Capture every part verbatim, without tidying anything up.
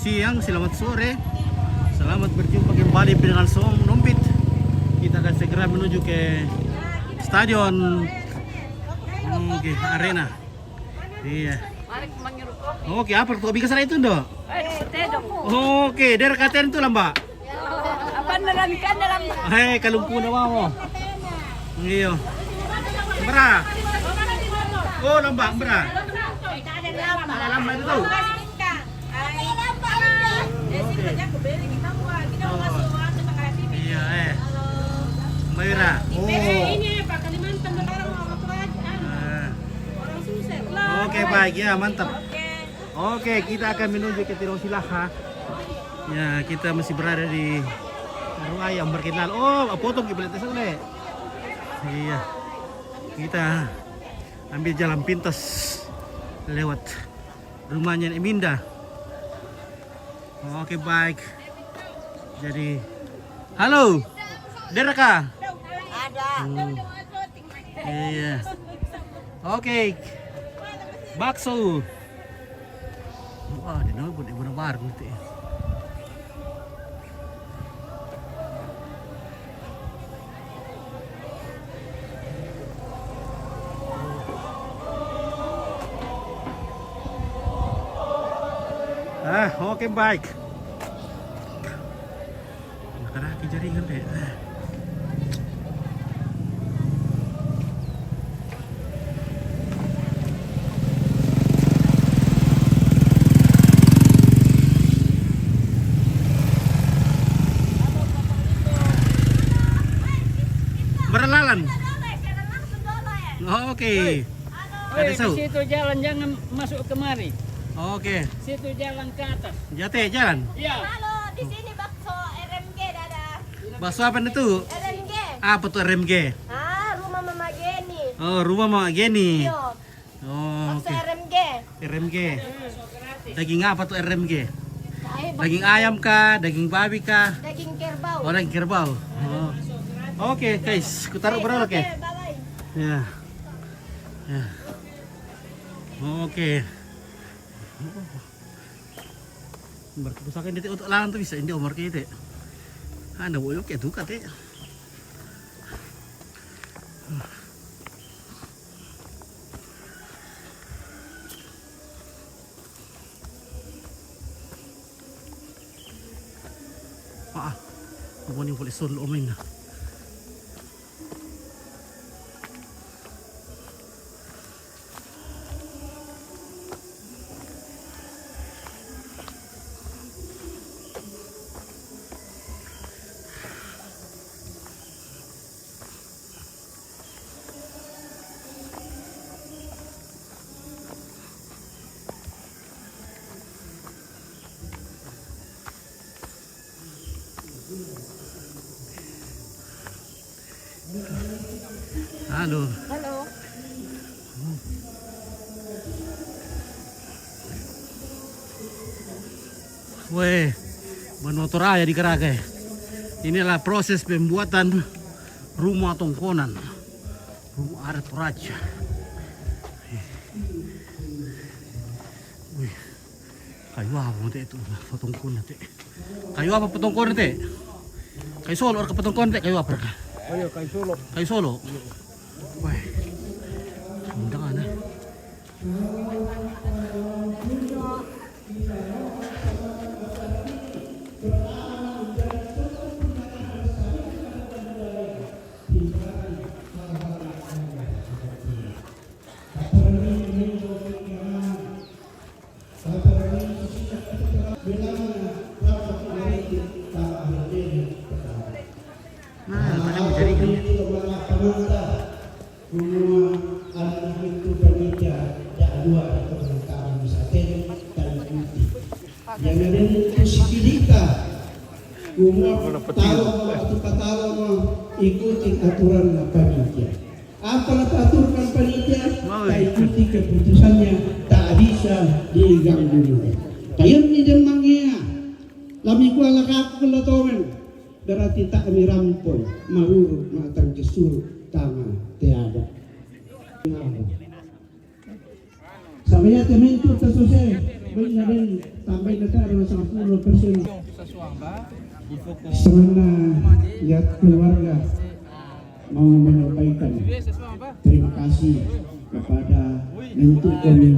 Siang, selamat sore. Selamat berjumpa kembali dengan Song Nompit. Kita akan segera menuju ke stadion. Oke, arena. Iya. Oke, apa tuh? Bika sana itu, Ndo? Oke, dera katen itu, Lamba. Apa neran kan dalam Hei, kalumpu na mau. Iyo. Bra. Oh, Lamba, bra. Lamba itu tuh. Iya, eh. Mayra. Oh. Ini Pak Kalimantan, orang orang tua. Oke, baik ya, mantap. Oke, kita akan menuju ke Tirong Silaha. Ya, kita masih berada di Ruai yang berkenal. Oh, potong kita lihat sana, Le. Iya. Kita ambil jalan pintas lewat rumahnya Nek Minda. Oke, baik. Jadi, halo. Deraka? Ada. Hmm. Iya. Oke. Bakso. Wah, di nopo di bener baru nanti. Ah, oke, baik. Nakaraki jaringan deh. Berlalan. Oke. Ada di situ jalan, jangan masuk kemari. Oke. Situ jalan ke atas. Jate jalan. Iya. Halo, di sini bakso R M G, dadah. Bakso apa itu? R M G. Apa tuh R M G? Ah, rumah Mama Geni. Oh, rumah Mama Geni. Iya. Oh, bakso oke. R M G. R M G. Daging apa tuh R M G? Daging ayam kah? Daging babi kah? Daging kerbau. Oh, daging kerbau. Oh. Oke, guys, ku taruh berapa, oke? Bye-bye. Ya. Ya. Oke. Berarti pusaka ini untuk lawan tuh bisa ini umur kita. Anda boleh oke tuh kate. Ah, mau ni boleh solo main. Halo. Halo. Weh, manotor aja di Karaga. Inilah proses pembuatan rumah tongkonan. Rumah adat Toraja. Wih. Kayu apa mate itu? Potong kuna te. Kayu apa potong kuna te? Kayu solo, ada potong kuna te. Kayu apa? Oh iya, kayu solo. Kayu solo. Wah. Undangan, eh. Nah, pada menjadi ini. Semua anak itu panitia dak dua atau pertama bisa tengok tak ikuti. Yang ada itu sikilita. Umur tahu waktu ketawa mau ikuti aturan panitia. Apa na paaturkan panitia, taikuti keputusannya, tak bisa diganggu juga. Tayun ni den mangea, lami kua lakaku kelatongan, berarti tak mirampoi, maruru, matang jesur, tama, tiada. Samaya tementu tasose, Baik, na den, tambahin na tayo ng sampung persen. Sa mga ya keluarga, mau menyampaikan terima kasih kepada mentu kami,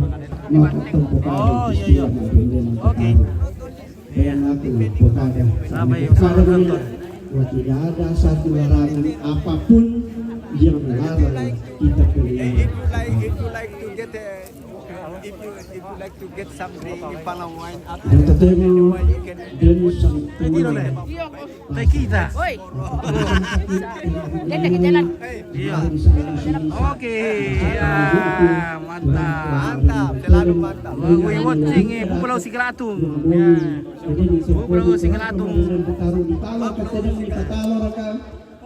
maka tempokan istilah Madeleine. Oke. Kaya aku kepada, kepada dia, bahwa tidak ada satu larangan apapun yang melarang kita keluar. If you like, if you like to get a, if you, if you like to get some drink, Panang wine, after, you can. Tequila. Oi. Dia lagi jalan. Iya. Oke, ya, mantap. Mantap, selalu mantap. We watching, eh, Bupalo Sigalatung. Ya. Bupalo Sigalatung.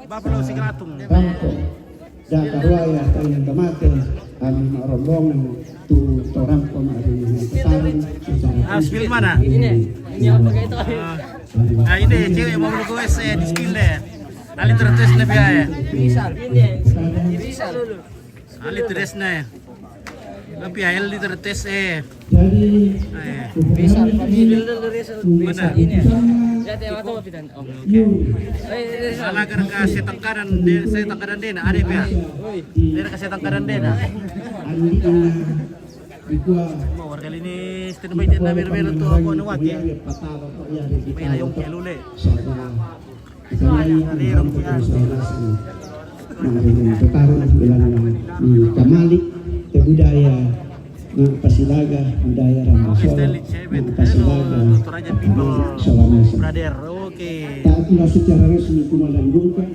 Bupalo Sigalatung. Jaga ruaya, tayo ng kamate, ang mga rombongan, tu torang pamari yang ketahui secara. Ah, spill mana? Ini, ini apa kayak itu? Ah, ini cewek mau lu gue sih di spill deh. Ali terus lebih ya. Bisa, ini. Bisa dulu. Ali terus nih. Tapi ya, Ali terus eh. Jadi, bisa, bisa. Ini. Ya, dia waktu pidan. Oh, oke. Ala ka setangkadan de, setangkadan de na, ada ya. Oi. Dia ka setangkadan de na. Semua warga ini standby, dia na melo-melo tu ako anu wati. May na yung kilule. Nah, ini yang pertama bilang, hmm, kamali te budaya, nah, Pasilaga, budaya Rambasolo, nah, Pasilaga, Solanasan. Brother, oke. Tapi lah secara resmi kuma dan bungka,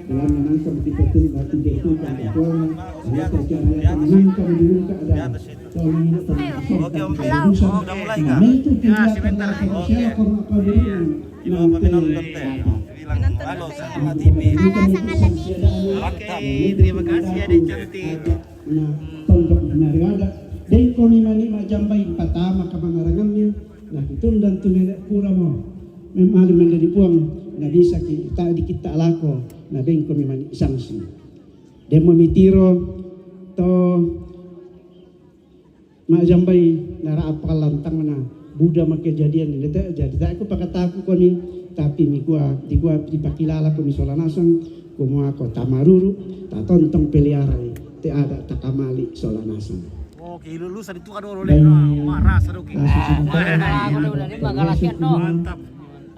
dalam menangkap kita tu batu dia tu kan, ada secara yang menangkap di bungka ada. Oke, Om. Oke, mulai, Kak. Ya, sebentar. Oke. Ini apa penonton teh? Bilang, "Halo, Sangala T V." Halo, Sangala T V. Oke, terima kasih, Adik cantik. Nah, tonton dari ada. Deng komi mani majambai patama ka mangarangamnya. Nah, itu dan tu nenek pura mau. Memali menjadi puang. Nah, bisa kita dikit tak lako. Nah, deng komi mani sanksi. Demo mitiro to majambai nara apa lantang na buda ma kejadian ini te, jadi tak aku pakataku koni, tapi mi kua, di kua dipakilala koni Solanasan, kumua ko tamaruru, tatontong pelihara te ada takamali Solanasan. Oke, lulusan itu kan orang marah sadoki. Mantap.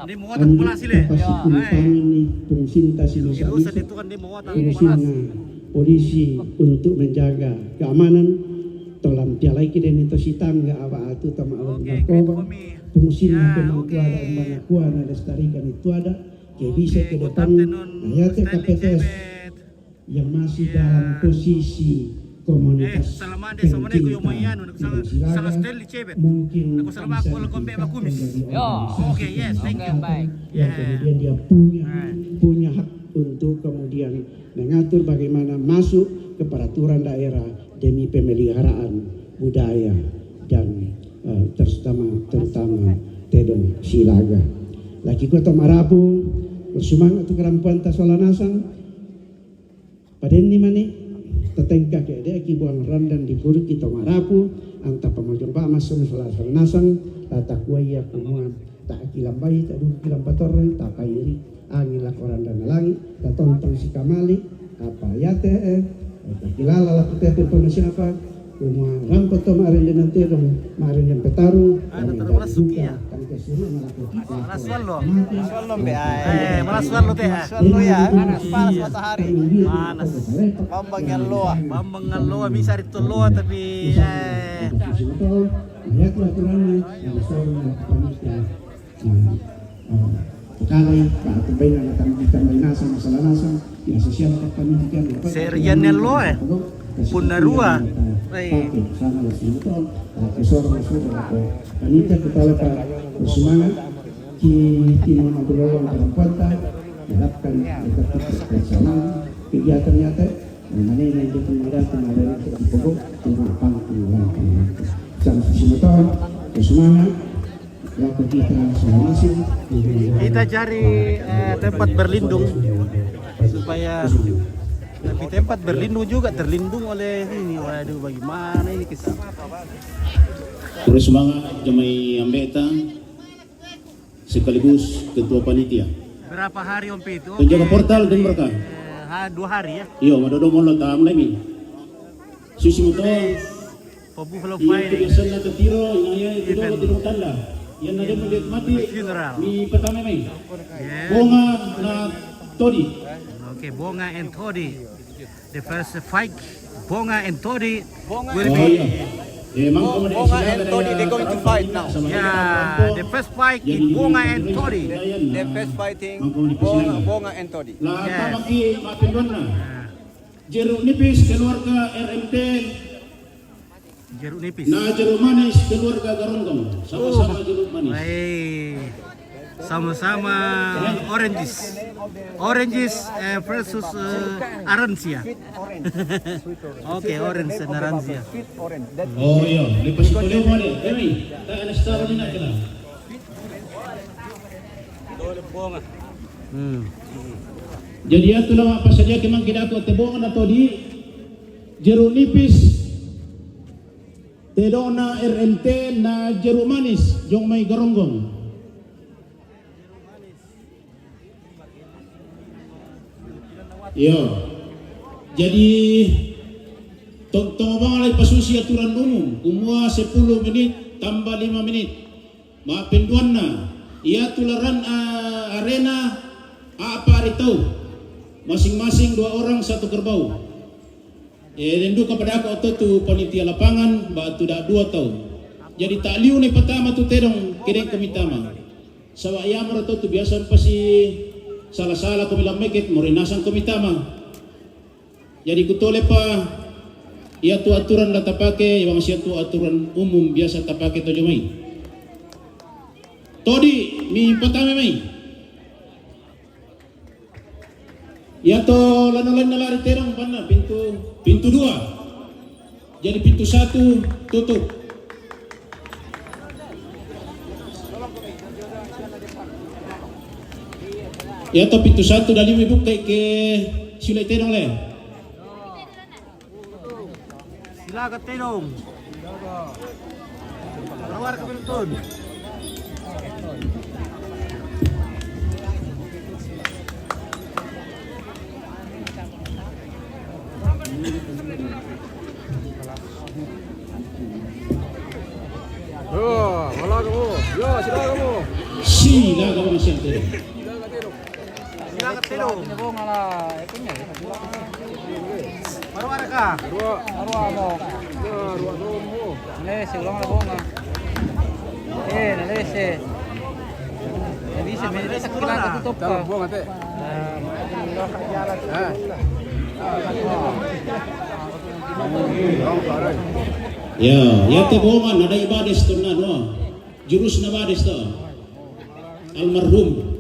Dia mau otak bola sih, Le. Ini urusan itu kan dia mau otak bola. Polisi untuk menjaga keamanan. Tolan pialai kide ni to sitangga aba atu tama narkoba. Fungsinya pemangkuada mana kuana lestarikan itu ada. Ke bisa ke depan ayate K P T S yang masih dalam posisi komunitas pencinta Silaga, mungkin bisa ditingkatkan jadi organisasi yang kemudian dia punya, punya hak untuk kemudian mengatur bagaimana masuk ke peraturan daerah demi pemeliharaan budaya dan, eh, terutama, terutama tedong Silaga. Laki kota Marapu, bersemangat tu kerampuan ta Solanasan, Padenni mani, tatengka ke de ki buang randan di puruk kita Marapu, anta pamajong ba masuk salah salah nasang, tata kuai ya kumua, tak kilambai, tak dulu kilambator, tak pairi, angin lah koran dan langit, tak tontong si kamali, apa ya te, eh, tak kilala lah kita tu siapa, Kuma rampa to ma'arende nantedong, ma'arende petarung, ah, kami tetap dari masuk, buka, iya. Kami ke sini melakukan. Malas wallo. Malas wallo, Mbak. Eh, malas wallo, teh. Malas wallo, ya. Panas matahari. Panas. Bambang yang loa. Bambang yang loa, bisa itu loa, tapi, eh. Lihat aturannya, yang selalu melakukan itu. Nah, eh, sekarang, Pak, aku pengen akan kita main asal, masalah asal, ya, sosial apa pendidikan, apa, serian yang lo, eh, pun narua. Eh. Pakai, sana, sini, tuh, pakai, suara, suara, pakai. Panitia, kita lepas semangat, di timur Madura, orang kota, harapkan, ya, tetap kita bersama, kegiatan nyata, Mengenai itu pun ada kemarin di pokok, cuma pangku, pangku. Sama si motor, semangat, waktu kita sama masing. Kita cari, eh, tempat berlindung supaya, tapi tempat berlindung juga terlindung oleh ini. Waduh, bagaimana ini kisah? Terus semangat, jemai ambeta sekaligus ketua panitia. Berapa hari, Om Pit? Penjaga portal dan mereka. Eh, ha, dua hari ya? Iyo, madodo molo tamu lagi. Susi moto. Pabuh lo. Iya, pai kebiasaan na katiro, ina ya itu dolo tiro tanda. Yang ada melihat mati. Funeral. Mi pertama mai. Yes. Bonga na Todi. Okay, Bonga and Todi. The first fight, Bonga and Todi will be. Oh, iya. Eh, Mangko Bo-, Bonga and Todi, they're going to fight now. Yeah, the first fight is Bonga and Todi. The, the first fighting, Bonga, Bonga and Todi. Yes. Jeruk nipis keluarga R M T. Jeruk nipis. Nah, jeruk manis keluarga Garonggong. Sama-sama jeruk manis. Baik. Sama-sama oranges. Oranges, eh, versus, eh, arancia. Okay, orange and arancia. Oh iya, lepas itu leo mane. Emi, tak ada star ni nak kena. Hmm. Jadi ya, itulah apa saja kemang kita tu tebong atau di jeruk nipis. Tedona R M T na jeruk manis, jong mai Garonggong. Iyo. Jadi, tong-, tonga bang lai pasusi aturan umum, kumua sepuluh menit tambah lima menit. Mapenduanna, iya tularan, ah, arena, apa ari tau. Masing-masing dua orang satu kerbau. Eh, dendu kepada aku atau tu panitia lapangan, ba tu dak dua tau. Jadi tak liu ni pertama tu tedong, kedeng kami tama. Sawa iya mara tau tu biasa pasi salah-salah kami lameket, mori nasang kami tama. Jadi kutole pa, iya tu aturan la tapake, iwang sia tu aturan umum biasa tapake tojo mai. Todi, mi pertama mai. Iya to lano lain na lari terang panna pintu, pintu dua. Jadi pintu satu tutup. Iya to pintu satu dali mi buka ke sila terang le. Silaga tedong. Keluar ke penonton. Yo, wala kamu. Yo, silaga kamu. Silaga kamu, silaga. Silaga tedong. Silaga tedong. Baru ada kah? Baru ada. Baru ada. Nalese, ulang lagi bonga. Eh, nalese. Nalese, me rasa kila ka tutup ka. Bonga te. Ah. Ya, ya te bonga na dai bades tu na no. Jurus na bades tu. Almarhum.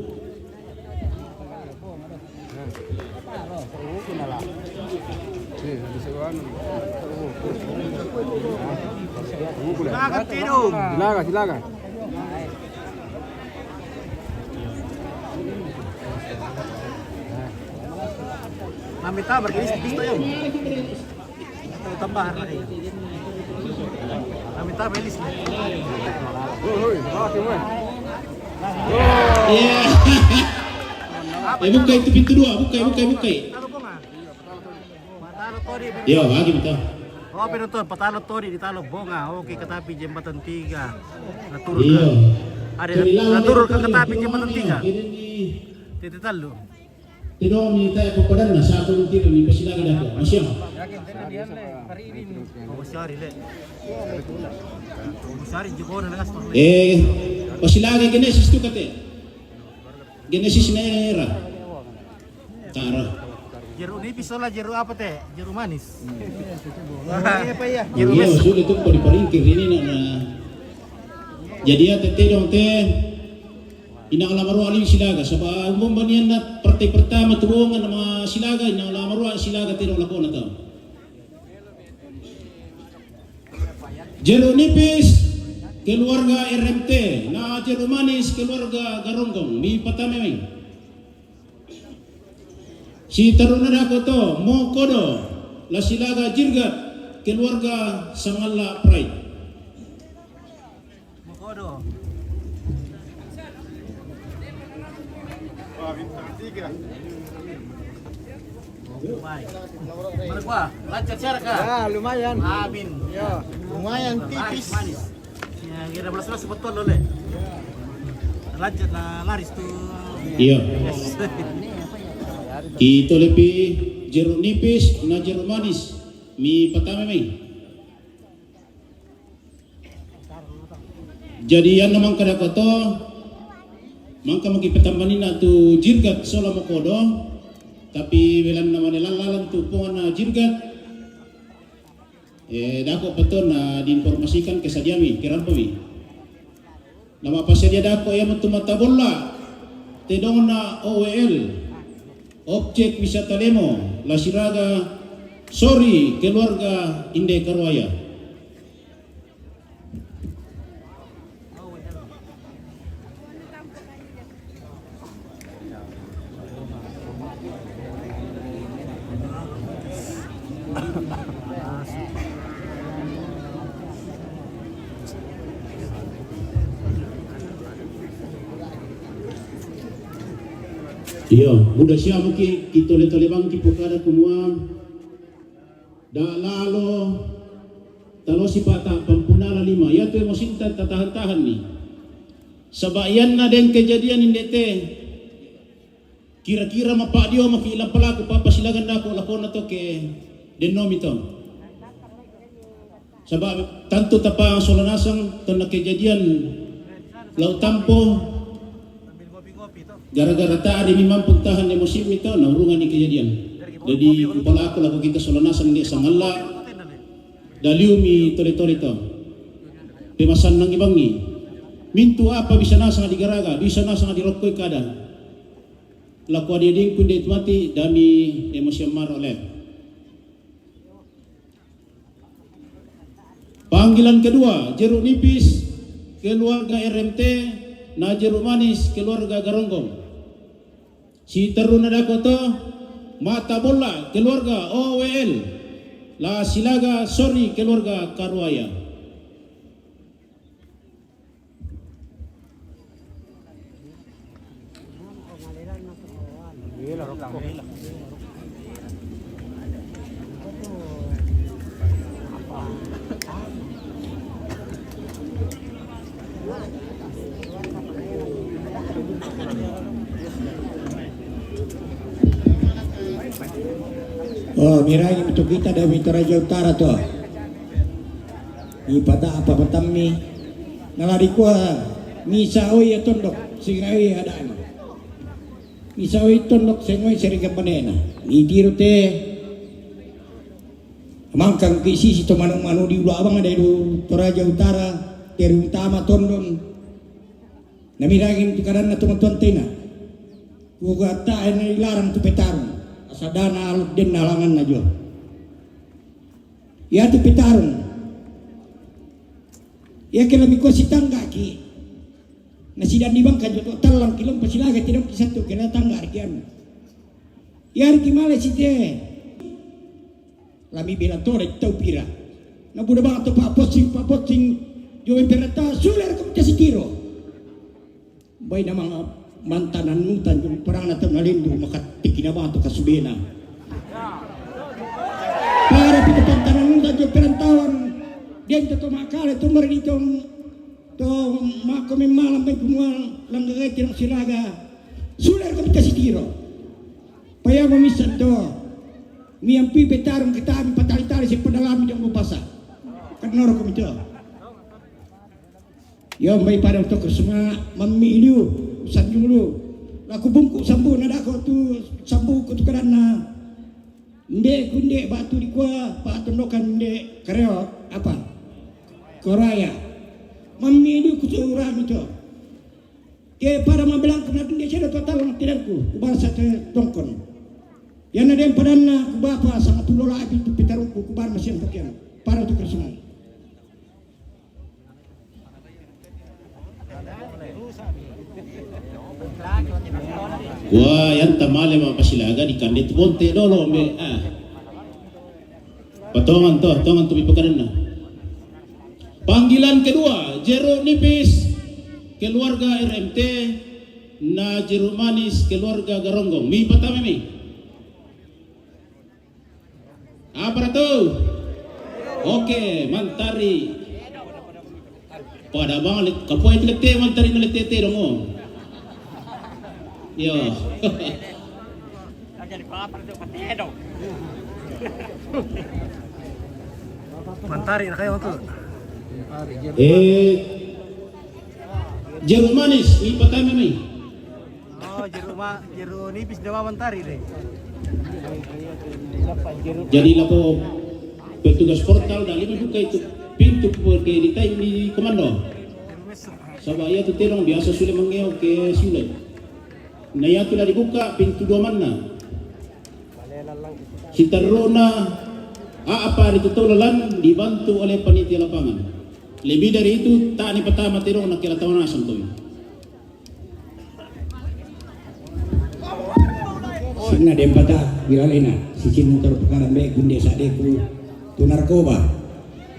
Silaga, silaga. Kami tabar, guys, gusto yun. Tambah harga kayo. Kami tayo, Elis na. Uy, uy, bakit mo eh? Iya. Eh, buka itu pintu dua, buka, buka, buka. Patalo Todi. Iya, lagi minta. Oh, pinonton, patalo Todi, ditalo Bonga. Okay, katapi jembatan tiga. Naturun. Iya. Ada naturun ke katapi jembatan tiga. Titi talo. Tedong mi tae papadanna, satu mi tiro mi pasilaga dako. Masiang. Eh, pasilaga Genesis tu kate. Genesis nera. Tara. Jeruk nipis sola, jeruk apa te? Jeruk manis. Iya, sudah tu kau diparingkir ini nak na. Jadi ya, tete dong te. Inang lamaroa liu silaga, saba umbom banian na partai pertama tu bonga nama silaga, inang lamaroa silaga tedong lakona tau. Jeruk nipis keluarga R M T, na jeruk manis keluarga Garonggong, mi patame mai. Si taruna dako to, mo kodo, la silaga jirgat keluarga Sangalla Pride. Mana kuah? Lancar cara kah? Ya, lumayan. Amin. Ya, lumayan tipis. Manis. Ya, kira belas-belas betul, Lole. Lancar na laris tu. Iya. Yes. Kita lebih jeruk nipis, na jeruk manis. Mi patama mi. Jadi, yan na mangkada koto, mangka maki patambanina tu jirgat sola mokodo, tapi belanna mane lalan tu pongan na jirgat, eh, dako pato na diinformasikan ke sadiami, ke rampomi. Na mapassadia dako iya metu mata bolla, tedongna O W L, objek wisata Lemo, la siraga sori keluarga Inde Karuaya. Iyo, buda sia muki, ki tole-tole bangki pokada kumua. Da lalo talosi pata pampunala lima. Iyatu emosinta tatahan-tahan ni. Saba iyanna deng kejadian indete. Kira-kira mappadio maki ila pelaku papa silagan dako lakona to ke dennomi to. Saba tantu tapa sola nasang tonna kejadian lau tampo. Gara-gara tadi mi mampu tahan emosi mi to, na urungan ni kejadian. Jadi, kupalaku lako kita sola nasang de sangalla, daliu mi tole-tole to. Pemasannang ibangi. Mintu apa bisa nasang digaraga, bisa nasang dirokkoi kada. Lako adedingku de mati, dami emosi maro le. Panggilan kedua, jeruk nipis keluarga R M T, na jeruk manis keluarga Garonggong. Si teruna dako to, mata bola keluarga O W L, la silaga sori keluarga Karuaya. Oh, mirangi untuk kita dari Toraja Utara tuh. Ipata apa patammi? Nalari kua misa oi ya tondok, singai adana. Misa oi tondok sengoi sering kepenena. Itiro te mangkang ki sisi to manu-manu di Ulu Abang ada di Toraja Utara, teri utama tondon. Namiragin tu kadanna tu matuan tena. Kuga ta ena ilarang tu petarung. Asadana alut den alangan najo. Ya tu petarung. Ya kela miko sitangga ki. Na sidandi bangka jo to tallang kilong pasilaga tidong kisatu kela tangga arkian. Ya arki male site. Lami bela tore tau pira. Na buda bang to pa posting pa posting. Jo emperata suler ko kasi tiro. Bai na manga mantanan nutan jo perang na tau nalindu maka tiki na bang to kasubena. Para pito pantanan nutan jo perantauan. Dia to makale to merditong. To mako memalam bai kumua langgagai tirang siraga. Suler ko kasi tiro. Paya mamisan to. Miampi petarung kita mi patali-tali si pedalami dong bupasa. Kan noro ko mito. Yo mai padang to kesuma mammi iliu sanjung lu. Laku bungku sambu nadako tu sambu kutukaranna. Nde kunde batu dikua patondokan nde kareo apa? Koraya. Mammi iliu kutu urami to. Ke pada mabilang kena dende sida to talang tidangku kubasa te tongkon. Yana den padanna kubapa sangat tulola api tu pitarungku kubar masian pakian. Pada tu kersungan. Wah, yang tamale ma pasilaga di kande tu bonte dolo me ah. Patongan to, tongan tu bipakanna. Panggilan kedua, jeruk nipis keluarga R M T. Na Jeruk Manis keluarga Garonggong. Mi patama mi. Apa tu? Oke, Mantari. Pada bang, kapoy itu lete, Mantari na lete te dong. Yo. Mantari na kayo tu. Eh, Jeruk Manis, mi patama mi. Oh, jeruk ma-, jeruk nipis dia Mantari deh. Jadi lapo petugas portal dari mi buka itu pintu ke di tai di komando. Sabab iya tu te dong biasa sudah mangeo ke sudah. Na iya tu dari buka pintu dua manna. Sitaruna apa di tutulalan dibantu oleh panitia lapangan. Lebih dari itu, tak ni patama te dong na kira tawana sangkoi. Sinna dempata, wilalena, sicin mutar pekaran be, gunde sadeku, tu narkoba.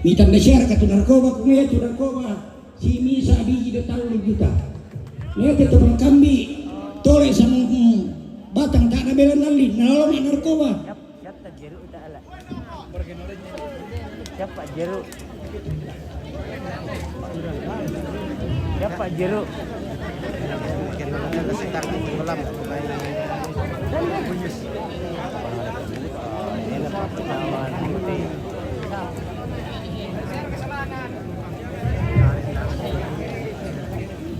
Mitan de siar ka tu narkoba, kumaya tu narkoba, si misa biji de talu juta. Nete tu pangkambi, tole samung batang tak ada bela nali, nalo ma narkoba. Siapa jeruk? Siapa jeruk?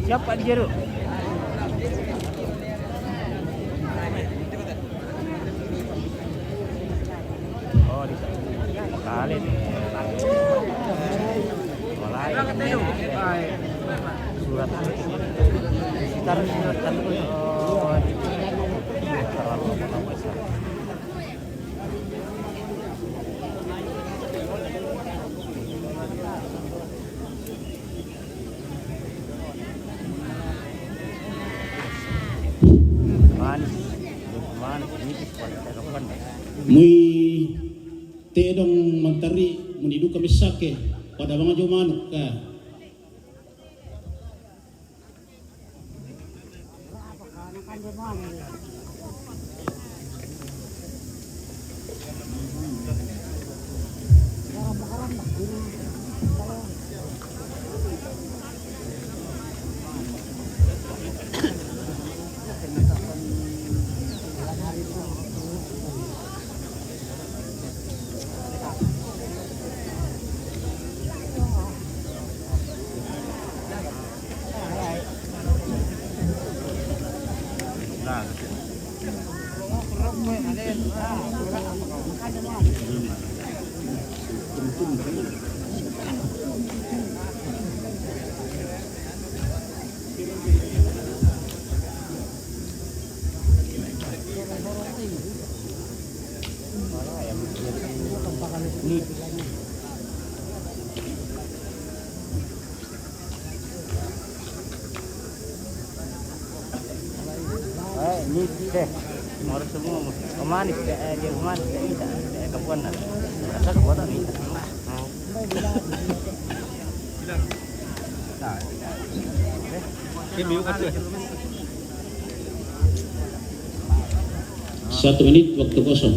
Siapa jeruk? Oh, di sana. Kali ni. Mulai. Surat. Sekitar surat kan. Oh, terlalu apa namanya? Manis. Manis, nipis, kualitas kapan? Mui te dong Mantari, muni duka misake, pada bang jo manuk ka. Eh, ini teh. Mau semua, mau. Pemanis, eh, dia pemanis, eh, kita, eh, kapuan lah. Rasa kapuan lah, kita. Satu menit waktu kosong.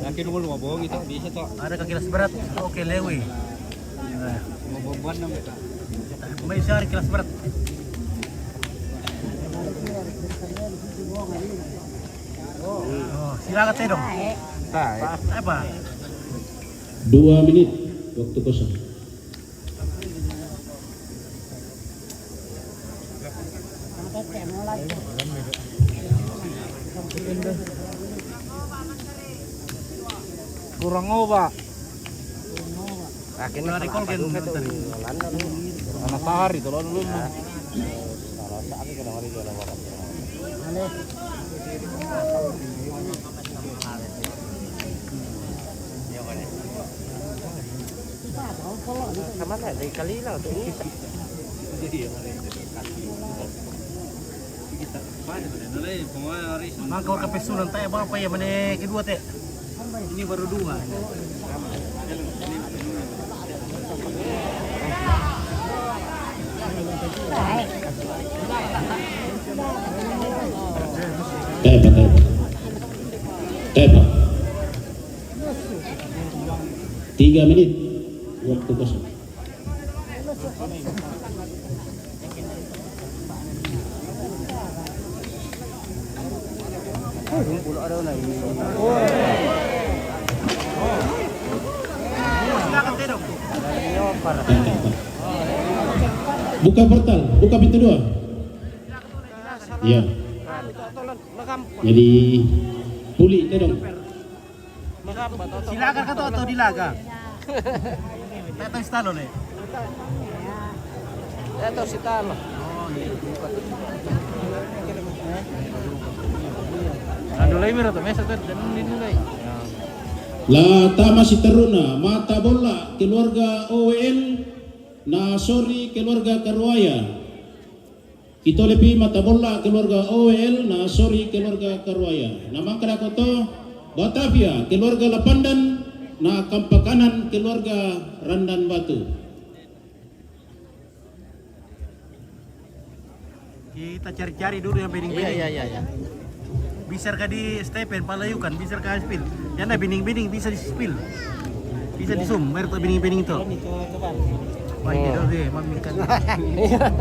Nanti dulu mau bohong itu bisa toh. Ada ke kelas berat. Oke, Lewi. Nah, mau bohong buat nama. Mai sari kelas berat. Oh, silakan te dong. Apa? Dua menit waktu kosong. Kurang obat. Akhirnya dari Colgate tadi. Panas hari tuh, lalu dulu. Kalau sakit kena mari dia lama. Sama lah, dari kali lah untuk ini. Maka kape sunan tayo, bapa ya, mane kedua te. Ini baru dua. Tepat, tepat. Tepat. Tiga menit. Waktu kosong. Buka portal, buka pintu dua. Iya. Jadi, puli te dong. Silaga ka to atau dilaga? Tak tahu si Talo, le. Tak tahu si Talo. Oh, iya. Anu lai mira to, mesa to, dan ini lai. La tama si taruna, mata bola keluarga O W L, na sori keluarga Karuaya. Kitole pi mata bola keluarga O W L, na sori keluarga Karuaya. Na mangkada koto Batavia keluarga Lapandan, na kampa kanan keluarga Randan Batu. Kita cari-cari dulu yang bening-bening. Iya, iya, iya, iya. Bisa ka di Stephen, palayukan, bisa ka spill. Yang na bening-bening bisa di spill. Bisa di zoom, mer to bening-bening to. Wah, iya dong deh, mami kan. Iya.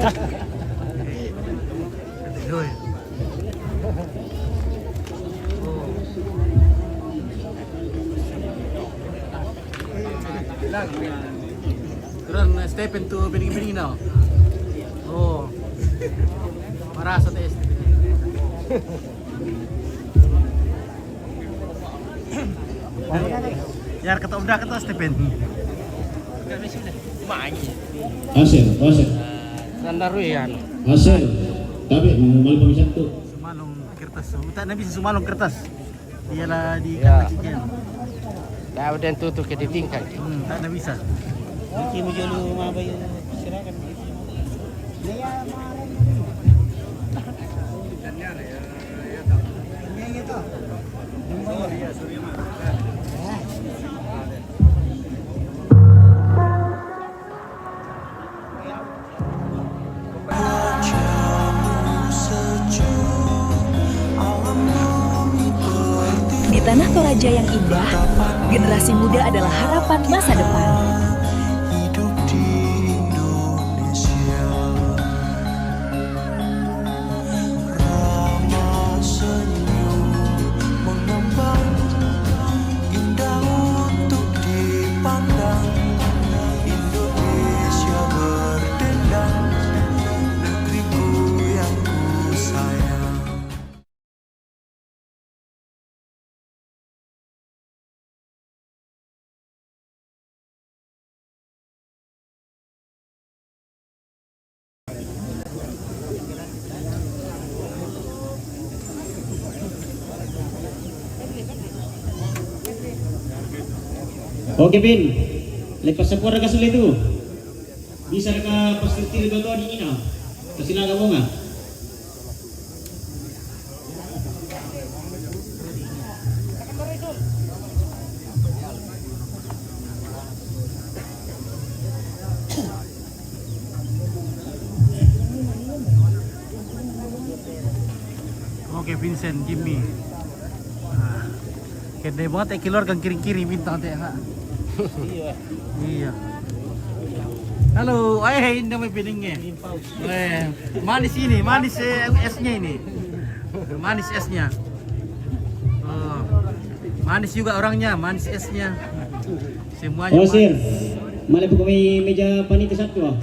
Doi. Kurang Stephen tu bening-bening tau. Oh. Marasa te Stephen. Yar kata udah kata Stephen. Asel, asel. Asel. Tapi mau malu pamisat tu. Sumalong kertas. Utak na bisa sumalong kertas. Iyalah di kertas iyan. Tahu dan tutu ke ditingkang. Hmm, tak na bisa. Nanti mau jual rumah bayar silakan. Di tanah Toraja yang indah, generasi muda adalah harapan masa depan. Hidup di Indonesia. Ramah senyum mengembang, indah untuk dipandang. Indonesia berdendang, negeriku yang ku sayang. Oke, Bin. Lepas sepur ka sule tu. Bisa ka pastir tiri bato di ina. Kasi na ka bunga. Oke, Vincent, Jimmy. Ah. Kende banget, eh, keluar kan kiri-kiri minta teh, Kak. Iya. Iya. Halo, eh, ini namanya piringnya. Eh, manis ini, manis, eh, esnya ini. Manis esnya. Oh, manis juga orangnya, manis esnya. Semuanya manis. Sir. Mali po kami meja panitia satu, ah.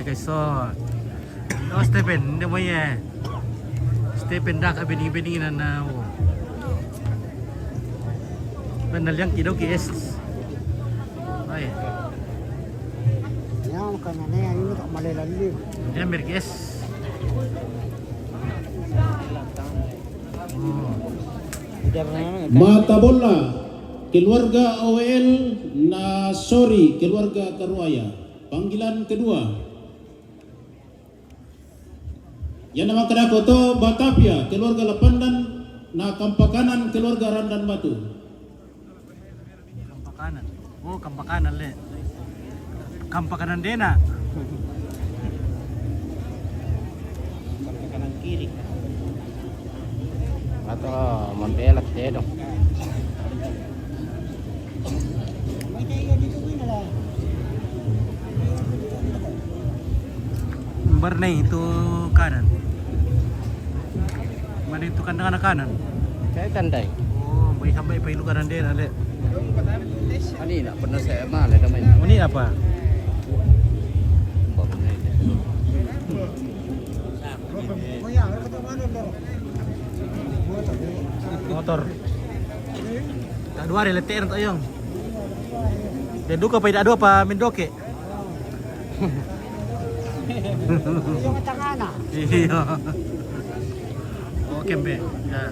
Guys, so, oh, Stephen, hindi mo, eh. Stephen, dak, abini-bini na na, oh. Bandal yang kidaw ki S. Ay. Yan, kanya na yan, yun, tak malalalim. Yan, Merkis. Oh. Mata bola, keluarga O W L Nasori, keluarga Karuaya. Panggilan kedua. Yan naman kadako to, Batavia, keluarga Lapandan, na Kampakanan, keluarga Randan Batu. Kampakanan. Oh, Kampakanan, le. Kampakanan dena. Kampakanan kiri. Ato, Montela, Tedo. Barnay itu kanan. Mana itu kandang anak kanan? Saya tandai. Oh, baik sampai pailu kanan dia, le. Ani nak pernah saya mah, le, damai. Ini apa? Motor. Tak dua hari letih nak tayang. Dia duka pa, tidak dua pa, mindoke. Yung tangana. Iya. Okay, be. Ya.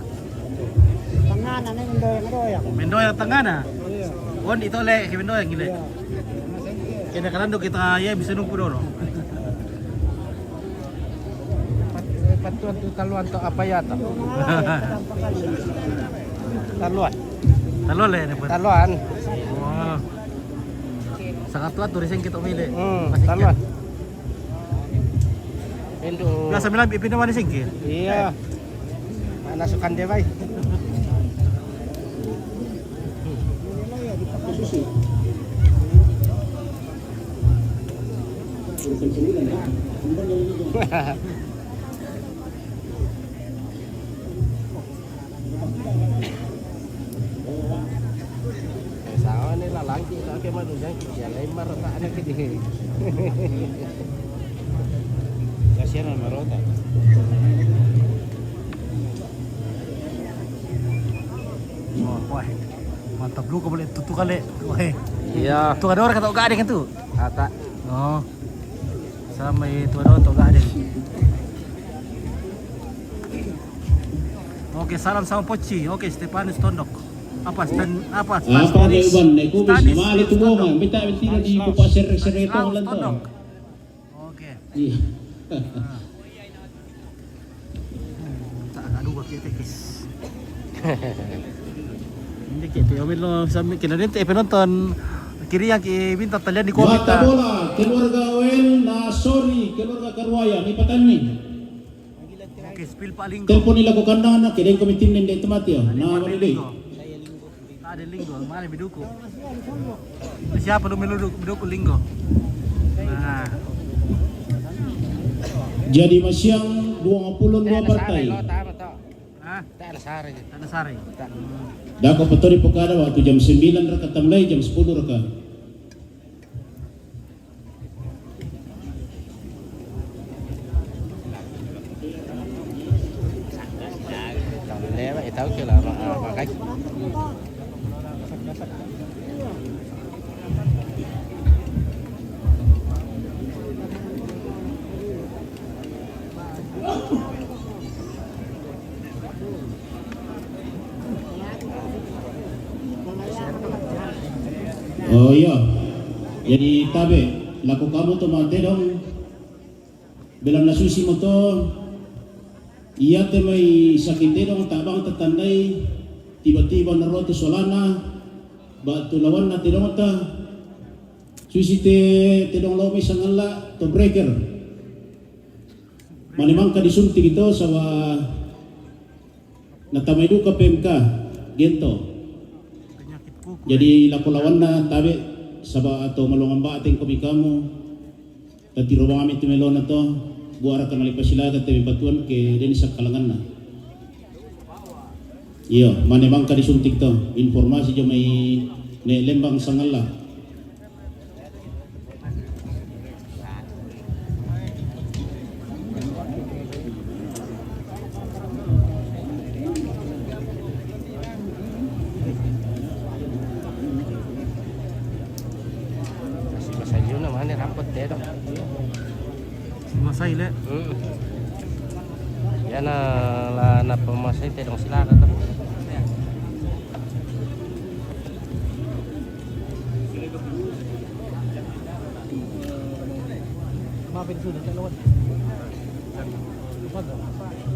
Tangana na yung doyang-doyang. Mindoyang tangana. Iya. Oh, dito le, ke mindoyang gile. Iya. Kena kalando kita ya bisa nunggu dulu. Patuan tu taluan tu apa ya tu? Taluan. Taluan le, ne, Pak? Taluan. Oh. Sangat tua tuh, rising kita milih. Hmm, taluan. Indo. Biasa bilang ipin naman ni singki. Iya. Mana sukan dia, bay? Sawa ni lalaki, sa ke manu jang ki, ya, lemar sa anak ini. Kasihan sama Rota. Oh, wah. Mantap lu kembali tutu kali. Wah. Iya. Tu ada orang kata gak ada kan tu? Kata. Oh. Sama itu ada orang gak ada. Oke, salam sama Poci. Oke, Stefanus Tondok. Apa Stan, apa Stan, apa Stanis? Uban, naik kubis, Stanis nama itu Tondok. Bohong. Minta, minta di Stanis buka seri-seri Stanis itu Tondok. Oke. Iya. Ah. Tak ada dua kita, guys. Hindi kita, omen lo, sambil kita nanti, eh, penonton. Kiri yang ki-, minta talian di komik. Mata bola, keluarga Oel, Nasori, keluarga Karuaya, ni patan ni. Oke, spill pa Linggo. Telepon nila ko kandang na, kaya ko mitin nende temati, oh. Ada Linggo. Ada Linggo, mana biduko? Siapa lu melu biduko Linggo? Nah. Jadi masiang dua puluh dua partai. Hah? Tanah Sari. Tanah Sari. Dako petori pokada waktu jam sembilan raka tamlai jam sepuluh raka. Oh iya. Jadi tabe, lako kamu to matedong. Belam na susi mo to. Iya te mai sakit tedong tabang tatandai. Tiba-tiba na roto solana. Ba tu lawan na tedong ta. Susi te tedong lo mai sangala to breaker. Mane mangka disuntik ito sawa natamai duka P M K gento. Jadi lako lawanna tabe saba ato malongan bateng komi kamu. Tati robang ami tu melona to buara kana lipa silaga te batuan ke deni sakalanganna. Iyo, mane mangka disuntik to informasi jo mai ne Lembang Sangala. Tedong. Masai le. Hmm. Ya na la na pemasai tedong silaka to. Mapin sudah tak lewat. Lupa gak?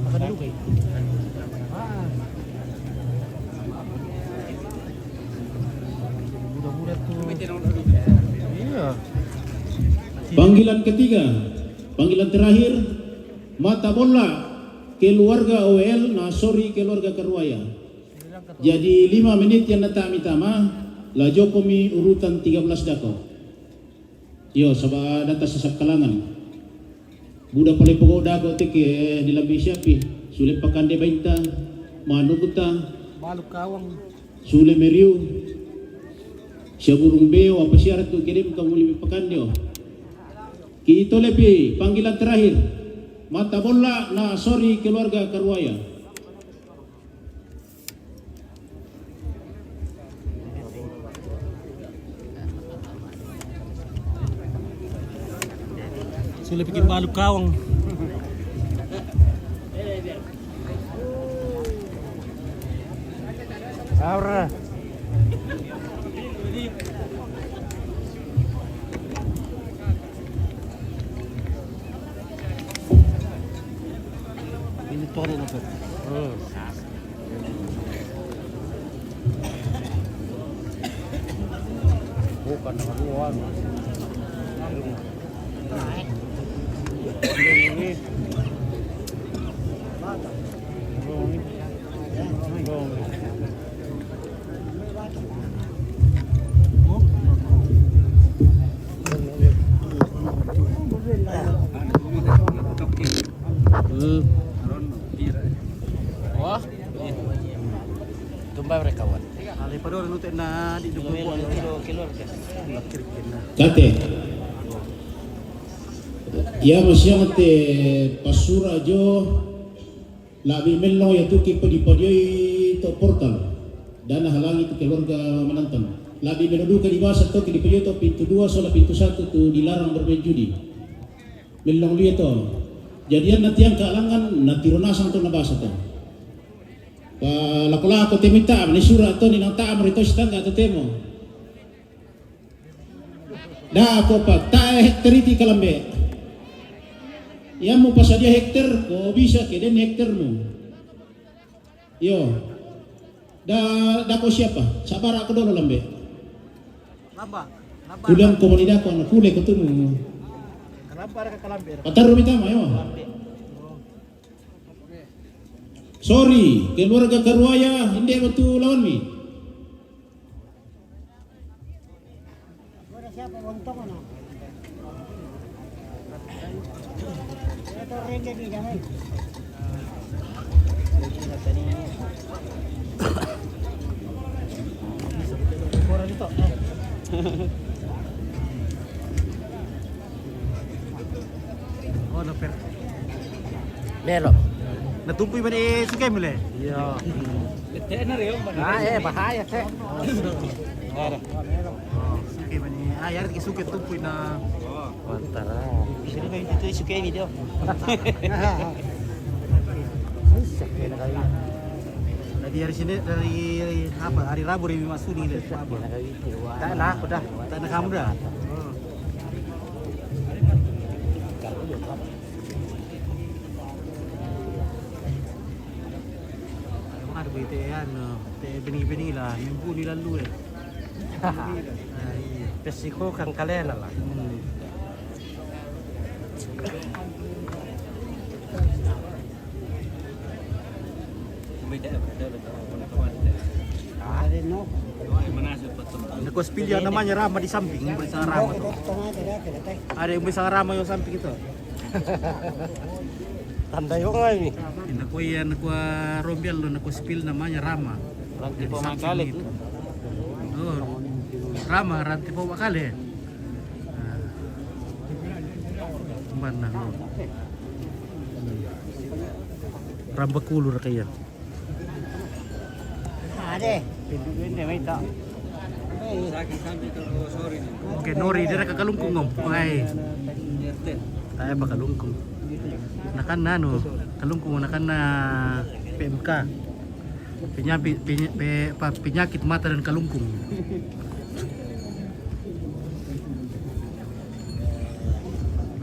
Makan dulu kayak. Ah. Mudah-mudahan tuh. Iya. Panggilan ketiga, panggilan terakhir, Mata Bola, keluarga O W L, na sori keluarga Karuaya. Jadi lima menit yang nata mitama, la jokomi urutan tiga belas dako. Iyo, saba data sasakkalangan. Buda pale pogo dako teke di lambi siapi, sule pakande bainta, manukta, Balu kawang. Sule meriu, sia burung beo, apa siarat tu kedem kamu lebih pakande o. Kita lepi panggilan terakhir. Mata Bola na sori keluarga Karuaya. Sila bikin balu kawang. Aura. Ini tore na. Hmm. Bukan dengan luar. Hmm. Wah. Tumba mereka wan. Ale padore nute na di duku. Kate. Ya, masih te pasura jo. Labi mello ya tu ki padi-padioi to portal. Dana halangi tu keluarga menantang. Labi mello duka di basa to ki di padioi to pintu dua sola pintu satu tu dilarang bermain judi. Mello lia to. Jadian na tiang kalangan na tiro nasang to na basa to. Pa lako-lako te mita ni sura to ni nang ta amri to sitangga to temo. Da ko pa ta hekter iti kalambe. Ia mu pasadia hekter ko bisa ke den hekter mu. Yo. Da da ko siapa? Sabar aku dulu lambe. Lamba. Lamba. Kuliang ko mani da ko na kule ko tumu. Kalamba ka kalambe. Pataru mitama yo. Sorry, keluarga Karuaya, inde betul lawan mi. Siapa untungnya? Itu rende di damai. Orang itu. Oh, no per. Melo. Na tumpu iban e suke mule. Iya. Ah, eh, bahaya sih. Ada. Oh, suke mani. Ah, ya, kita suke tumpu na. Mantara. Ini kan itu suke video. Lagi hari Senin, dari apa? Hari Rabu, hari Minggu masuk ni deh. Tak nak, udah. Tak nak kamu dah. Ada berita ya, no. Te bini-bini lah, minggu ni lalu eh. Ah, iya. Pesiko kan kalian lah. Hmm. Ada no. Ada ko spil yang namanya Rama di samping, beli sama Rama tu. Ada yang beli sama Rama yang samping itu. Tanda yang lain ni. Nak ko iya, nak ko Rombel lo, nak ko spil namanya Rama. Ranti po makale. Oh, Rama, ranti po makale. Mana lo? Ramba kulur kaya. Ade. Pintu-pintu mai tak. Oke, Nori, dia ka Kalungkung, om. Ai. Tae pa Kalungkung. Nakan na, anu, Kalungkung, nakan na P M K. Penyakit, penya-, pe-, apa, penyakit mata dan Kalungkung.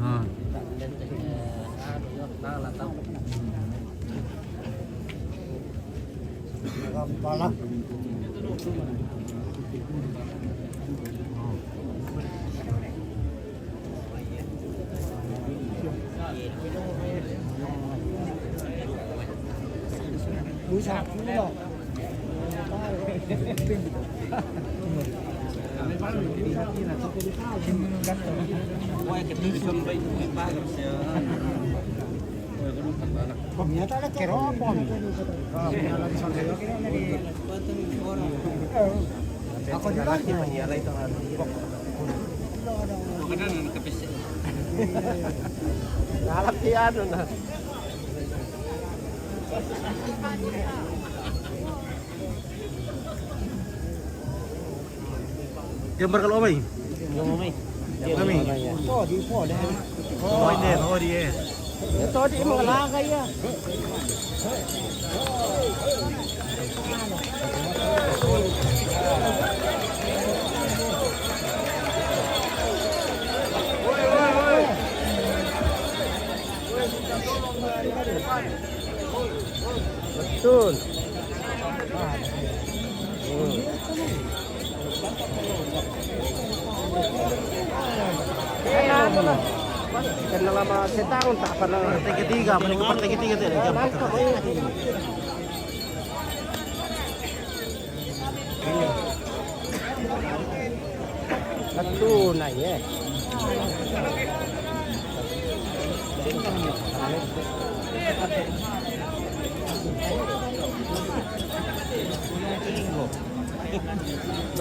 Ah. Ako di ba? Lalaki, ano na. Gambar kalau Omay. Yung Omay. Kami. Ito, di po. Oh, hindi. Oh, di eh. Ito, di mo lagay ah. Betul. Hmm. Kaya ano na. Kan na nga mga setahun, taka pa na. Tiga-tiga, mali ko pa tiga-tiga din. Nagtunay eh.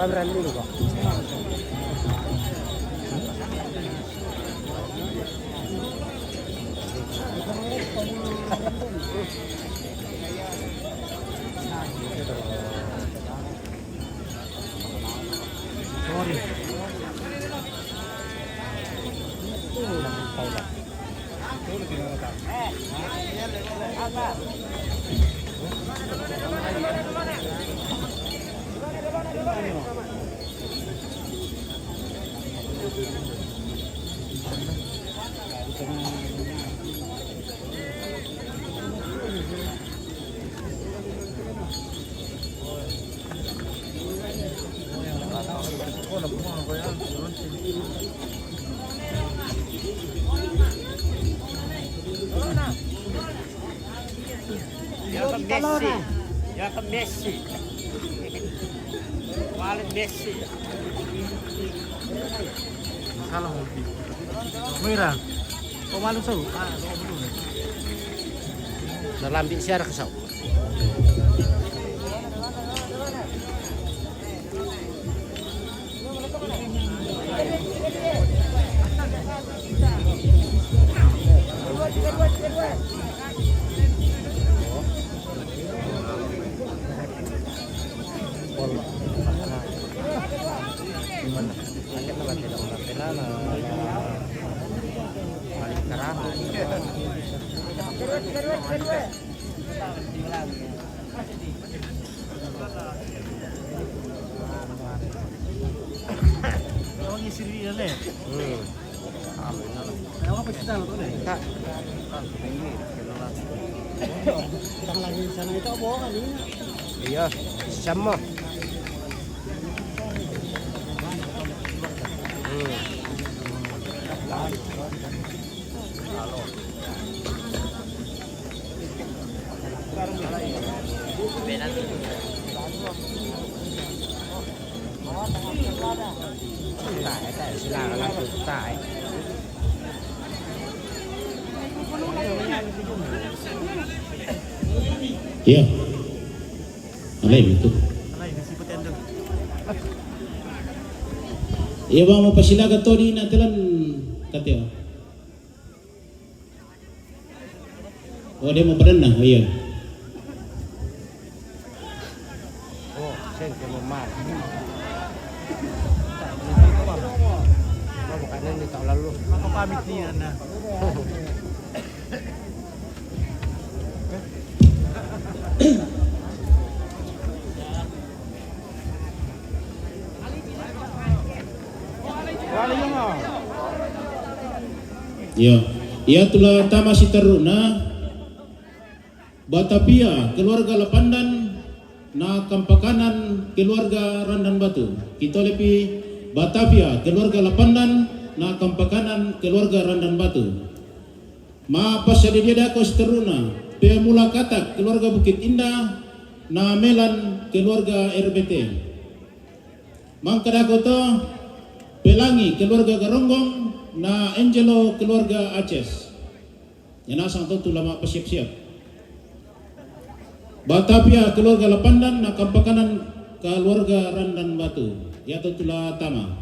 Mabranding ko. Sorry. Ya ka Messi. Ya ka Messi. Wala Messi. Salah mo. Mira. Pamalu sa. Ah, nalambi siya ra kasaw. Hmm. Tang lagi sana itu apa kan ini? Iya, sama. Hmm. Iya. Alay, ito. Iya, ba, mapasilaga to di na talan kate, oh. Oh, dia mau pernah, oh iya. Oh, sente mo mal. Ini tak lalu. Maka pamit niya na. Iya. Iya, tula tama si teruna. Batavia, keluarga Lapandan, na kampakanan keluarga Randan Batu. Kita lepi Batavia, keluarga Lapandan, na kampakanan keluarga Randan Batu. Ma pasadia dako si teruna, Pemula Katak, keluarga Bukit Indah, na melan keluarga R B T. Mangkadako to, Pelangi, keluarga Garonggong, na Angelo, keluarga Aces. Yana sang to tula ma pasiap-siap. Batavia keluarga Lapandan, na kampakanan keluarga Randan Batu. Ya to tula tama.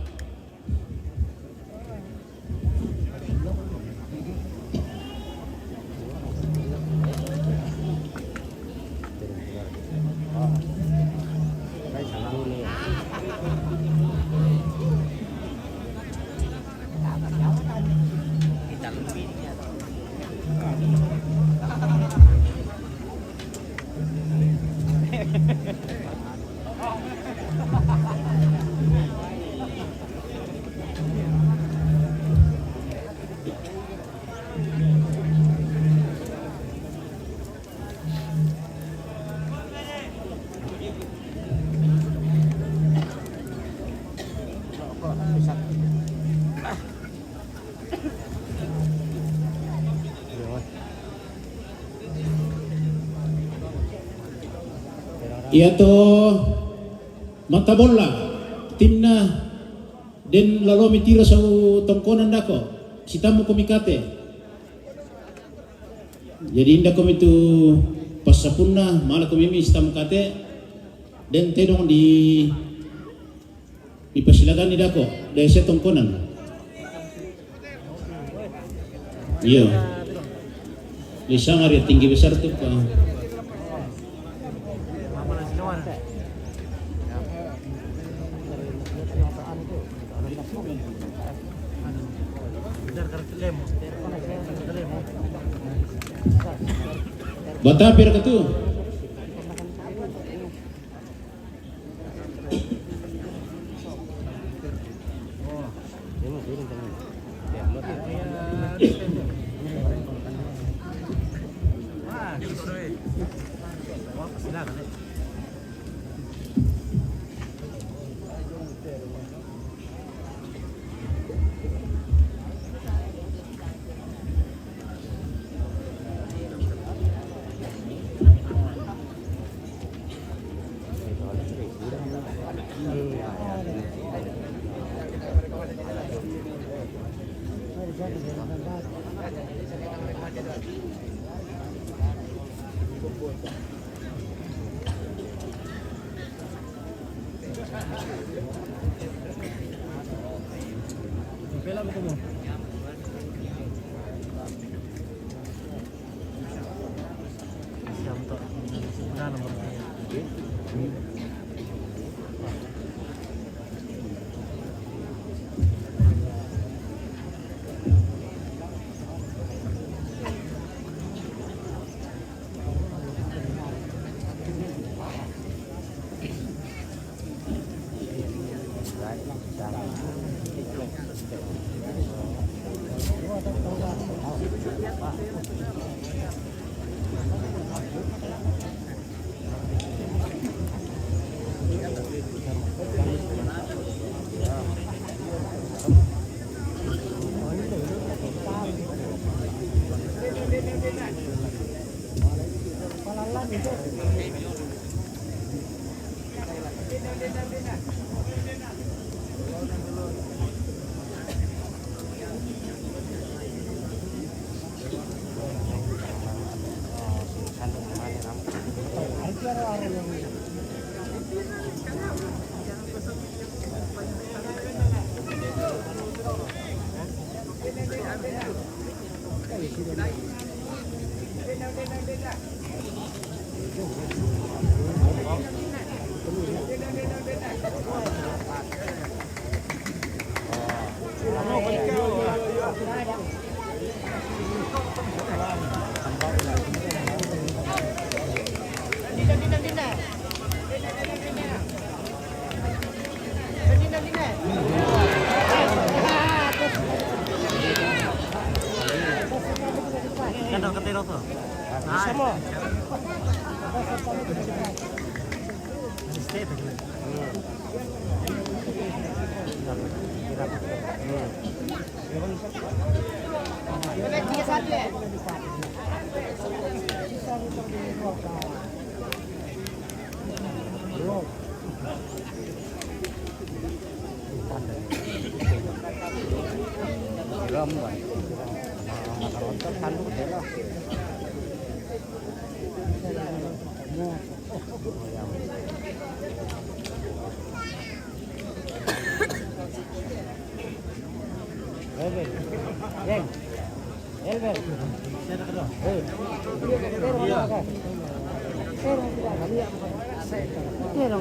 Iya to, mata bola, timna, den lalo mitira sau tongkonan dako, sitamu ko mi kate. Jadi inda ko mi tu pasapunna, mala ko mi mi sitamu kate, den tedong di Ipasilakan ni dako, dai se tongkonan. Iya. Lisang ari tinggi besar tu pa. Batavia ka tu. Bisa mo. Ram, Wan. Nakarontal, tanduk, dela. Elber. Bien. Elber. Eh. Pero,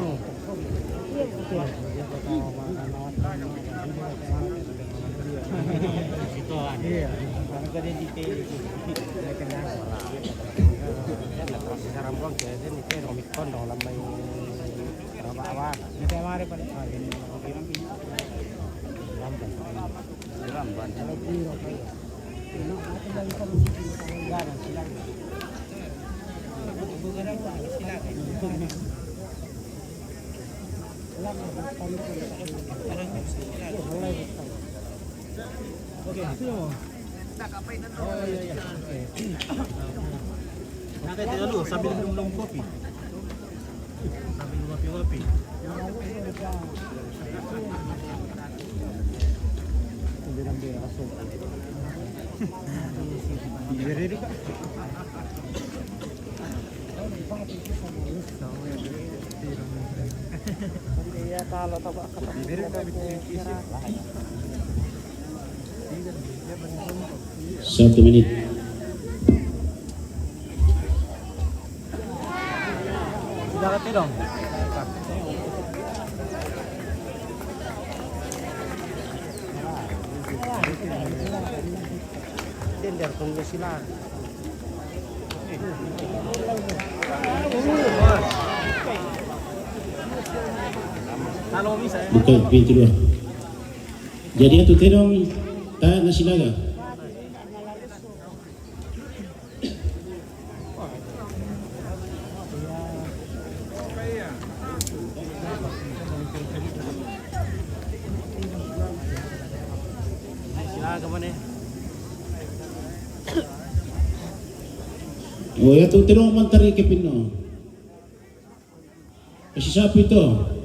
Oke, sini mo. Oh, iya, iya. Oke. Oke, kita dulu sambil minum kopi. Sambil ngopi-ngopi. Sambil ambil langsung. Iya, Rik. Satu menit. Sudah kata dong. Dia dari pengisilan. Bukan, pintu dua. Jadi atu tedong ta Nasilaga. Oh, ya tu tedong mantari ke pino. Kasi sapi to.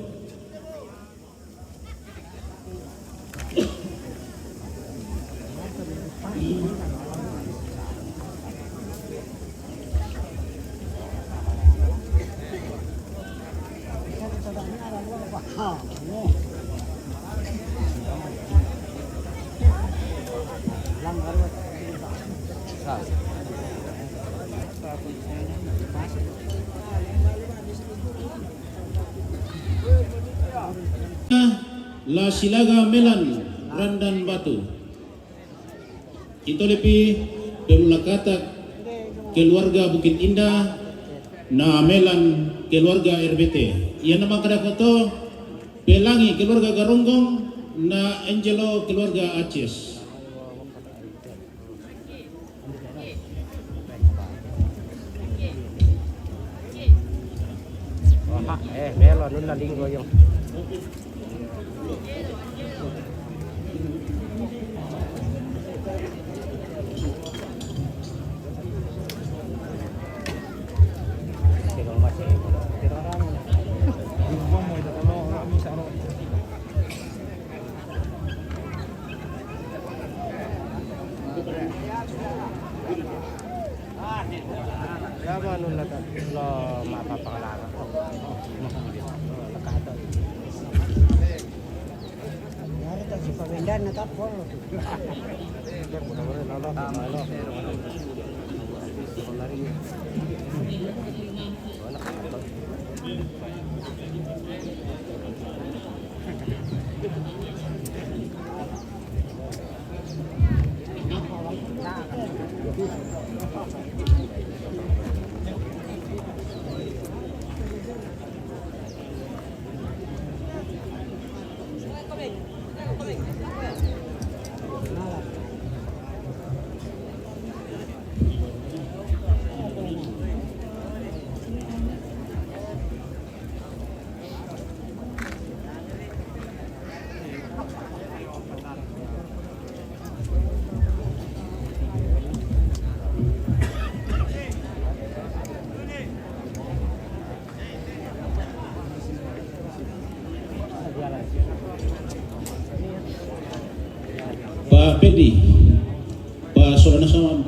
La Silaga Melan, Randan Batu. Ito lipi pemulakata keluarga Bukit Indah, na Melan keluarga R B T. Ia nama kada koto, Pelangi keluarga Garonggong, na Angelo keluarga Acies. Wah, eh, melo nuna linggo yung. Sama nun na tatlo, mapapangalangan ko. Nakato. Yari ta si Pamindan na tapol. Pedi. Pasola na sama.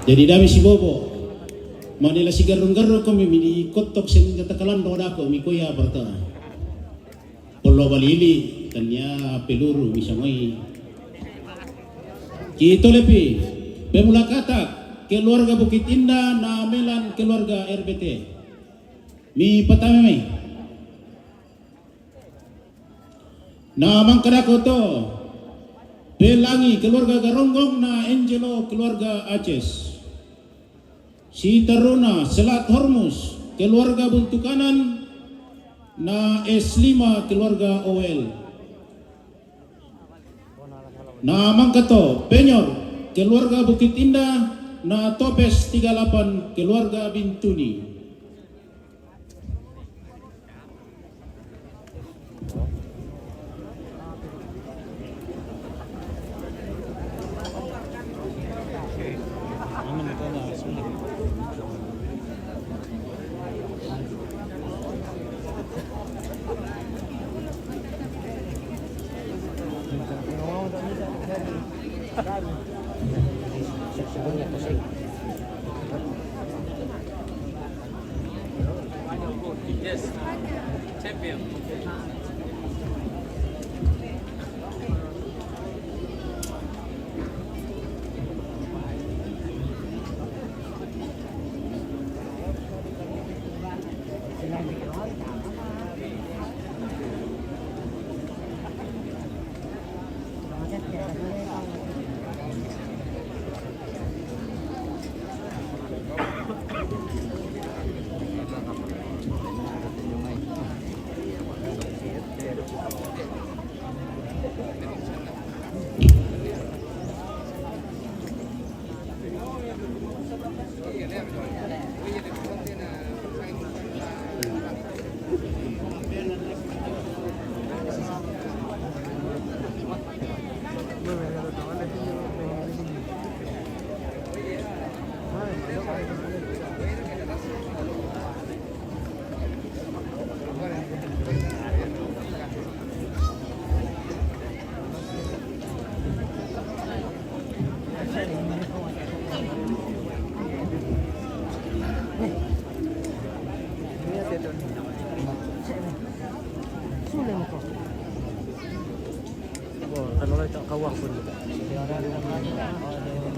Jadi dami si Bobo. Manila si garung-garung ko mi, mi di kotok sen kata kalando dako mi koya parta. Polo balili, tania peluru, bisa moi. Kito lepi, Pemula Katak, keluarga Bukit Indah, na melan keluarga R B T. Mi patame mai. Na mangkadako to, Pelangi, keluarga Garonggong, na Angelo, keluarga Aces. Si Taruna, Selat Hormuz, keluarga Buntukanan, na S lima, keluarga Owel. Na mangkato, Penyor, keluarga Bukit Indah, na Topes tiga lapan, keluarga Bintuni.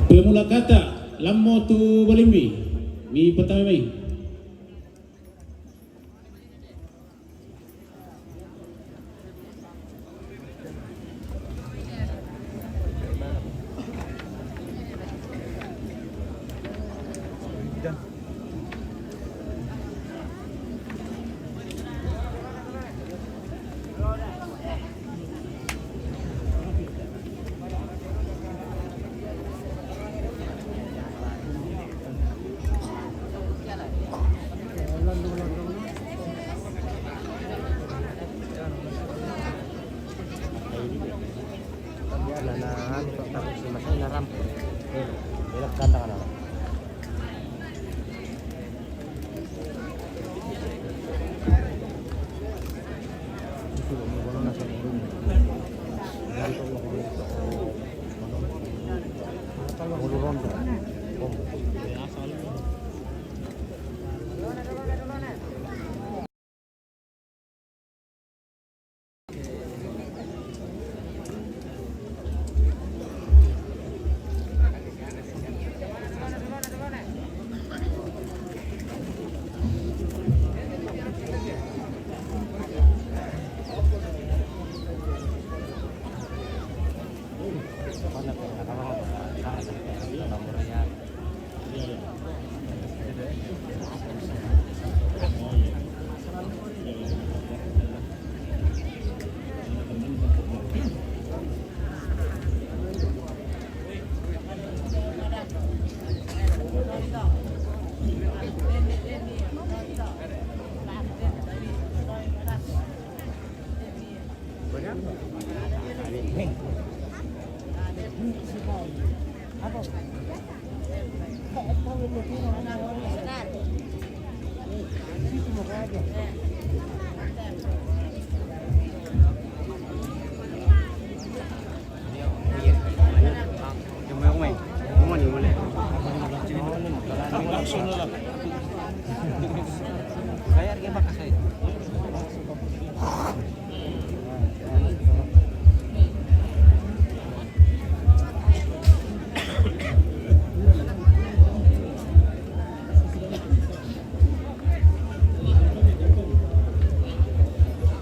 Pemula Katak, lammo tu Balimmi, mi patame mai.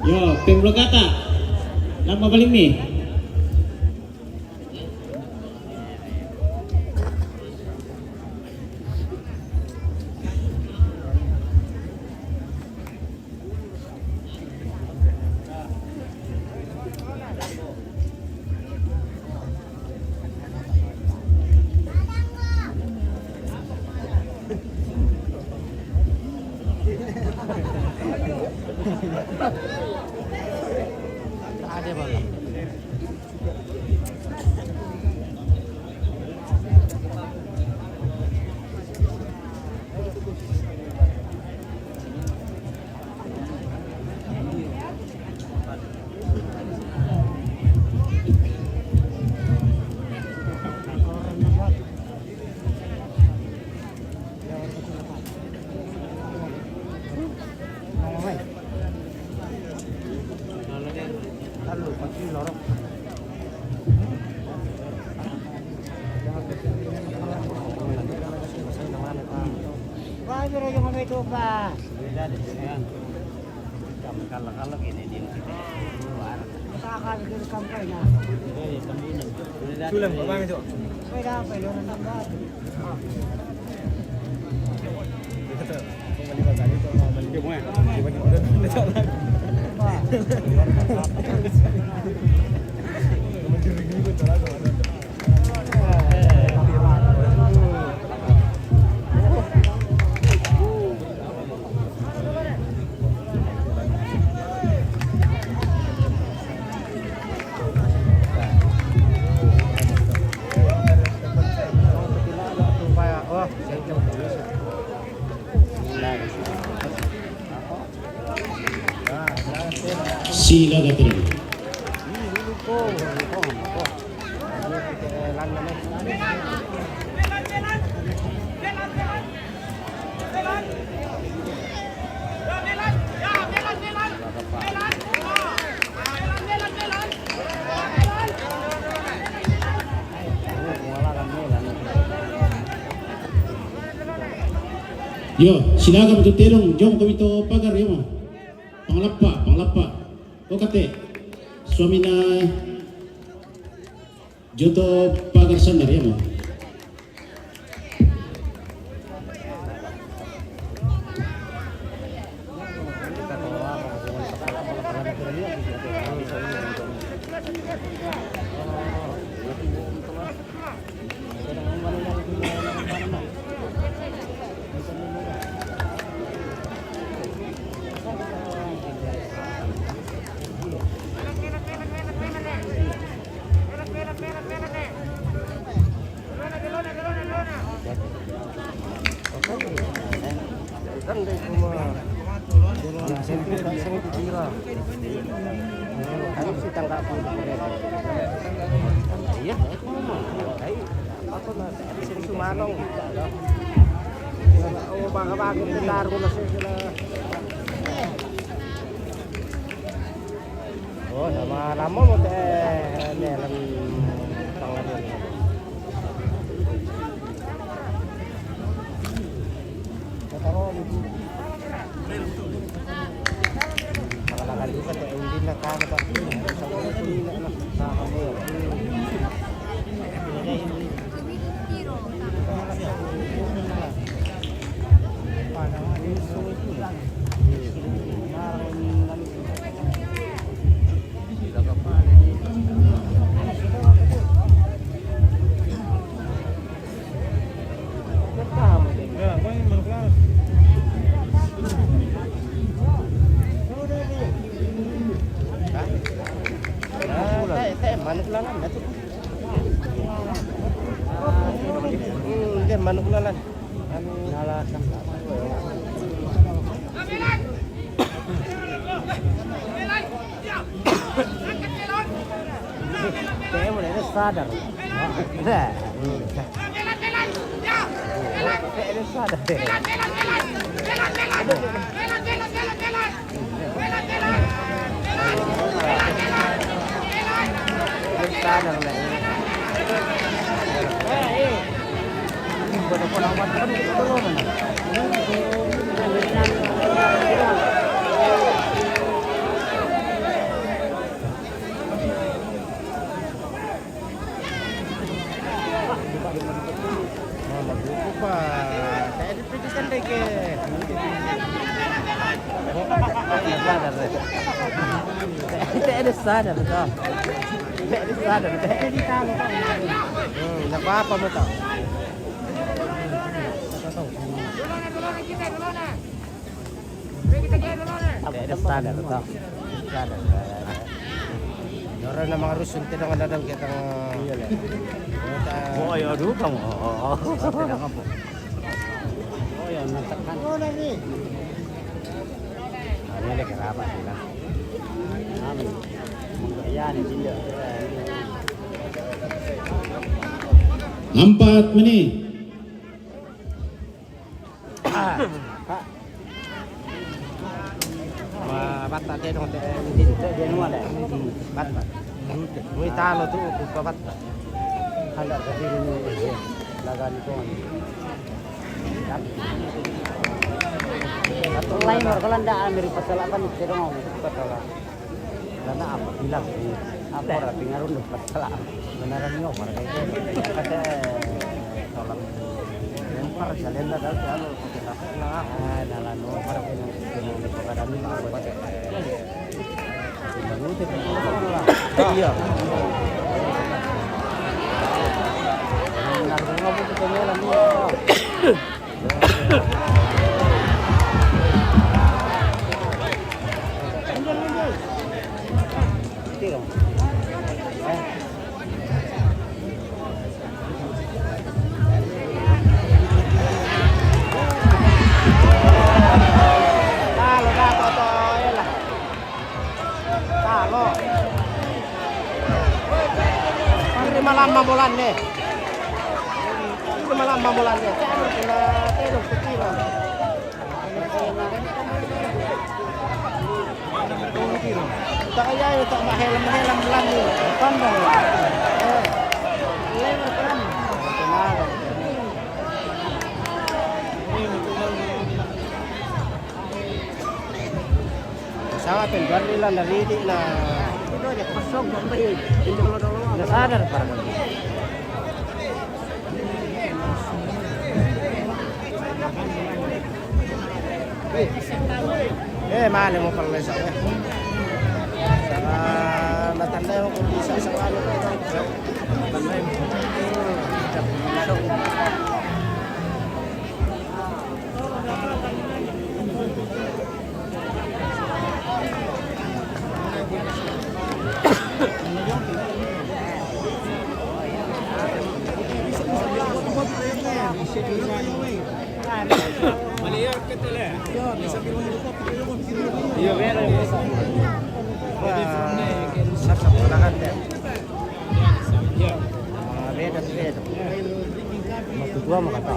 Yo, pemblokata. Lama balik mi. Kalau-kalau ini dia. Sulam, apa itu? Sila Gatril. Yo, silakan untuk telong, jom kami to pagar ya ma. Panglappa, panglappa. Okate, suamina Joto pagar sandar ya ma. Iya, aku mah. Aku mah sing sumanong. Oh, bangga-bangga bentar, aku masih kena. Oh, sama lama mau teh, nih, lagi tangan ini. Kataruh, Pak. Makalakad juga, Pak. Hindi na kami, Pak. Sa mga kulina na. Sa kami. Manuk lalan, Datuk. Hmm, dia manuk lalan. Anu, lalan. Dia mulai dia sadar. Dah. Hmm. Dia sadar. Mama buku pa. Saya di piti kan deke. Tidak ada sadar, betul. Tidak ada sadar. Hmm, tidak apa-apa, mau tahu. Ada standar, toh. Standar. Orang nama harus suntik dengan dadang kita. Iya, lah. Oh, ya, aduh, kamu. Oh, oh, oh. Standar apa? Oh, ya, nonton kan. Ini ada kerabat, sih, lah. Amin. Iya, nih, Dinda. Empat menit. Ma batta te dong te. Dia nu ada. Batta. Wih, talo tu ku batta. Hendak ke diri ni. Lagan tu. Lain kalau ndak ambil pasal apa ni, te dong pasal. Karena apa bilang ini? Apa orang pengaruh lu masalah? Beneran nyo, para kayak gitu. Kata tolong lempar, saya lempar, tahu, tahu, pakai apa? Nah, nah, lah, no, para kayak gitu. Iya. Benar, gua nggak butuh pembelaan, iya. Talo. Ini malam mambolan nih. Ini malam mambolan nih. Saya harus kena tedong sekilo. Tak kaya itu tak mahelam-mahelam belani. Pandang. Eh. Lebar peran. Tenang. Sangat pembarilan dari di na. Itu aja kosong sampai pintu dulu. Nggak sadar para. Eh, mali mo pala sa. Sa natanda ko kung isa sa ano. Wah, sasakulakan deh. Mga beda, beda. Matutua mo kata.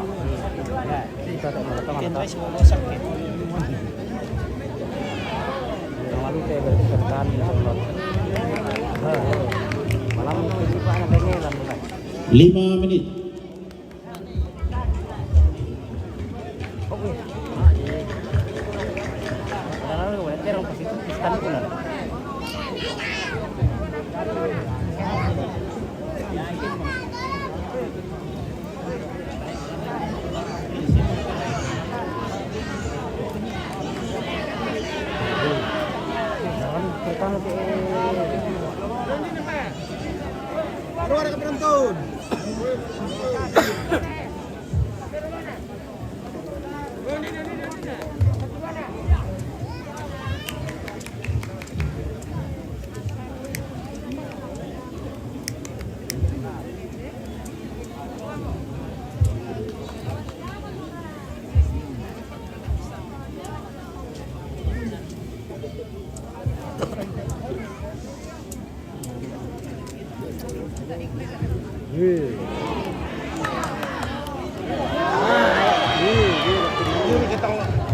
Kita tak mau kata, kata. Malu teh berkesempatan, ya Allah. Malam itu juga ada pengen, lah. Lima menit. Baru ada keberuntung.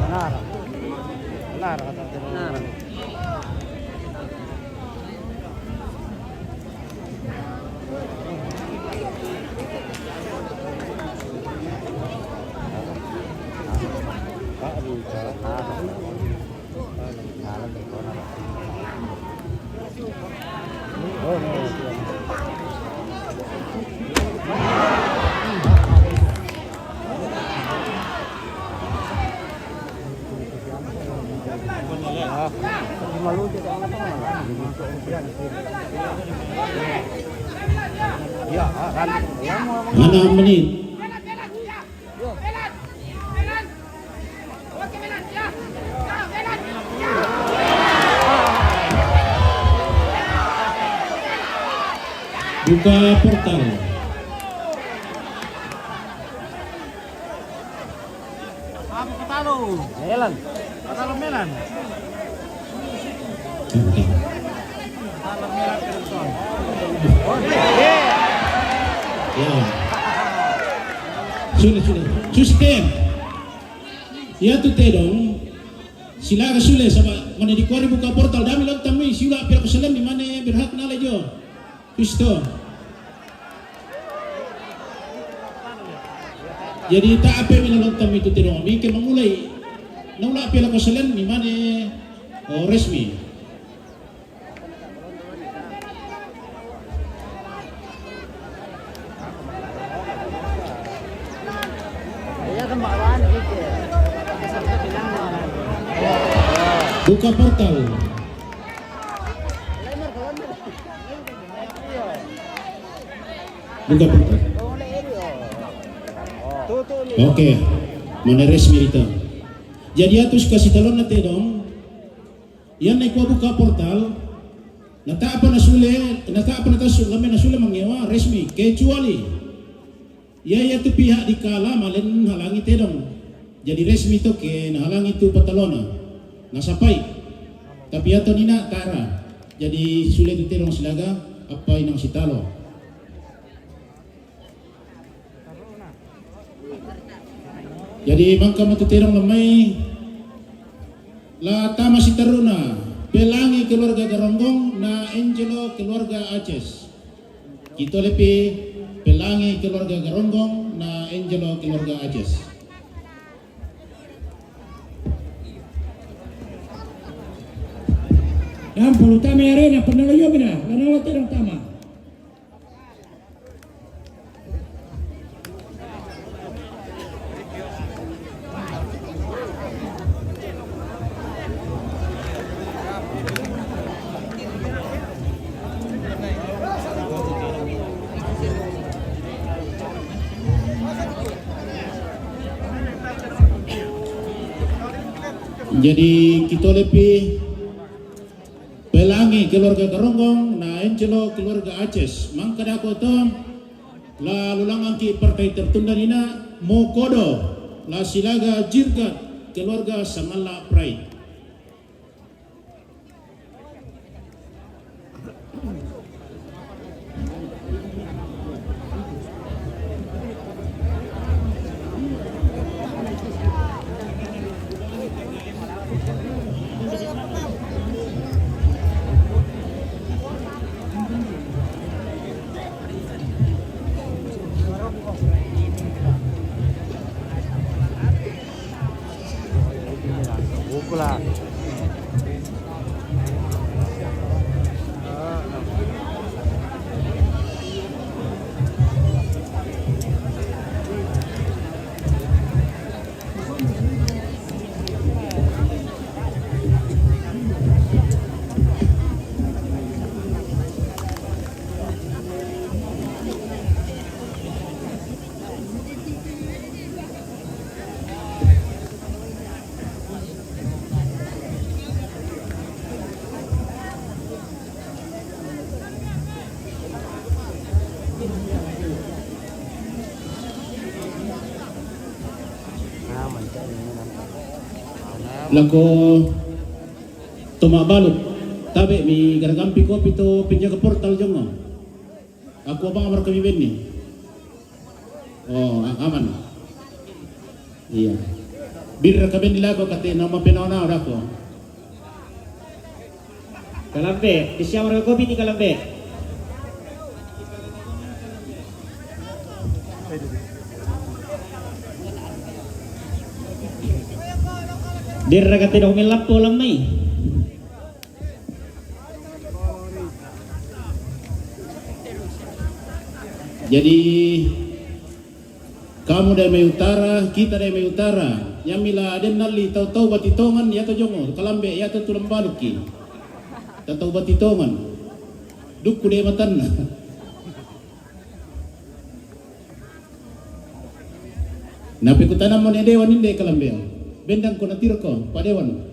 Benar. Benar kata dia. Benar. Enam menit. Buka portal. Apa kata lu? Melan. Kata lu Melan. Kata lu Melan, Melan. Ya. Sudah, sudah. Susi te. Iatu tedong. Silaga sule saba' mane dikuari buka portal, dami lontang mi, siula' pira kusaleng mi mane berhak nala jo. Kristo. Jadi ta'ape mi na lontang mi tu tedong mi ke mangulai. Naula' pira kusaleng mi mane, o, resmi. Buka portal. Buka portal. Oke. Mane resmi ita. Jadi iatu si kasitalonna tedong. Ianna ikua buka portal, nata'pa nasule, nata'pa natasu, lamme nasule mangngewa, resmi, kecuali ia iatu pihak dikala malen halangi tedong. Jadi resmi to ke nahalangi tu patalona. Nasapai. Tapi iatu nina tara. Jadi sule tu tedong silaga, appai nang sitalo. Jadi mangka matu tedong lammai la tama sitarru'na, Pelangi keluarga Garonggong na Angelo keluarga Aces. Kitolepi Pelangi keluarga Garonggong na Angelo keluarga Aces. Yang puluh tama arena pernah yo bina, karena lo tedong tama. Jadi kitolepi Pelangi keluarga Garonggong, na Angelo keluarga Aces. Mangkadako to, la lulangangki partai tertunda nina, mokodo, la silaga Jirgat keluarga Sangalla Pride. Lako Toma baluk. Tabe' mi garagampi kopi to penjaga portal jongo. Aku abang amar kami benni. Oh, a-, aman. Iya. Birra ka benni lako kate nama penao-nao dako. Kalambe, di siapa kopi ni Kalambe? Birra kate dok melappo lammai. Jadi, kamu dai mai utara, kita dai mai utara. Yammi la den nalli tau-tau bati tongan, yato jongo, Kalambe, yato tulang balukki. Tau-tau bati tongan. Dukku de matanna. Nape kutanammo ne dewan inde Kalambe. Bendang ko natirko, Pak Dewan.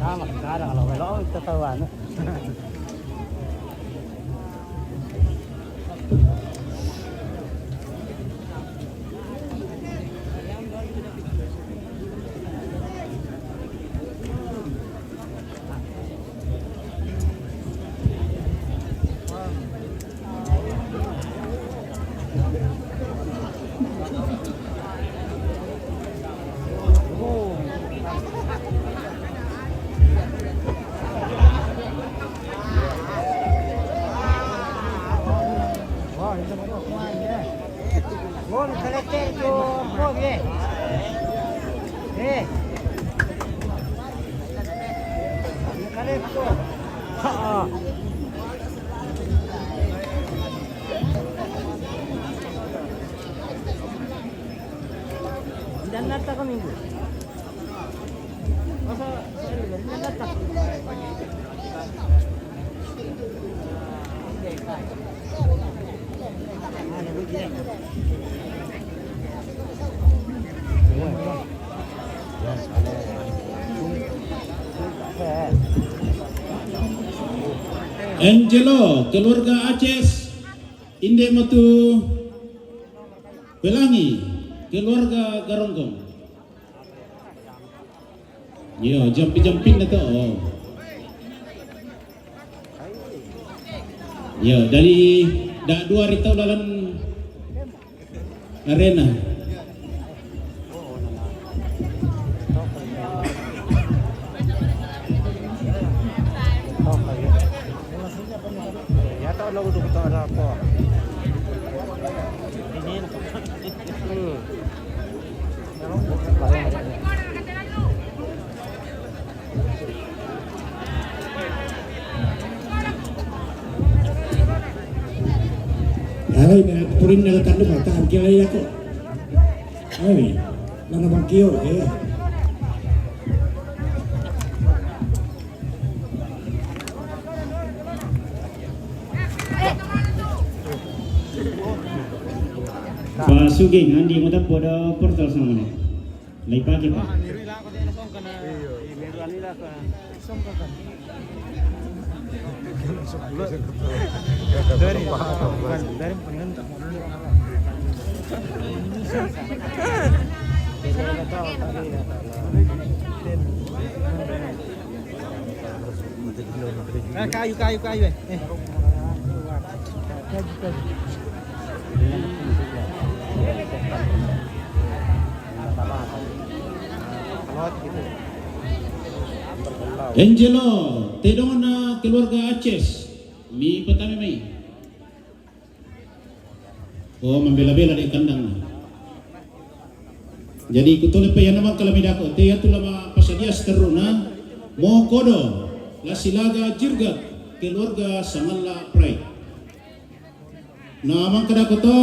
Sama, sekarang kalau belok, kita tahu anu. Angelo, keluarga Aces, inde matu Pelangi, keluarga Garonggong. Iya, jampi-jampinna to. Oh. Iya, dari dak dua ri tau lalan arena. Hmm. Ai, mena purinna la tandu mata angkila ya ko. Ai, mana bangkio, eh. Pa Sugeng, andi mo tappo da portal sama ne. Lai pake, Pak. Eh, kayu, kayu, kayu, eh. Eh. Kayu, kayu. Angelo, tedongna keluarga Aces, mi patame mai. Oh, mambela-bela de kandang. Jadi kutole pe yana mangkala midako, te yatu lama pasadia seteruna, mo kodo, la silaga jirgat, keluarga Samalla Pride. Na mangkadako to,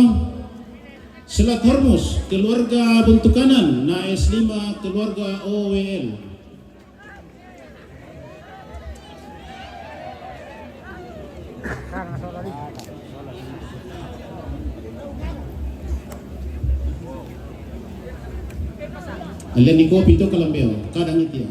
Selat Hormuz, keluarga Bentukanan, na S lima, keluarga O W L. Aleni kopi to Kalambeo, kadang itu ya.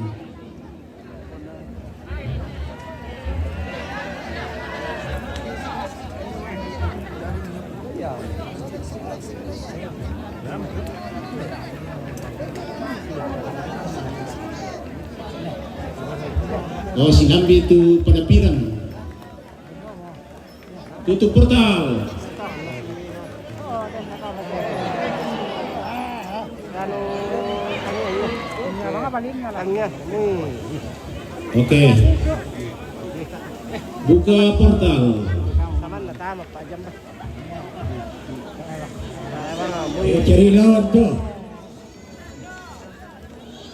Oh, sinambi tu pada pirang. Tutup portal. Oke. Buka portal. Eh, cari lawan tu.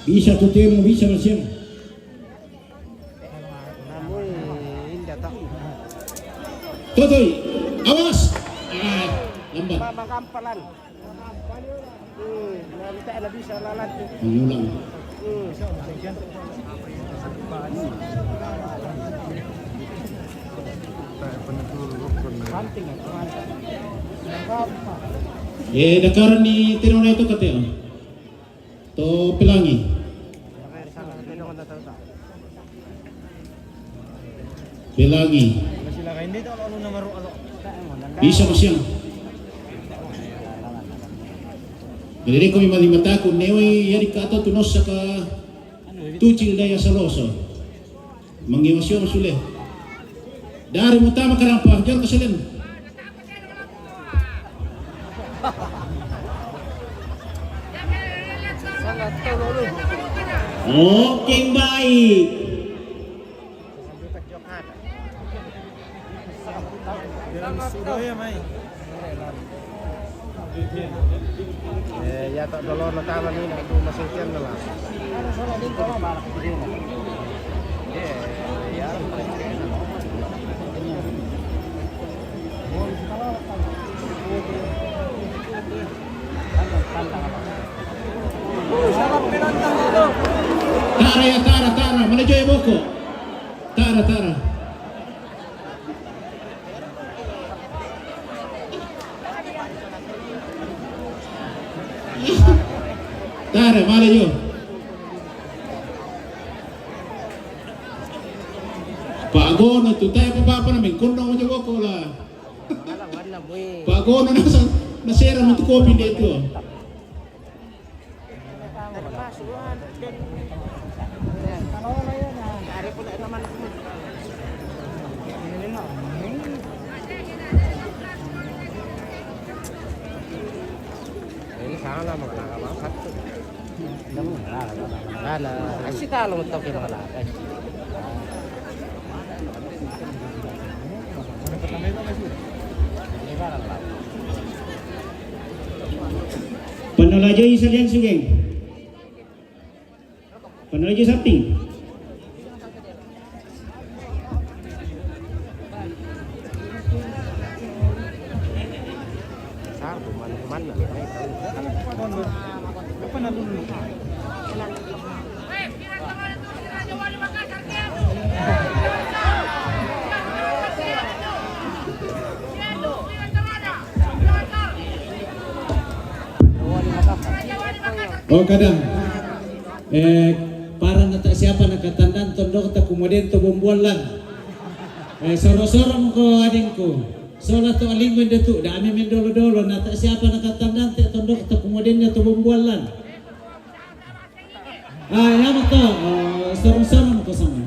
Bisa tu temo, bisa masiang. Totoi, awas. Ah, lambat. Mengulang. Eh, dakaran ni tino na itu kateo. To Pelangi. Pelangi. Bisa masiang. Jadi ko mi mali mataku newe yari ka to tunosa ka tucil daya saloso. Mangiwasyo sule. Dari mutama karang pa jor kaselen. Oke, baik. Eh, ya tak dolo na tama ni na tu masing tian na la. Eh, ya. Tara ya, tara, tara. Mana Joy Boko? Tara, tara. Tara, mala yo. Pagono tu, tayo pa pa na mingkundong mo ko la. Pagono na sa, nasira mo tu kopi dito. Ini sana mga nakakapasok. Sana, ay, si talo mo to, mga lakay. Panolajay sa liyan, sige. Panolajay sa ping. Oh, kadang. Eh, para na ta siapa na katandan tondok ta kumuden to bombualan. Eh, soro-soro mo ko adingku. Sola to alinggo inda tu, da ami mendolo-dolo, na ta siapa na katandan te tondok ta kumuden to bombualan. Ah, ya mo to, eh, soro-soro mo ko sama.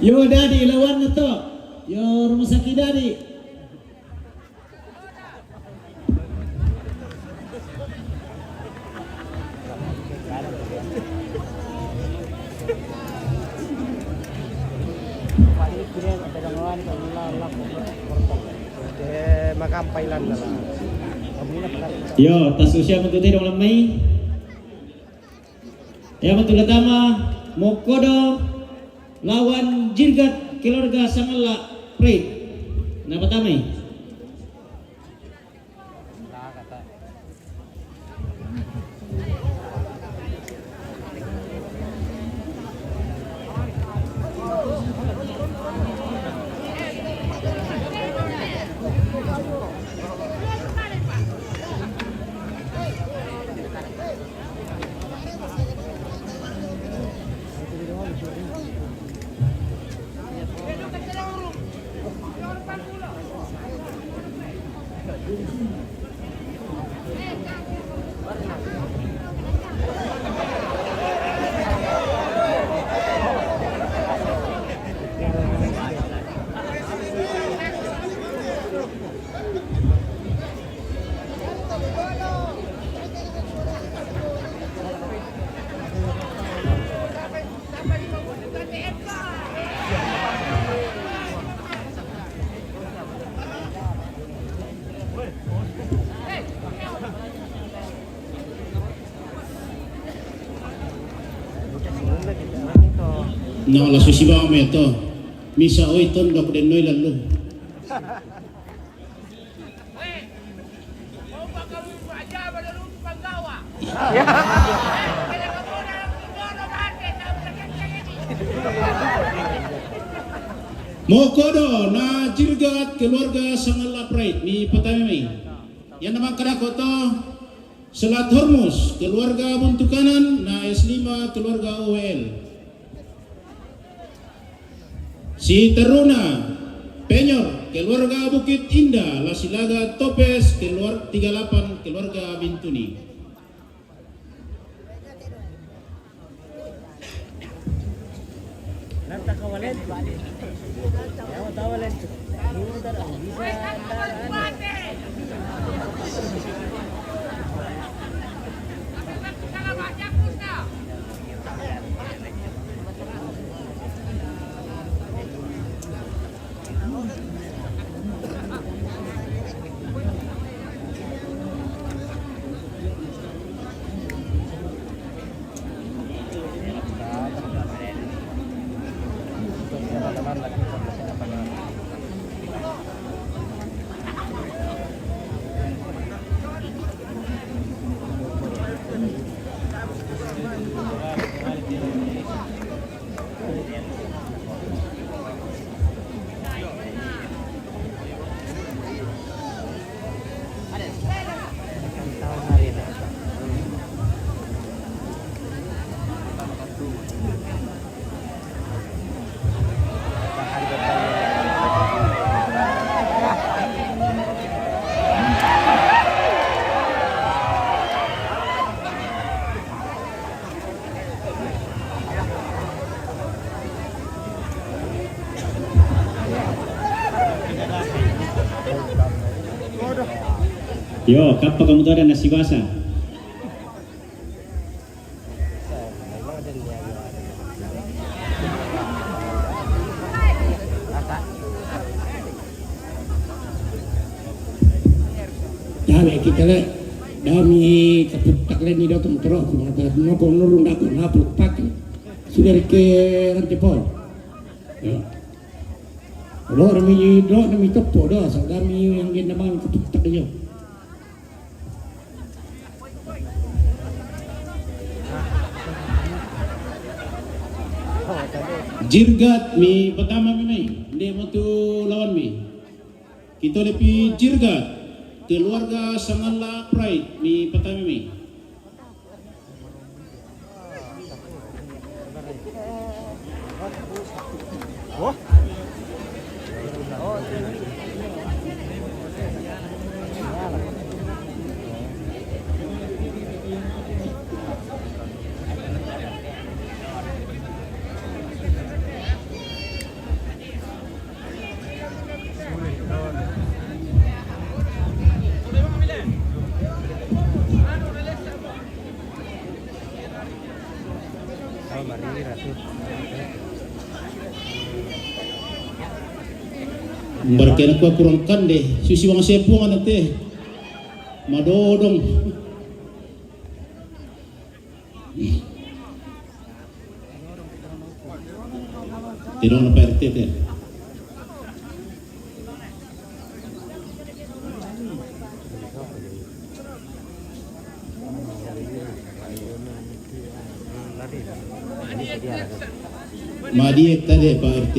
Yo, Dadi, lawan na to. Yo, rumah sakit Dadi. Eh, makampailan na la. Yo, tas usia mo tu tedong lamai. Ya, betul tama, Mokodo lawan Jirgat keluarga Sangala Pride. Na patama i. No, la susi ba me to. Misa oi ton dok den noi lalu. Mokodo na jirgat keluarga Sangala Pride ni Patami. Yang nama kada koto Selat Hormuz, keluarga Buntukanan, na S lima, keluarga O W L. Si Taruna, Penyor, keluarga Bukit Indah, Lasilaga Topes, keluar tiga lapan, keluarga Bintuni. Yo, kapa kamu tu ada nasi basah? Dame kita le, dami kaputak le ni dotum terus, mata noko nurung dako napuk paki. Sudah ke rantepol. Ya. Lo dami do dami topo do, asal dami yang dia namang kaputak yo. Jirgat mi pertama mi mai, nde mo tu lawan mi. Kita lepi jirgat, keluarga Sangala Pride mi pertama mi. Barkena kua kurang kande, susi wang sepuang anate. Madodong. Tidak ada Pak R T te. Madiek tadi Pak R T.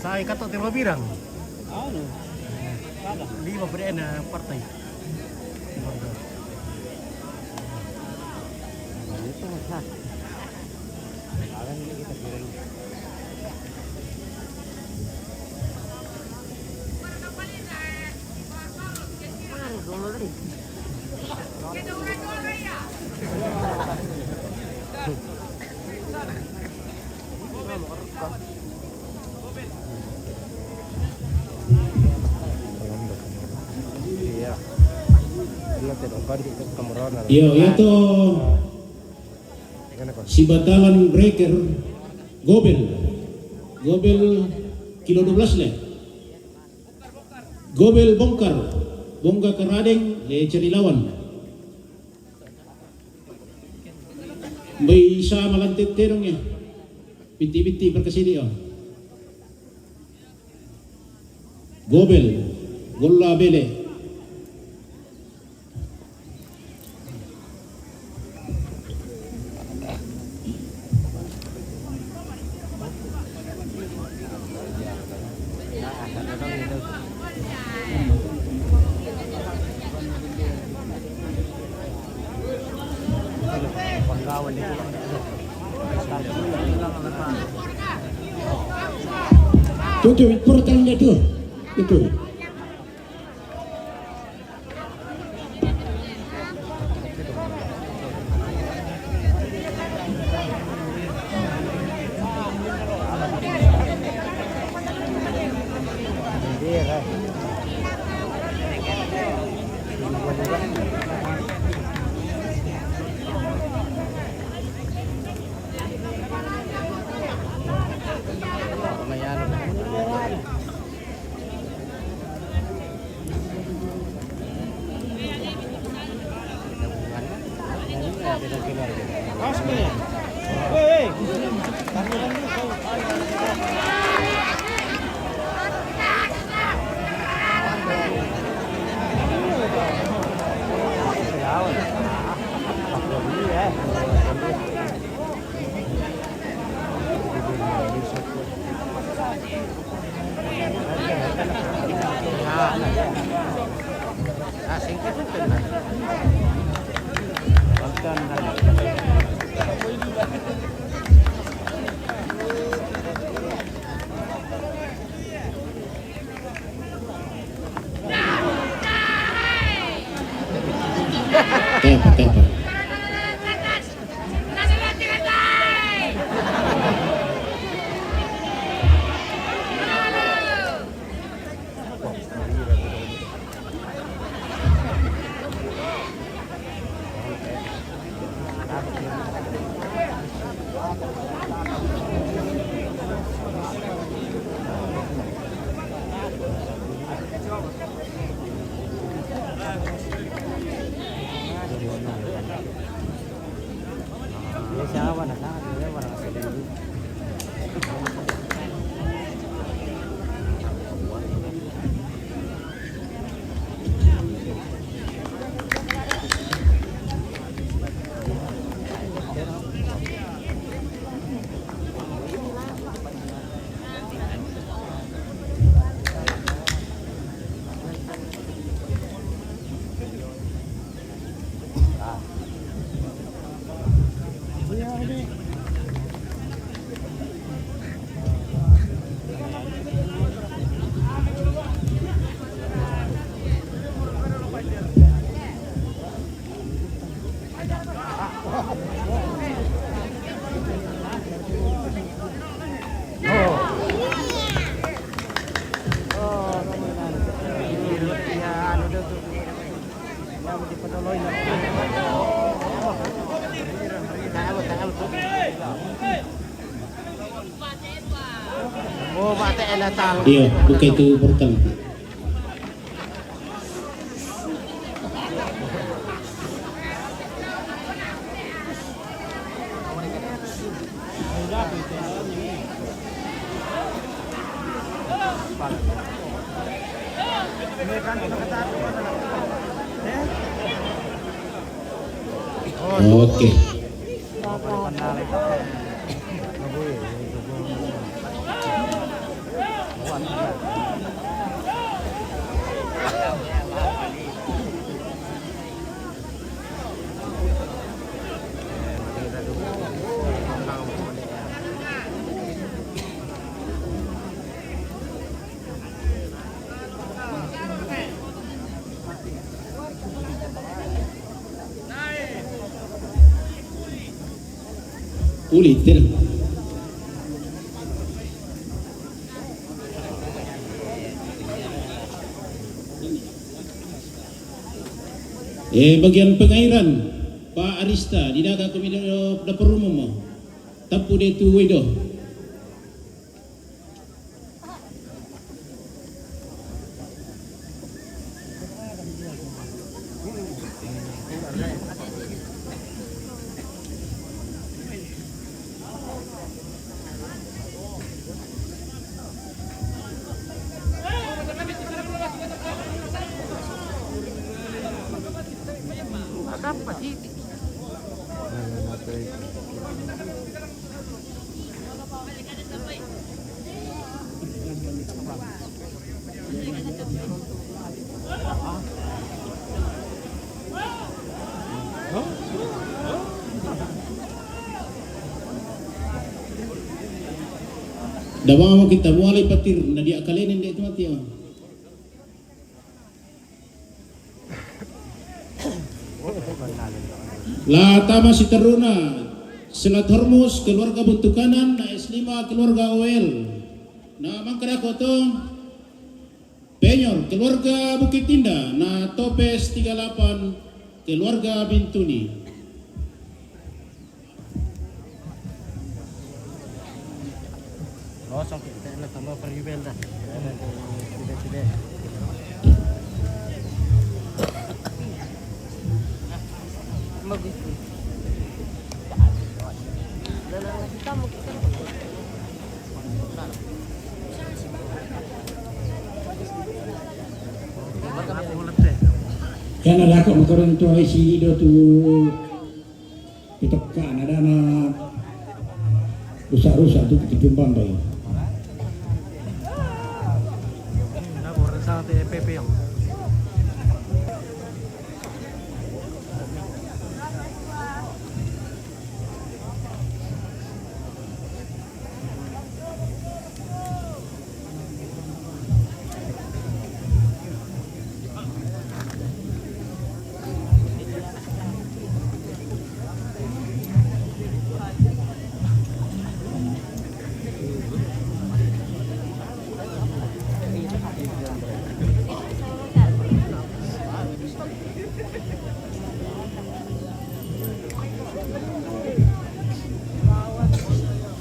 Ay, kato, tiro birang. Ano? Lima pa rin na partay. Iyo, ito. Si Batalan Breaker, Gobel. Gobel, kilo dua belas le. Gobel Bongkar. Bongga Karadeng, le cari lawan. Bai sa malantit terong ya. Biti-biti perkasili, oh. Gobel, golla bele. Tutu, importante tu. Itu. Tempo, tempo. Iya, buka itu portal. Oke. Puli, tira. Eh, bagian pengairan, Pak Arista, di daga komite dapur umum, tapu de tu wedo. Dawa mo kita mualai patir, na dia kalenen de itu mati ya. La tama si teruna, Selat Hormus, keluarga Buntu Kanan, na S lima, keluarga O L. Na mangkada koto, Penyor, keluarga Bukit Indah, na Topes tiga lapan, keluarga Bintuni. Kosong kita na tama peribel dah. Tiba-tiba. Bagus. Dalam kita mau kita. Yan na dako makaroon to ay si Ido to. Pitok ka na dana rusak-rusak tu kita jumpang bai. Dapur sa T P P yang.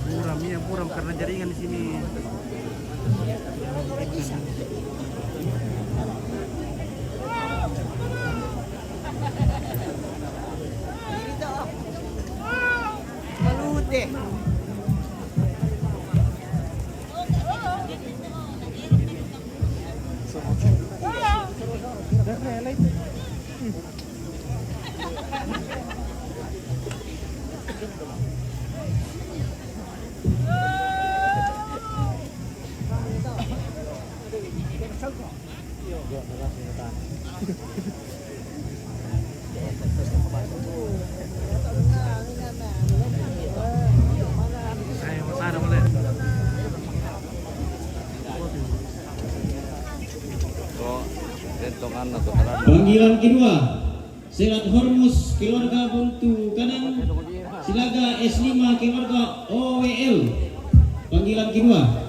Buram, iya, buram karena jaringan di sini. Malute. Panggilan kedua, Selat Hormus, keluarga Buntu Kanan, Silaga S lima, keluarga O W L. Panggilan kedua.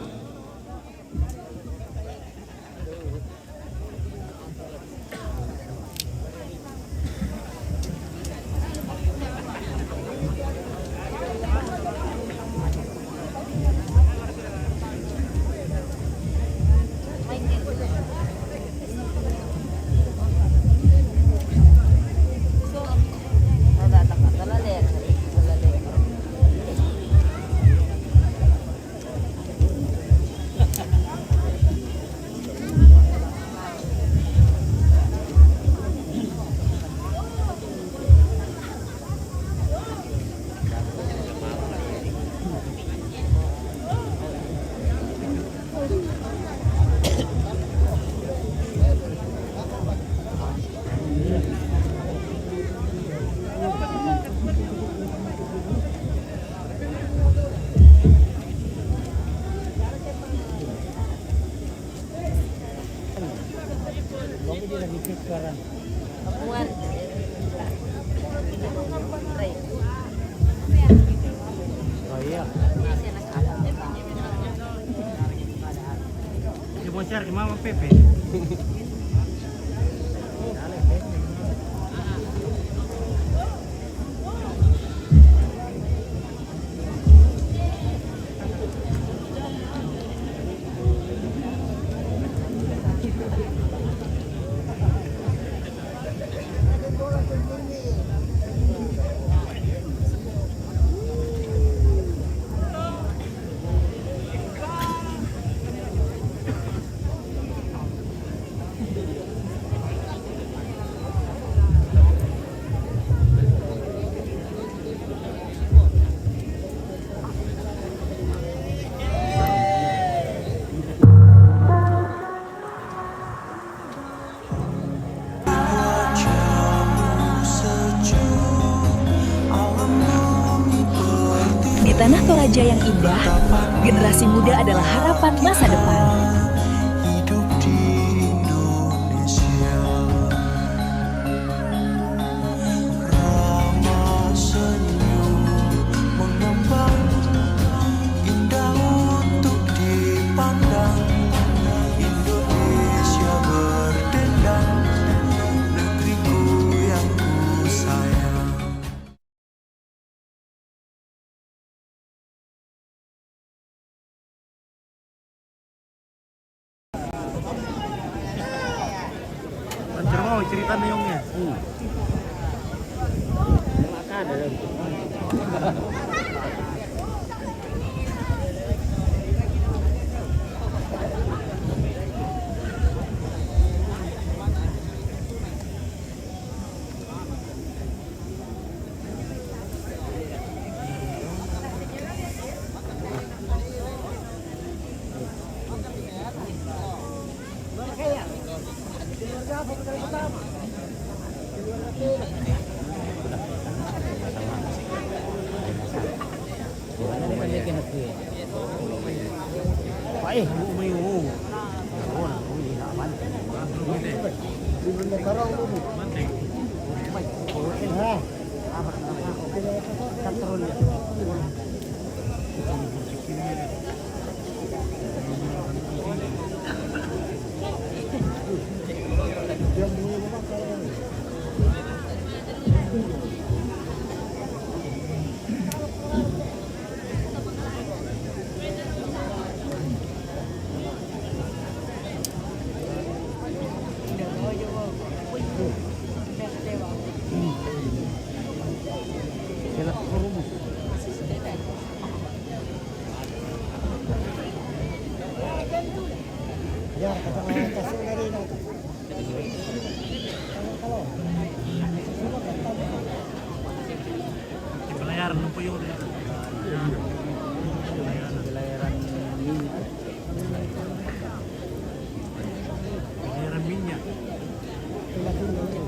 Pepe. Di tanah Toraja yang indah, generasi muda adalah harapan masa depan. Hidup di Indonesia, ramah senyum mengembang, indah untuk dipandang. Indonesia berdendang, negeriku yang ku sayang. Lancar mau cerita nih, Yong, ya? Hmm. Makan ada. Pelayaran, no, po, yo, de. Pelayaran minyak. Pelayaran minyak.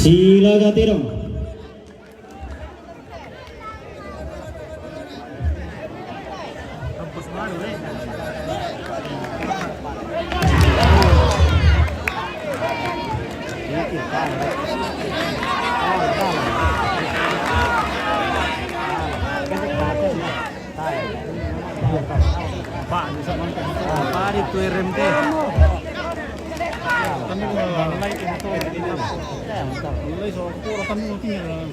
Sila Gatirong. Pari tu R M T. Kami ko, like ito. Mulai sa ako, kami ko tingin.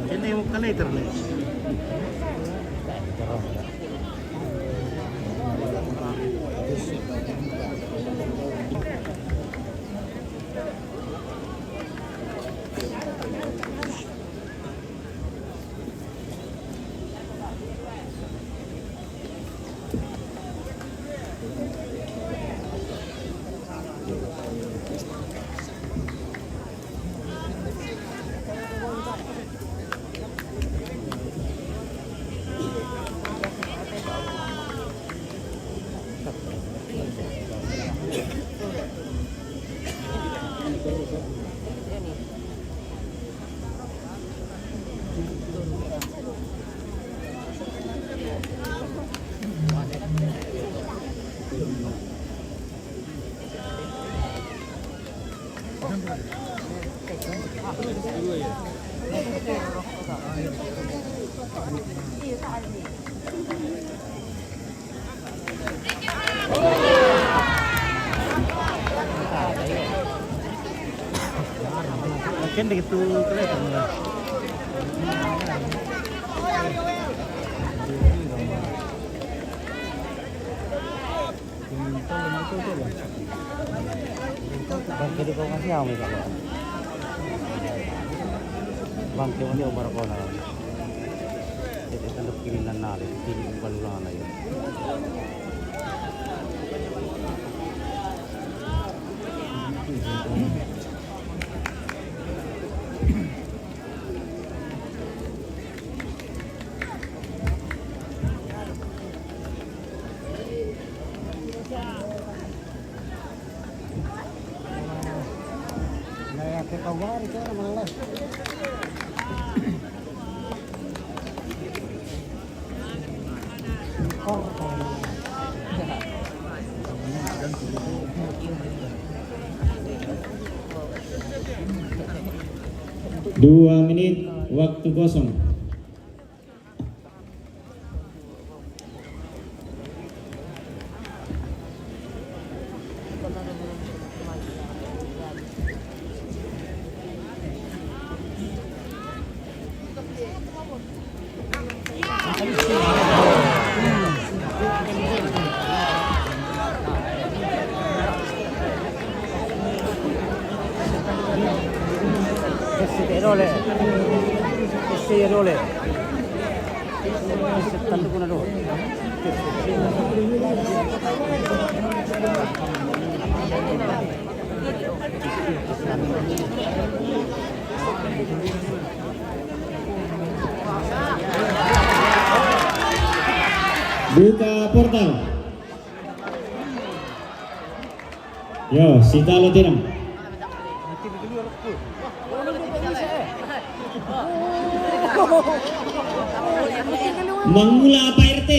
Ini yung ka-letter na yun. Kendek itu kelihatan. Bangke di kau kasih apa itu? Bangke masih umur kau nak. Jadi tanda kiri dan nari, kiri bukan ulangan lagi. Dua menit waktu kosong. Buka portal. Yo, si talo tinang. Mangula Pak R T.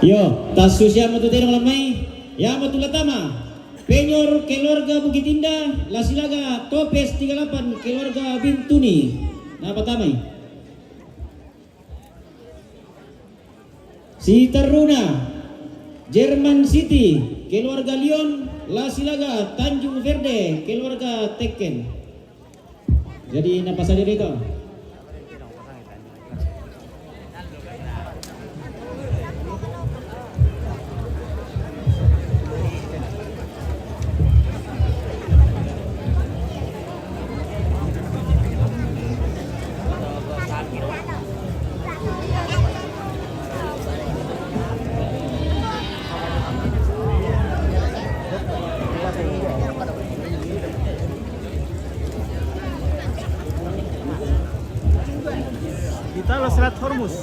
Iyo, tassusiamo tu tedong lammai. Iamo tu la tama, Penyor keluarga Bukit Indah, la silaga Topes tiga lapan keluarga Bintuni. Napatamai. Siterruna, Jerman City keluarga Lyon, la silaga Tanjung Verde keluarga Tekken. Jadi, napasadia itu. Kita lo Selat Hormuz.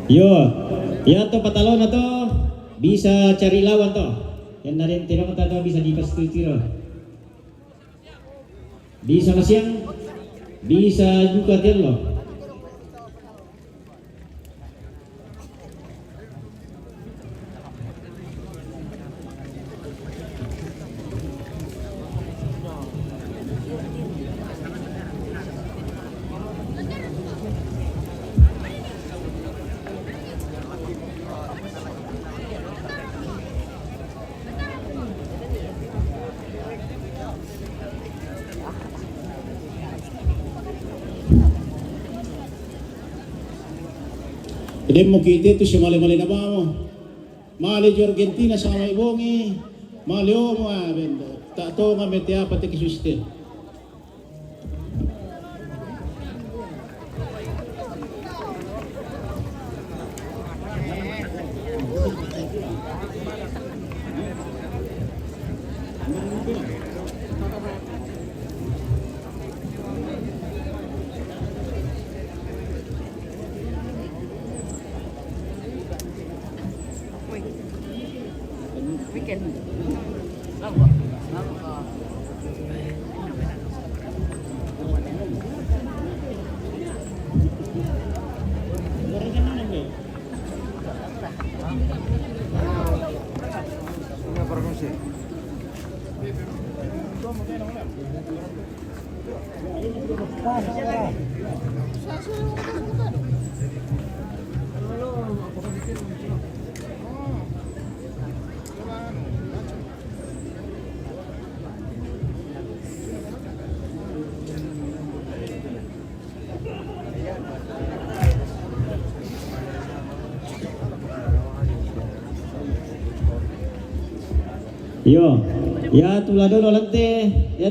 Iyo, iya to patalona to bisa cari lawan to. Yang dari tedong to bisa dipastuti ro. Bisa masiang, bisa juga tiang lo. Demmo ki te tu si male-male na bamo. Male jo Argentina sama i bongi. Male omo, ah, bendo. Tak tonga mete apa te ki suste. Iyo, iya tu la dolo lante, iya.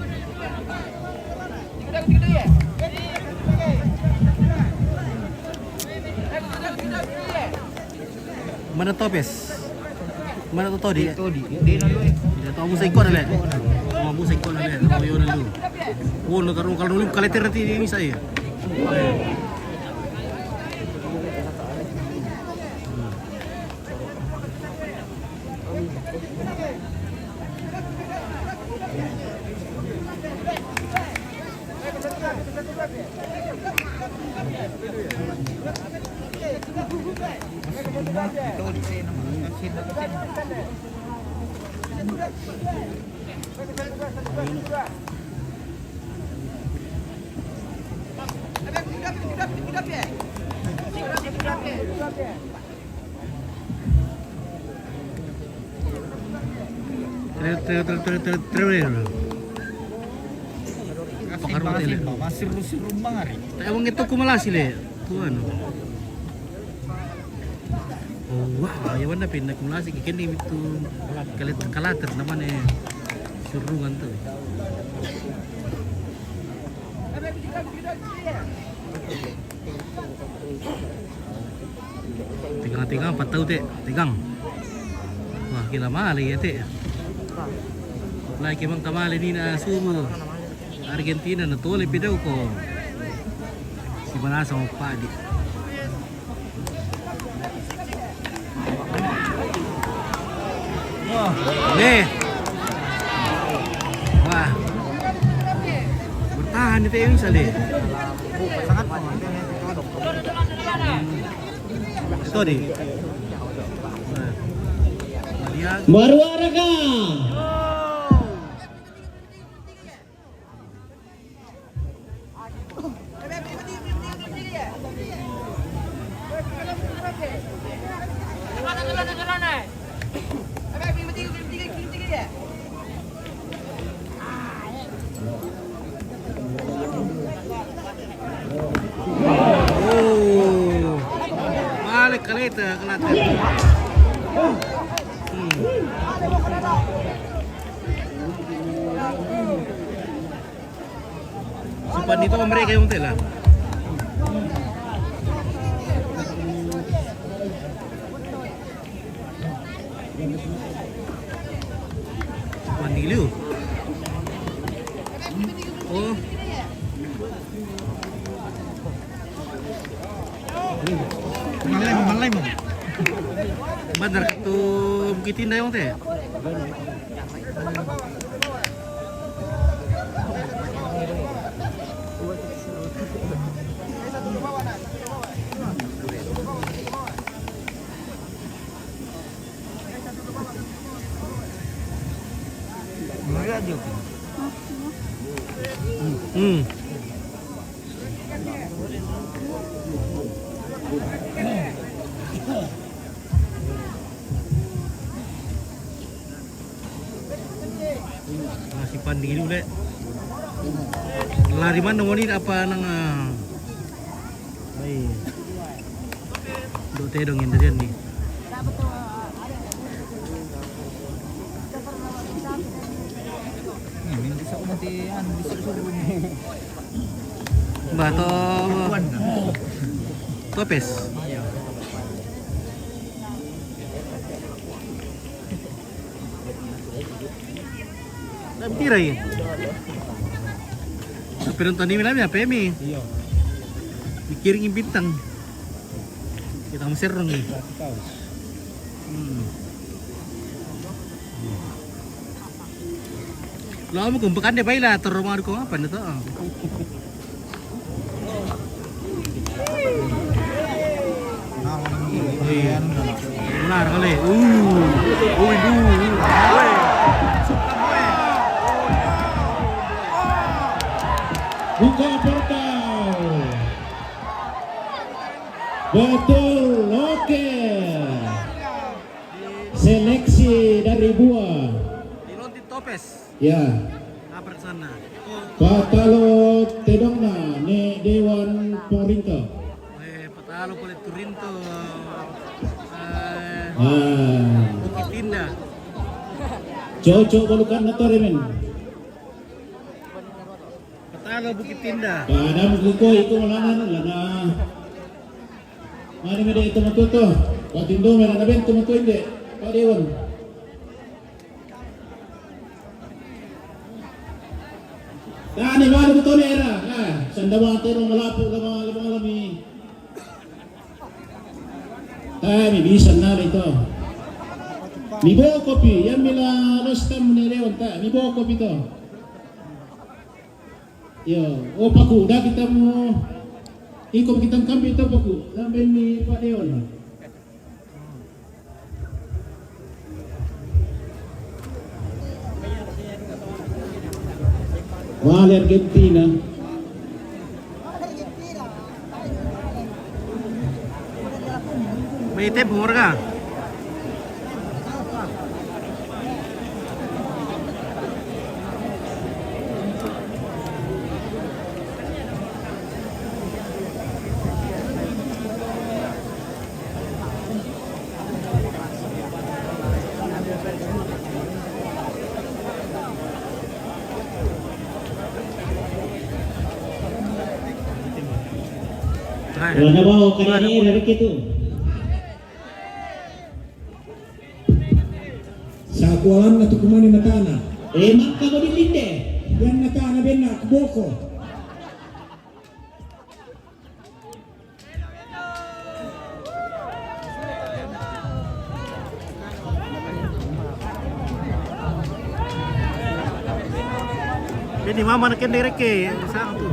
Mana Topes? Mana to Todi? Todi. Dia na lu. Dia to abu sa ikon ale. Oh, abu sa ikon ale. Oh, yun na lu. Oh, lu karu kalau lu kaleter ti ini saya. Tre-, tre-, tre-, tre-, tre-, tremendo. Masih, masih rusuh rumah hari. Tak emang itu kumulasi le. Tuan. Oh, wah, ya wanda pindah kumulasi kikini itu kalit kalater namanya surungan tuh. Tegang-tegang, patau te, tegang. Wah, kila mali ya te. Lai kemang kamali ni na sumu. Argentina na tole pidau ko. Si mana sama padi. Wah. Nih. Wah. Bertahan di T M Saleh. Sangat. Sorry. Baru warga. Oh, balik kalita, kalita. Hmm. Supan dito mereka yung tela. Maniliw. Oh. Malay mo, malay mo. Bandar to Bukittinggi yung te. Hmm. Masih pandilu le. Lari mana ngoni apa nang, ah, ai. Dote dong yang tadi nih. Ini bisa umati anu bisa suruh ini. Bato. Kuan. Topes. Mentira ya. Pero tani mi lami apa mi? Iya. Mikiring bintang. Kita meserong ni. Hmm. Lo mo kung bakande baila toro mga ko apa na to. Ular kali. Uh. Uy, uh. Uy. Buka portal. Betul, oke. Seleksi dari Buah. Di Lonti Topes. Ya. Apa sana? Patalo tedongna ne Dewan Porinto. Eh, patalo pole Turinto. Eh, ah. Bukittinggi. Cocok balukan na tore men. Patalo Bukittinggi. Padam kuko iko malana lana. Mari mede itu matuto. Patindo mera na ben tu matuinde. Padewan. Tani balu kutone era. Ah, sanda mate no malapu lama lama lami. Tani bisa nari to. Ni boko pi, yang mila rostam ne lewan ta. Ni boko pi to. Yo, oh paku, udah kita mau ikut kita kambing to paku. Sampai ni Pak Dewan. Wale Argentina. May tempo, Morga. Wala na ba o kaya ni Eric itu? Sa kualanna tu kumani matana. Eh, makka mo dilinde. Yan na ka na ben na kuboko. Ini mama na kende reke, sang tu.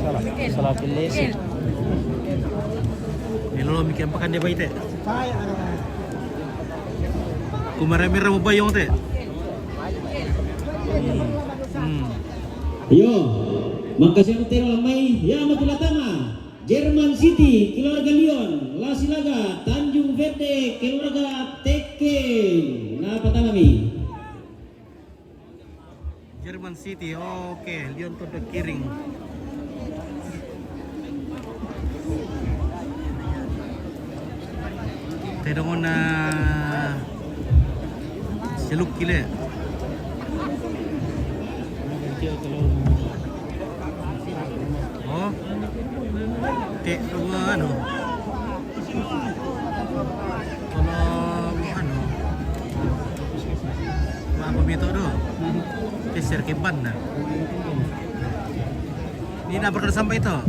Salah, salah pilih sih. Ini lo mikir apa kan dia baik teh? Kumare-mare mo bayong te. Hmm. Hmm. Yo, makasih ang tero lamai, ya, matulatama. German City, keluarga Leon, Lasilaga, Tanjung Verde, keluarga Tekken. Napa tanami? German City, oke, Leon Todo Kiring. Tedong na seluk kile. Oh, te, ano, Tolong, ano, mago mito do. Keser ke ban na. Ini na berkena sampai to.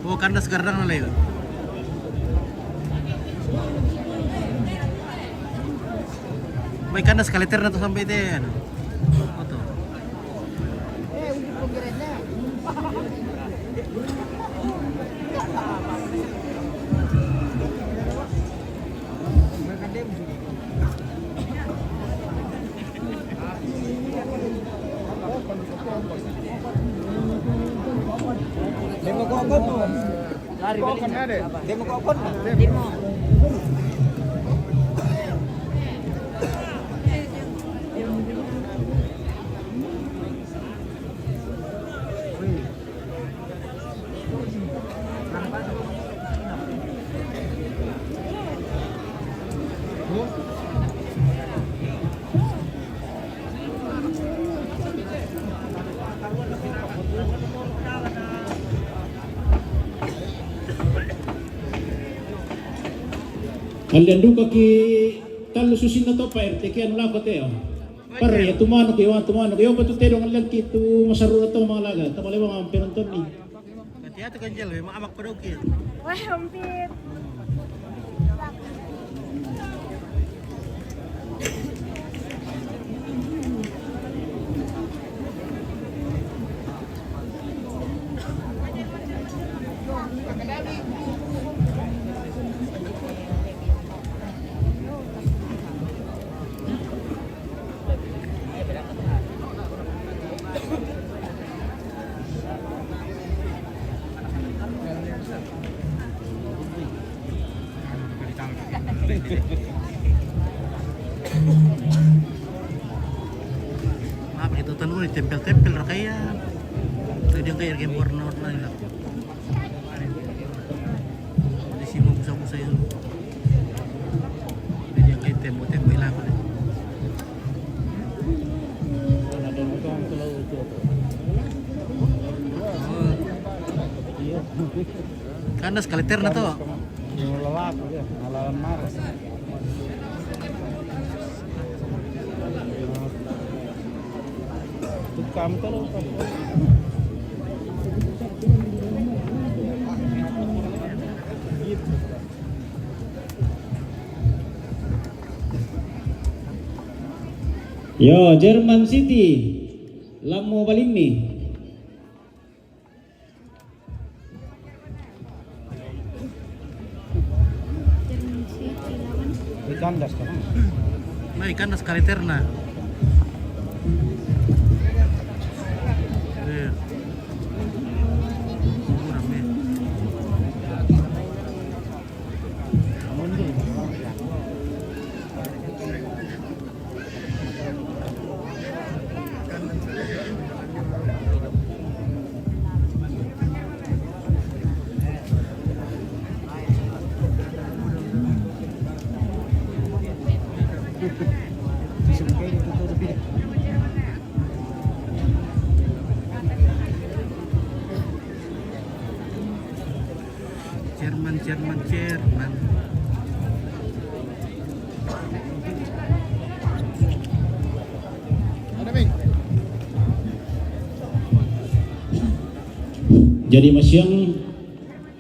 Oh, kandas gardang na layo. May kandas kaliter na to sampai te, ano. Oto. Lari balik. Demo kok kon? Demo. Allian duka ki tallu susinna to, Pak R T, ki anu lako te, oh. Par ya, tu manuk, ya, tu manuk. Ya, apa tu tedong allian ki tu masaru to malaga. Tapale bang penonton ni. Hati-hati kan jel, memang amak pada oke. Wah, hampir. Apa itu tanu ni tempel-tempel ra kaya. Itu dia kaya game Fortnite lah. Di sini busa-busa itu. Ini dia kaya tembok-tembok hilang. Kandas kaliter na to. Yung lalaki, ya, nalaman mara. Tukang terus. Yo, German City. Lammo balimmi. Ikan das kan? Nah, ikan das kaliterna. Iya. Kurang, ya. Mancer, mancer, man. Jadi masiang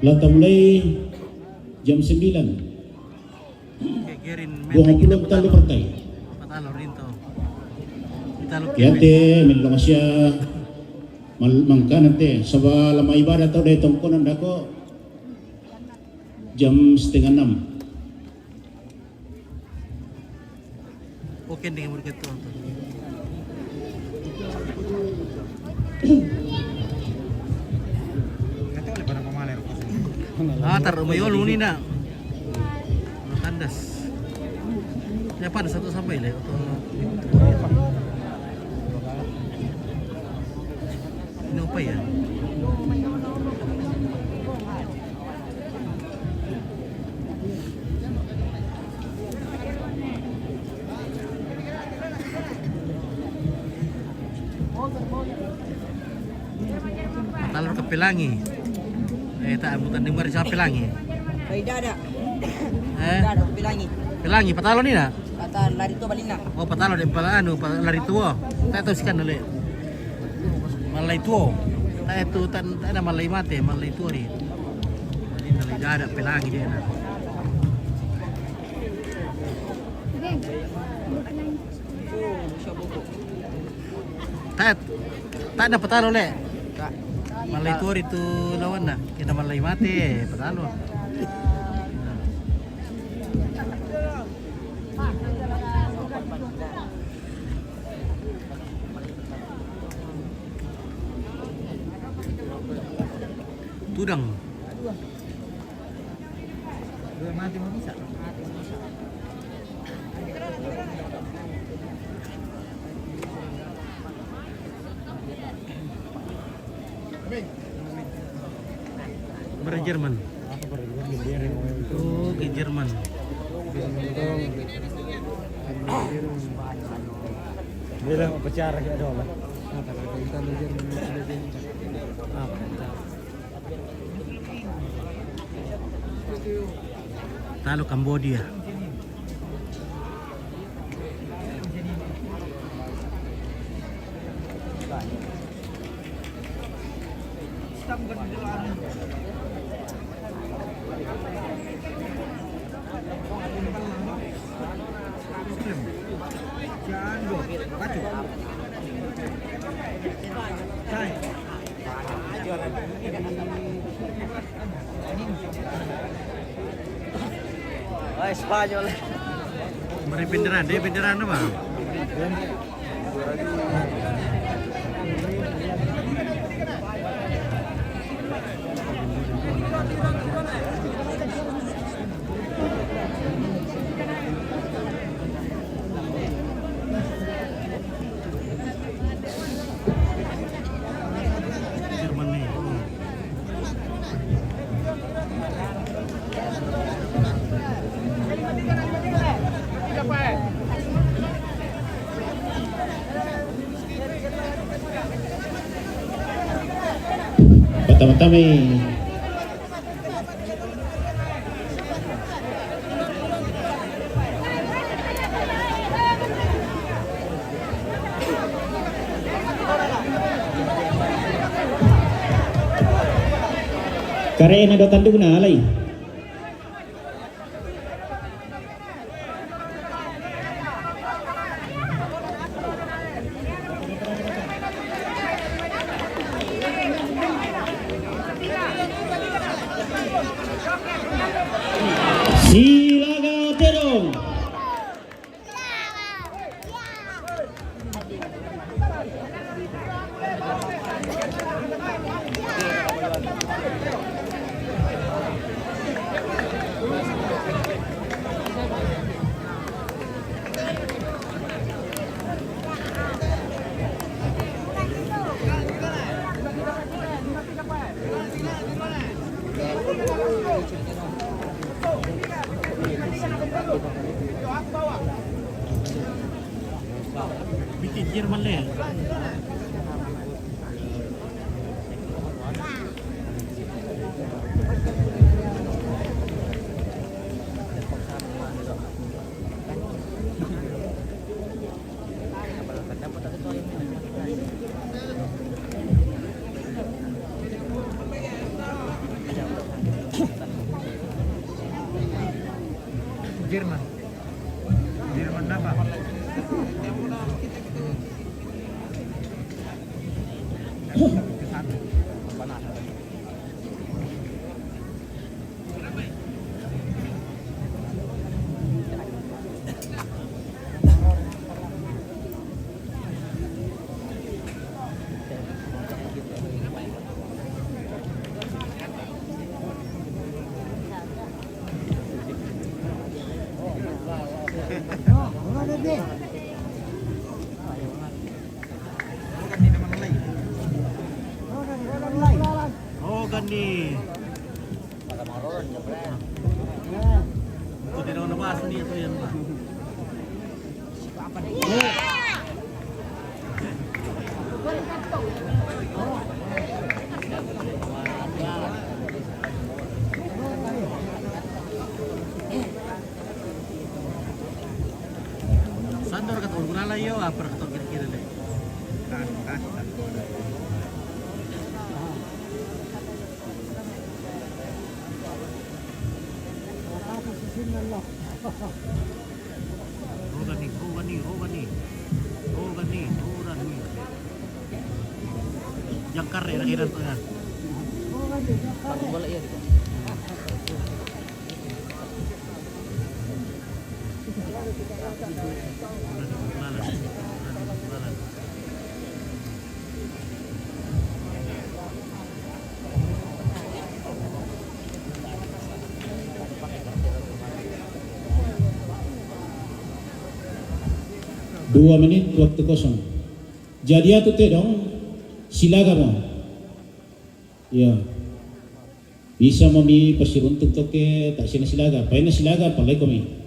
la ta mulai jam sembilan. Dua puluh talo partai. Patalo rinto. Patalo. Yate, melong sia. Mangkana te, saba la mai ibadah tau dai tongkonan dako. Jam setengah enam. Oke, dengan berkat Tuhan. Ah, taruh mayol ini nak. Kandas. Ya, pan satu sampai le. Ini apa ya? Patalo ka Pelangi. Eh, ta, bukan dengar siapa Pelangi. Ida ada. Eh? Ida ada Pelangi. Pelangi, patalo ni na? Patalo lari tu balik na. Oh, patalo de pala anu, pa-, lari tuo. Ta tu sikan dale. Malai tuo. Ta tu tan, ta ada malai mate, malai tuo ni. Jadi dale ida ada Pelangi de na. Ta, ta ada patalo le. Malai tuo itu lawan na. Kita malai mate, patalo. Tudang. Bara Jerman. Oh, ke Jerman. Beda bicara kita doang. Talo Cambodia. Wah, Spanyol. Mari pinderan, dia pinderan apa? Patama-tama. Karena do tanduk na alai. Silaga Terong. Bikin Jerman le. Firman. Firman apa? Oh, gani. Ito din ako nabasa niya, ito yan ba? Sandor ka tol, gulala yo, apa ka tol kira-kira le. Rogani, rogani, rogani. Rogani, rogani. Jangkar ya, kira tuh ya. Wala iya dito. Dua menit waktu kosong. Jadi atu te dong, silaga mo. Iya. Bisa mo mi pasiruntuk toke, tak sina silaga. Paina silaga, palai komi.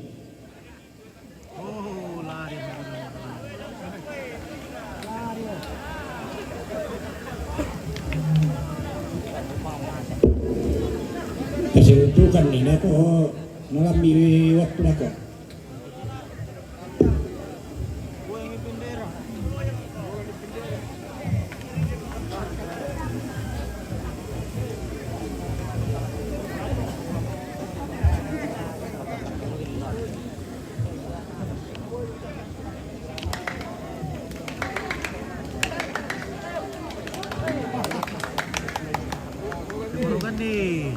Pasiruntukan ni nako, nalami waktu nako. Burugan ni.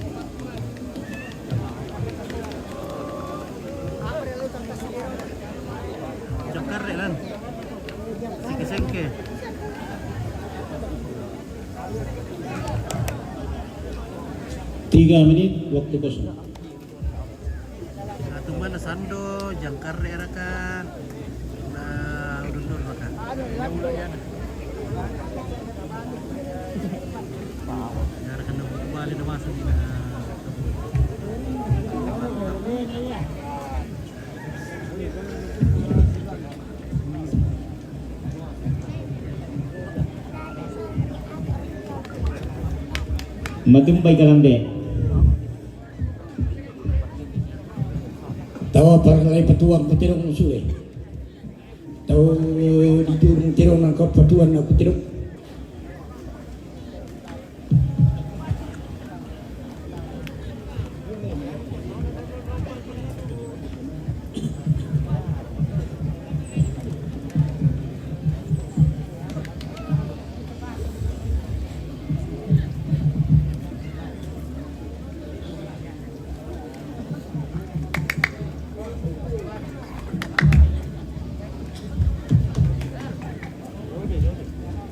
Jangkar lan. Sengke-sengke. Tiga menit waktu kosong. Nah, tumba na sando, jangkar era kan. Nah, udun-udun maka. Ya, rekan nunggu kembali na masuk ni na. Matumbai kalambe. Tawa paralai patuang kutirong sue. Tau di turung tirong nang kapatuan na kutirong.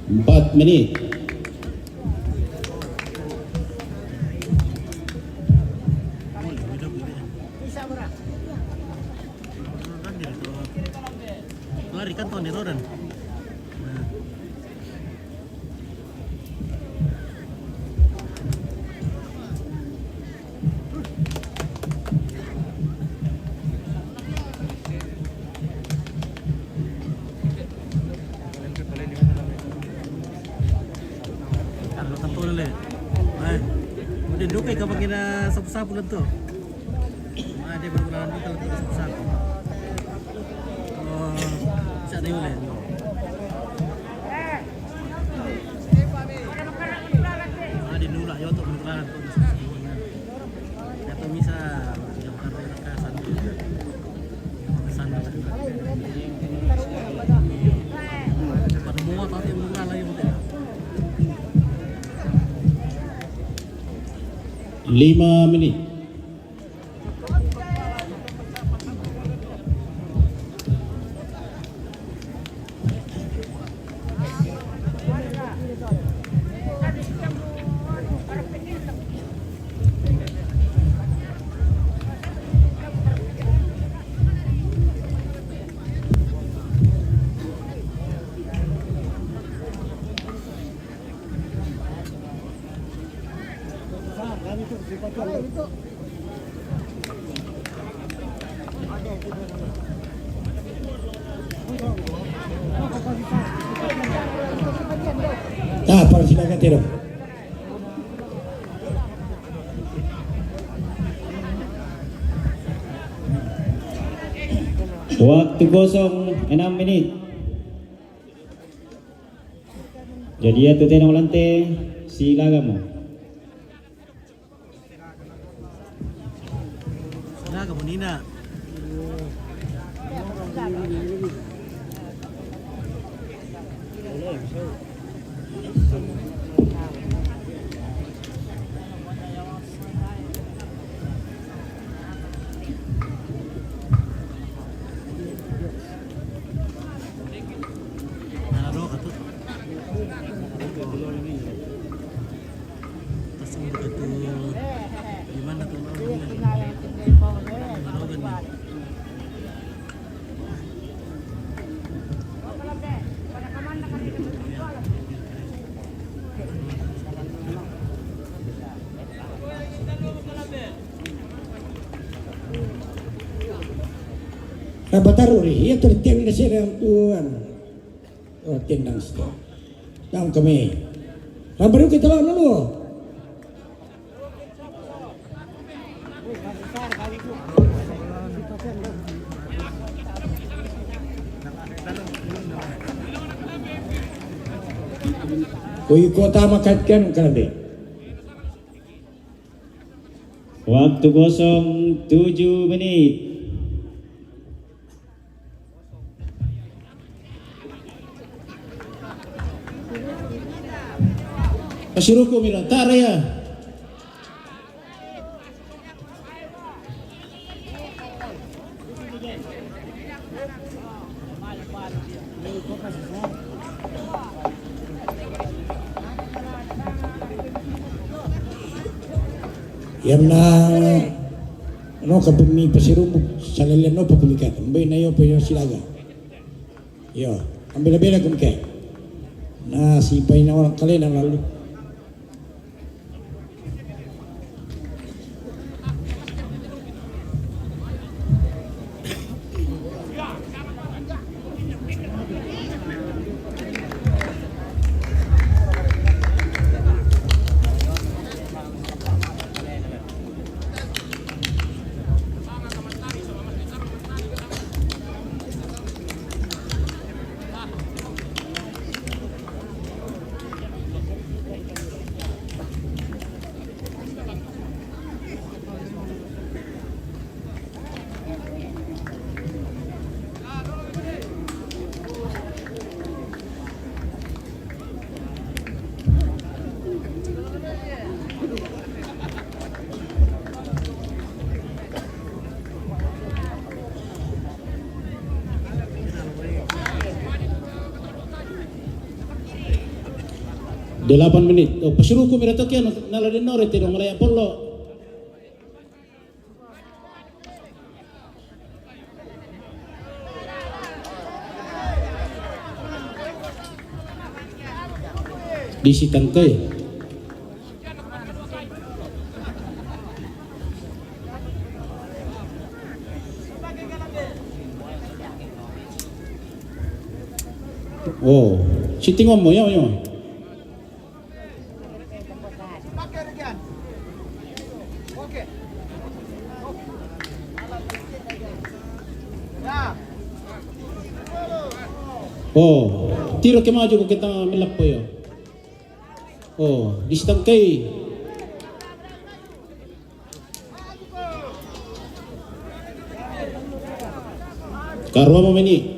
Empat menit. Lari kan tuan di rodan. Kalau tentu le. Eh, udah dukai ka pangina sapu-sapu lentu. Ah, dia baru lawan kita untuk sapu-sapu. Oh, bisa deh le. Ah, dia nulak ya untuk menularan tuh. Atau misal yang karena kasan. Lima menit. Ah, para sila katero. Waktu kosong enam menit. Jadi, atu tena ulante, sila kamu. Sila kamu, Nina. Rabataru ri, iya tertiang na siya ang tuan. Oh, tendang siya. Yang kami. Rabaru kita lawan lalu. Kuyu kota makan kan kalande. Waktu kosong tujuh menit. Pasiruku mira tara ya. Yang na no kapumi pasirumbu salalian no pakumikat. Mbai na yo pa yo silaga. Yo, ambela-bela kumke. Na si paina orang kalena lalu. Delapan menit. Oh, pasuruku mira toki anu, nala denore te dong raya polo. Di si tangkai. Oh, si tingon mo, yo, yo. Oh, tiro ke maju ko kita melapo yo. Oh, di si tangkai. Karua mo meni.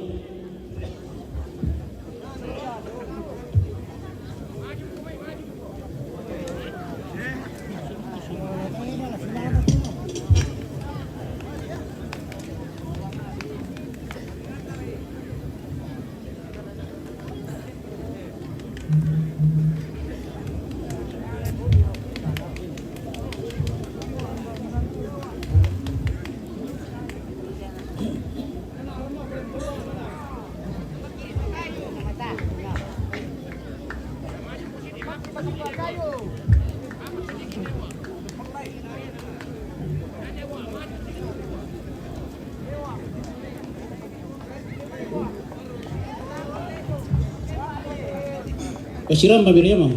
Pasiran ba Miriam?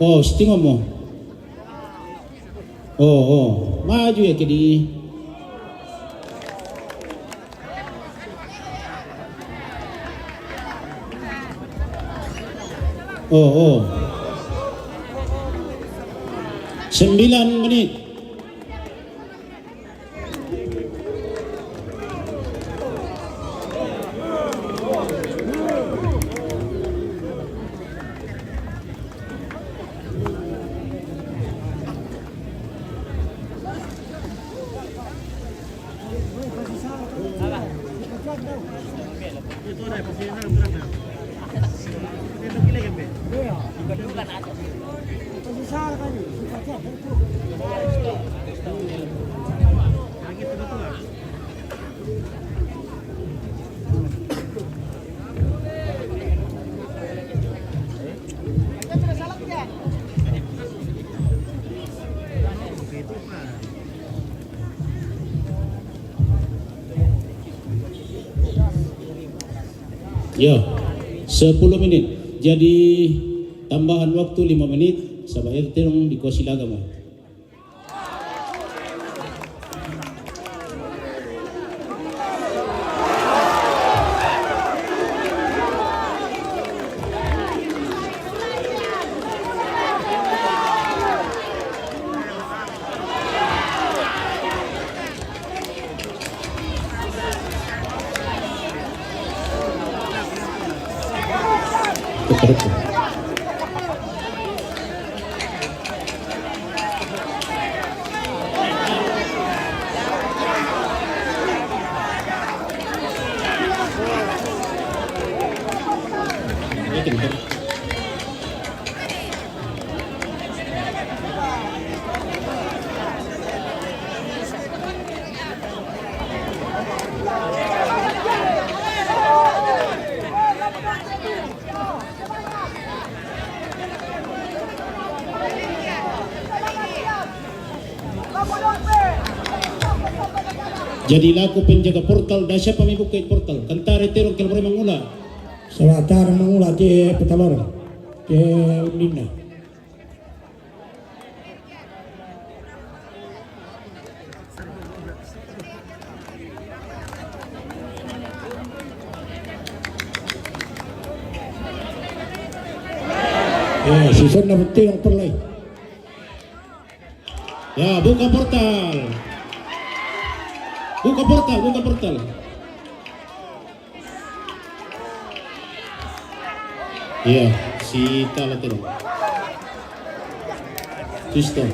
Oh, sitting mo. Oh, oh. Maju ya kedi. Oh, oh. Sembilan menit. Ya, sepuluh menit. Jadi tambahan waktu lima menit, sabab ete dong di kursi laga mo. Jadi laku penjaga portal, dah siapa mi buka portal? Kantare terong kelbore mangula. Salah tar mangula te petalor. Te undinna. Ya, sisonna betteng perlai. Ya, buka portal. Buka portal, buka portal. Iya, si Tala terong. Sister.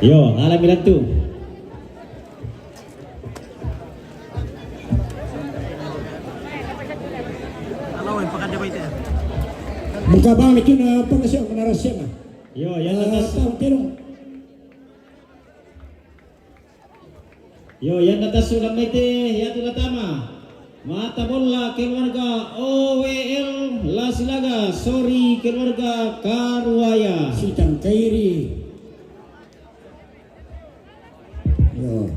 Yo, ala mi ratu. Buka bang ni kina apa kasi ang narasya na. Yo, yan na tas. Yo, yan na tas ulang na ite, yatu na tama. Mata bola keluarga O W L Lasilaga, sorry keluarga Karuaya. Sitang Kairi. Yo,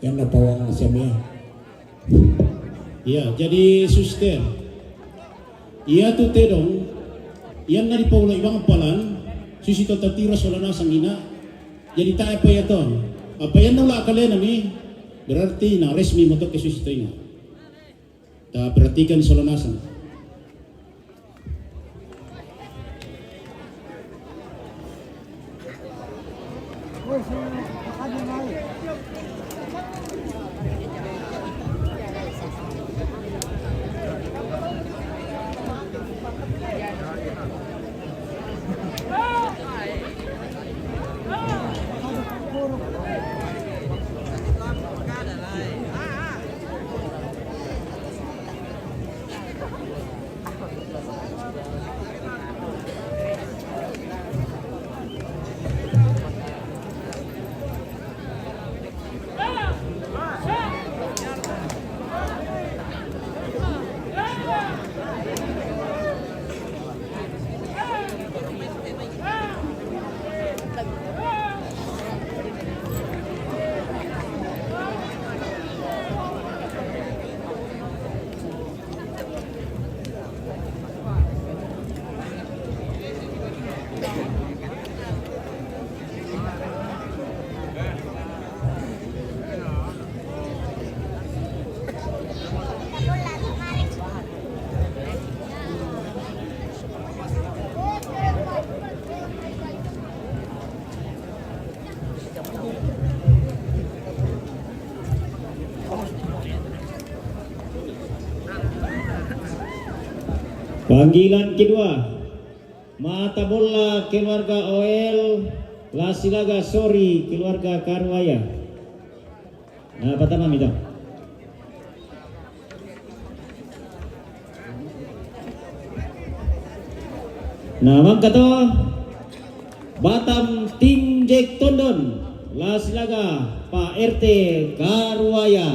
yan na pawang siya. Ya, jadi suster. Iya tu tedong, yan na di paulo ibang palan, susi to tatira sola nasang ina. Jadi ta apa ya to? Apa yan na ula kalena mi, berarti na resmi moto ke susi to ina. Ta perhatikan sola nasang. Panggilan kedua, Mata Bola keluarga Oel, Lasilaga Sori keluarga Karuaya. Nah, pertama mita. Nah, mangkato Batam Tim Jack Tondon, Lasilaga Pak R T Karuaya.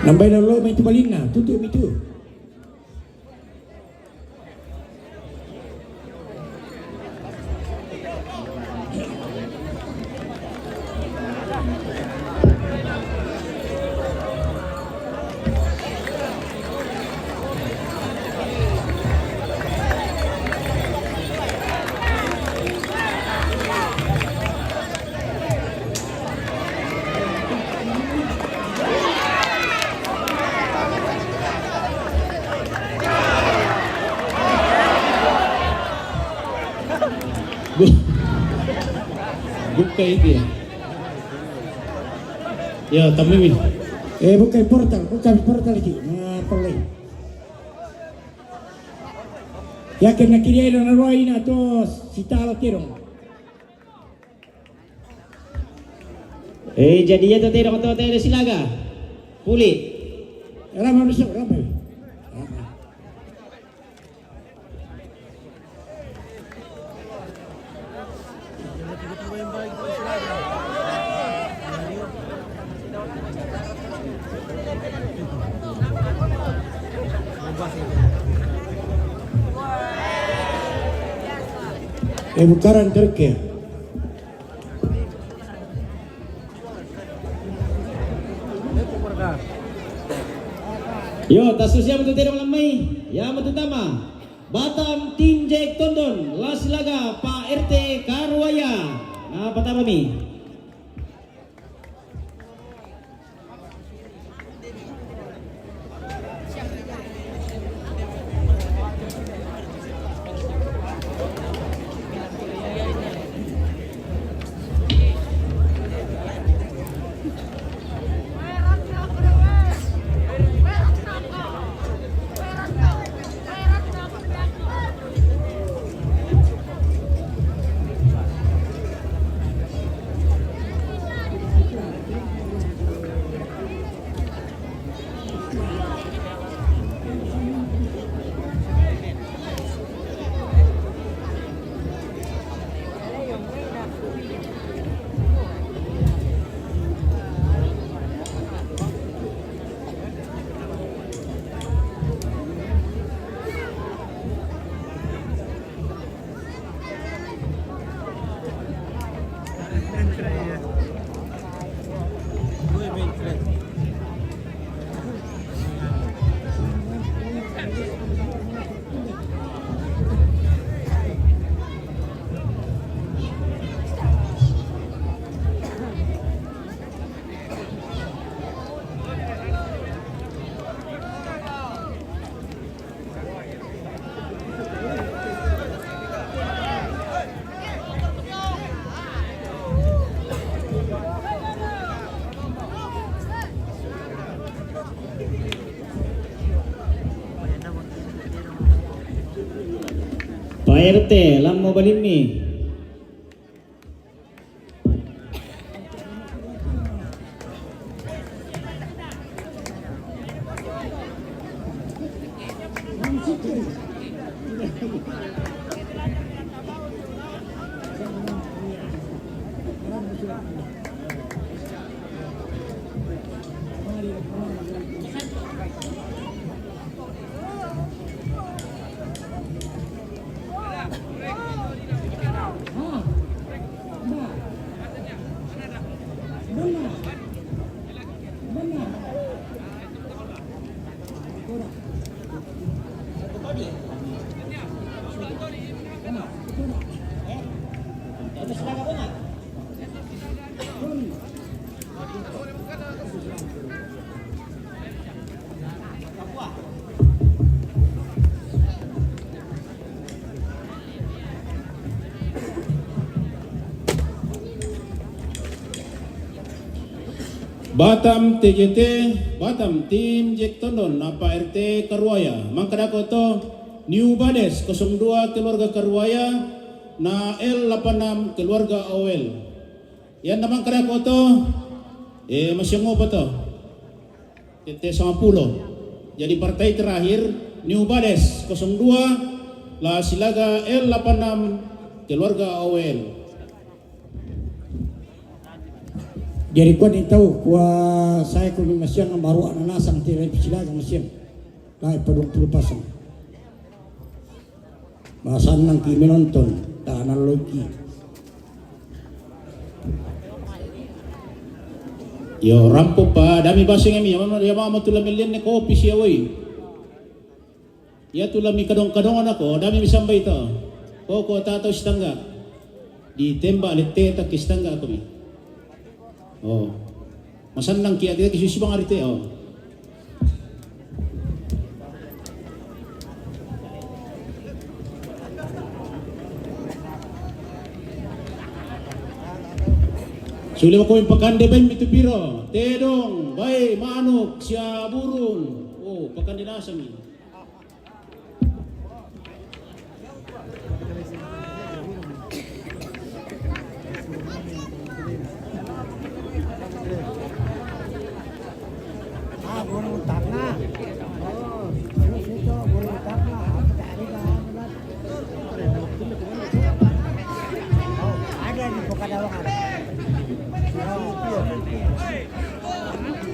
Nambai lalo mai tu balinna, tutu mi tu. Bu-, buka itu ya. Ya, tamimi. Eh, buka portal, buka portal lagi. Nah, apa lagi? Yakin na kiri ero na roa ina to sitalo tero. Eh, jadi ya to tero to tero silaga. Puli. Rama masuk, rama. Eh, bukaran terke. Yo, tasus ya betul tidak lamai. Ya betul tama. Batam Tim Jack Tondon, Lasilaga, Pak R T Karuaya. Nah, patama mi. Pak R T, lammo balimmi. Batam T J T, Batam Team Jack Tondon, Apa R T Karuaya. Mangkadako to, New Bades kosong dua keluarga Karuaya, na L delapan enam keluarga Owel. Yan na mangkadako to, eh, masih ngopo to. T T sama pulo. Jadi partai terakhir, New Bades kosong dua, la Silaga L delapan enam, keluarga Owel. Jadi kua ni tau, kua saya kumi masiang baru anak nasang tirai Silaga masiang. Lai pa dua puluh pasang. Masannang ki menonton, tanah loki. Yo, rampo pa, dami basing ami, ya mama, ya mama tu la melian ne kopi sia woi. Ya tu la mi kadong-kadong anako, dami mi sambai to. Koko tato sitangga. Ditembak lete tak sitangga aku mi. Oh. Masannang kia kita ki susi bang arite, oh. Sule ko pakande bai mitu piro, tedong, bai, manuk, sia burung. Oh, pakande nasang ni.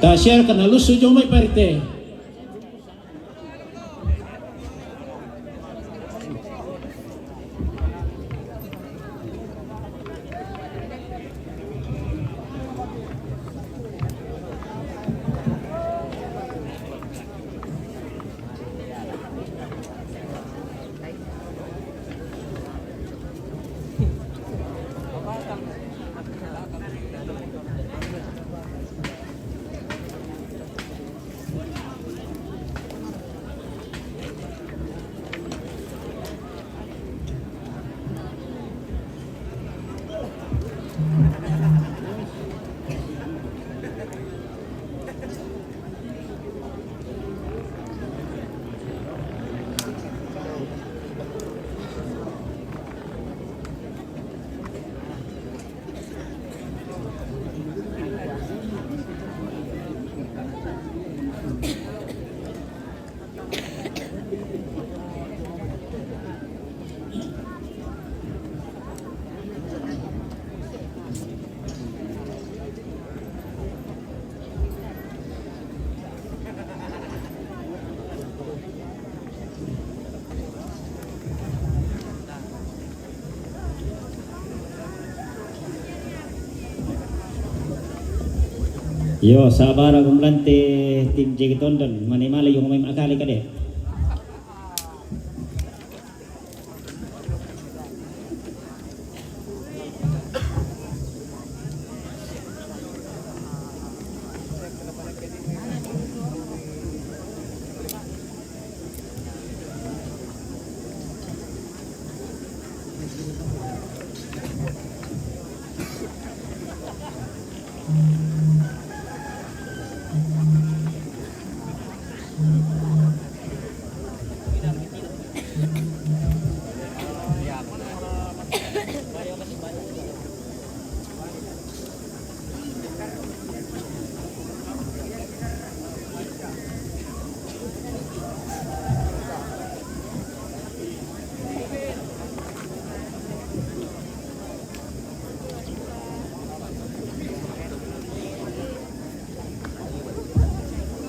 Ta share kana lusu jomai parite. Yo, sabara kumulante tim Jeki Tondon, mane male yo ngomai akali kade.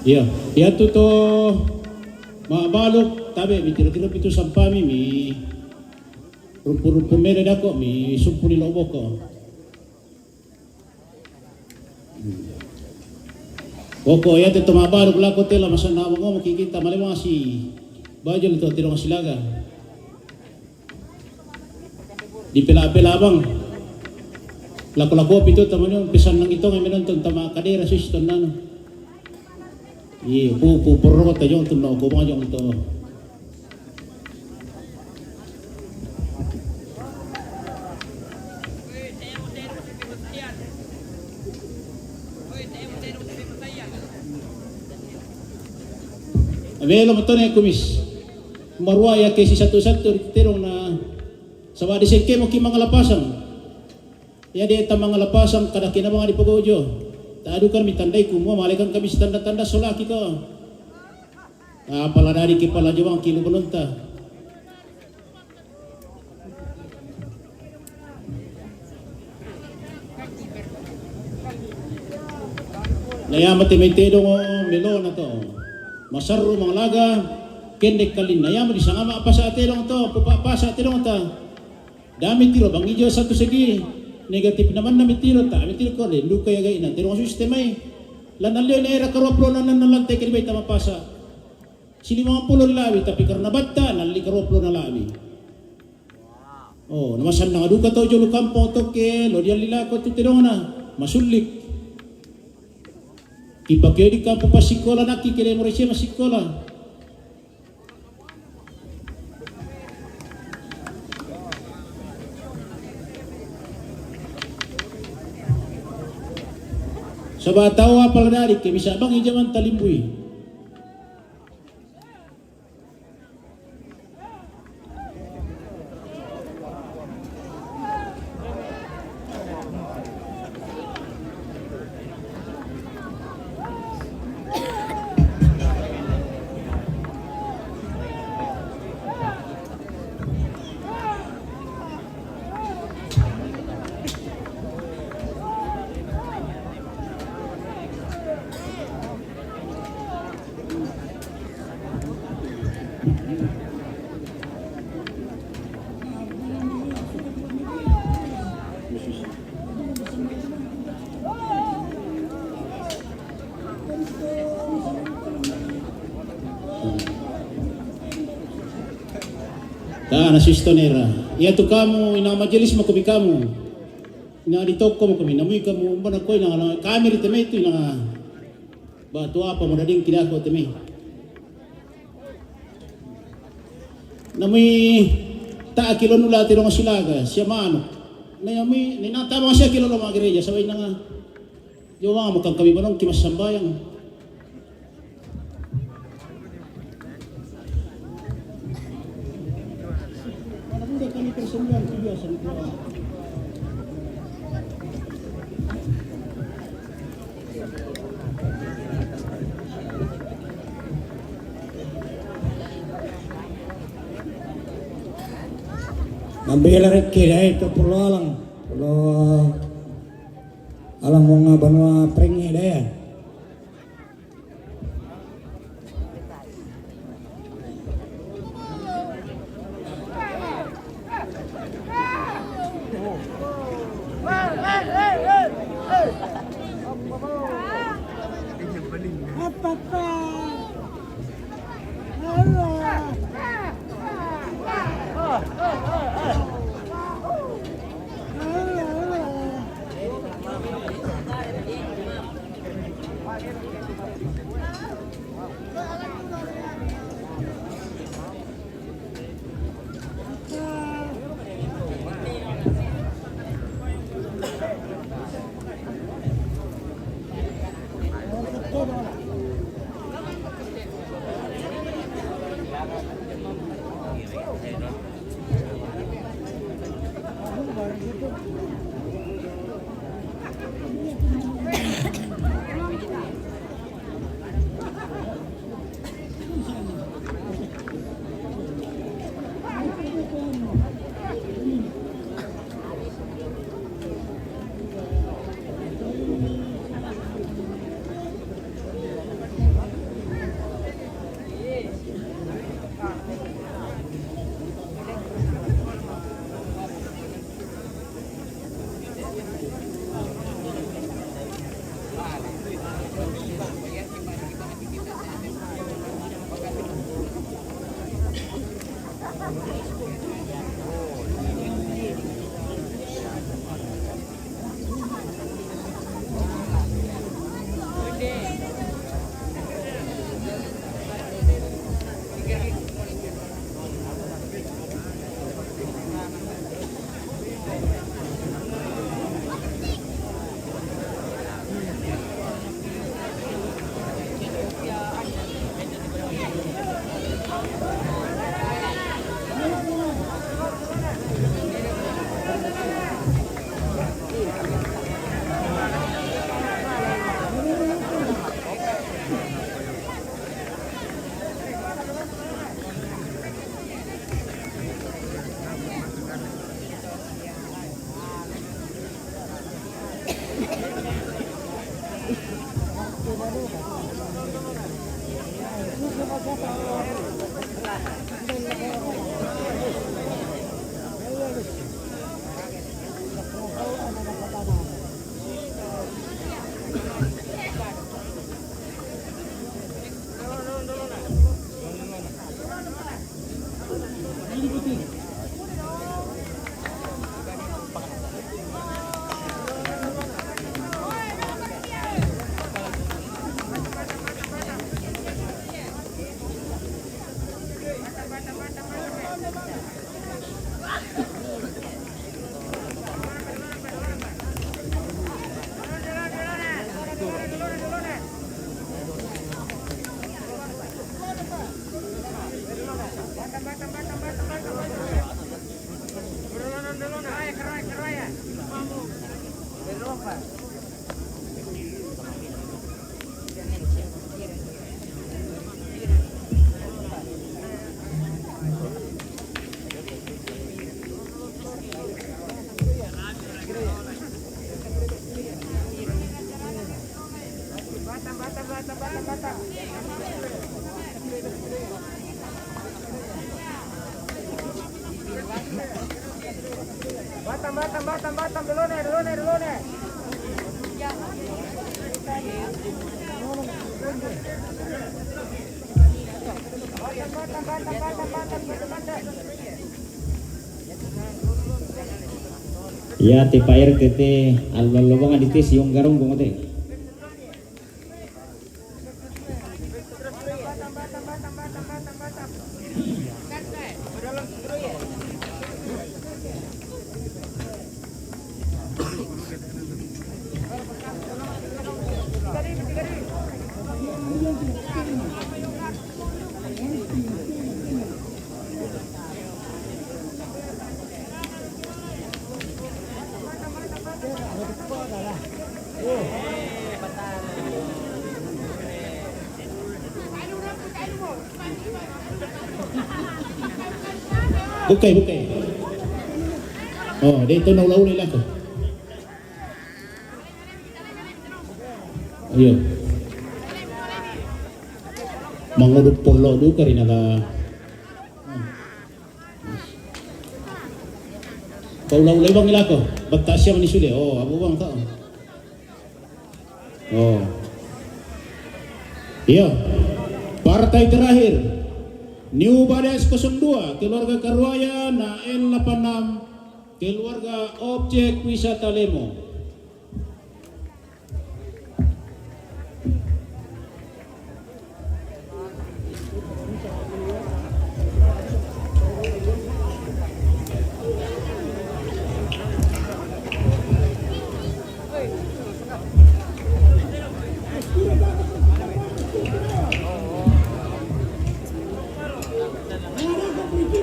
Iya, iya tu to mabaluk tabe mi tiro-tiro pitu sampami mi rumpu-rumpu mele dako mi sumpuni lo boko. Koko ya te toma baru lako tela masana ngomong ki kita male masi bajul to tiro masilaga. Di pela-pela abang. Lako-lako pito tama niyo, pesan nang ito nga menonton tama kadera sus tonano. Iye, pu, pu, porro ta jong tunno, ko bang jong to. Amelo matone kumis. Marua ya ke si satu-satu terong na sawa di seke mo ki mangalapasang. Ya de ta mangalapasang kada kina bang di pogojo. Ta adukan mi tandai kumo malekan kami si tanda-tanda solaki ko. Apala dari kepala jawang kilu benonta. Naya mate mete dong melo na to. Masarru manglaga kendek kalin naya mate sangama apa sa te dong to, pupa apa sa te dong ta. Dami tiro bang ijo satu segi negatif naman na mitiro ta mitiro ko le luka ya gai na tiro sistema i. Lan alio ne era karoplo na na lante kiri bai tama pasa. Si lima puluh lawi tapi karena batta na li karoplo na lawi. Oh, namasan na duka tau jolo kampung toke lo dia lila ko tu tedong na masulik. Kipake di kampung pasikola naki kede mo rese masikola. Saba tau apala dari ke bisa bang ijaman talimbui. Ta na sisto nera. Iya tu kamu ina majelis makobi kamu. Ina di toko makobi namui kamu mbana ko ina kami di temai tu ina. Ba tu apa mo dading kida ko temai. Namui ta kilo nula tiro masilaga sia manu. Na yami ni na tama sia kilo lo ma gereja sabai nanga. Yo manga makang kami banong ki masambayang. Mana muda kami persembahan tu biasa ni Tuhan. Nambela rekke dai to pulo alang, pulo alang monga banua prengnge dai. Batam, Batam, Batam, Batam, dulu nih, dulu nih, dulu nih. Batam, Batam, Batam, Batam, Batam, Batam, Batam. Ya, ti pa R T T, alba lobang aditi siung garung kung te. Bukai, bukai. Oh, dito na ulaw nila ko. Iyo. Manguduk polo duka rin naka. Kaulaw-ulaw bang nila ko. Ba't taas siya manisuli? Oh, abo bang tao? Oh. Iyo. Partai terakhir. New Bades kosong dua, keluarga Karuaya na L delapan enam, keluarga objek wisata Lemo.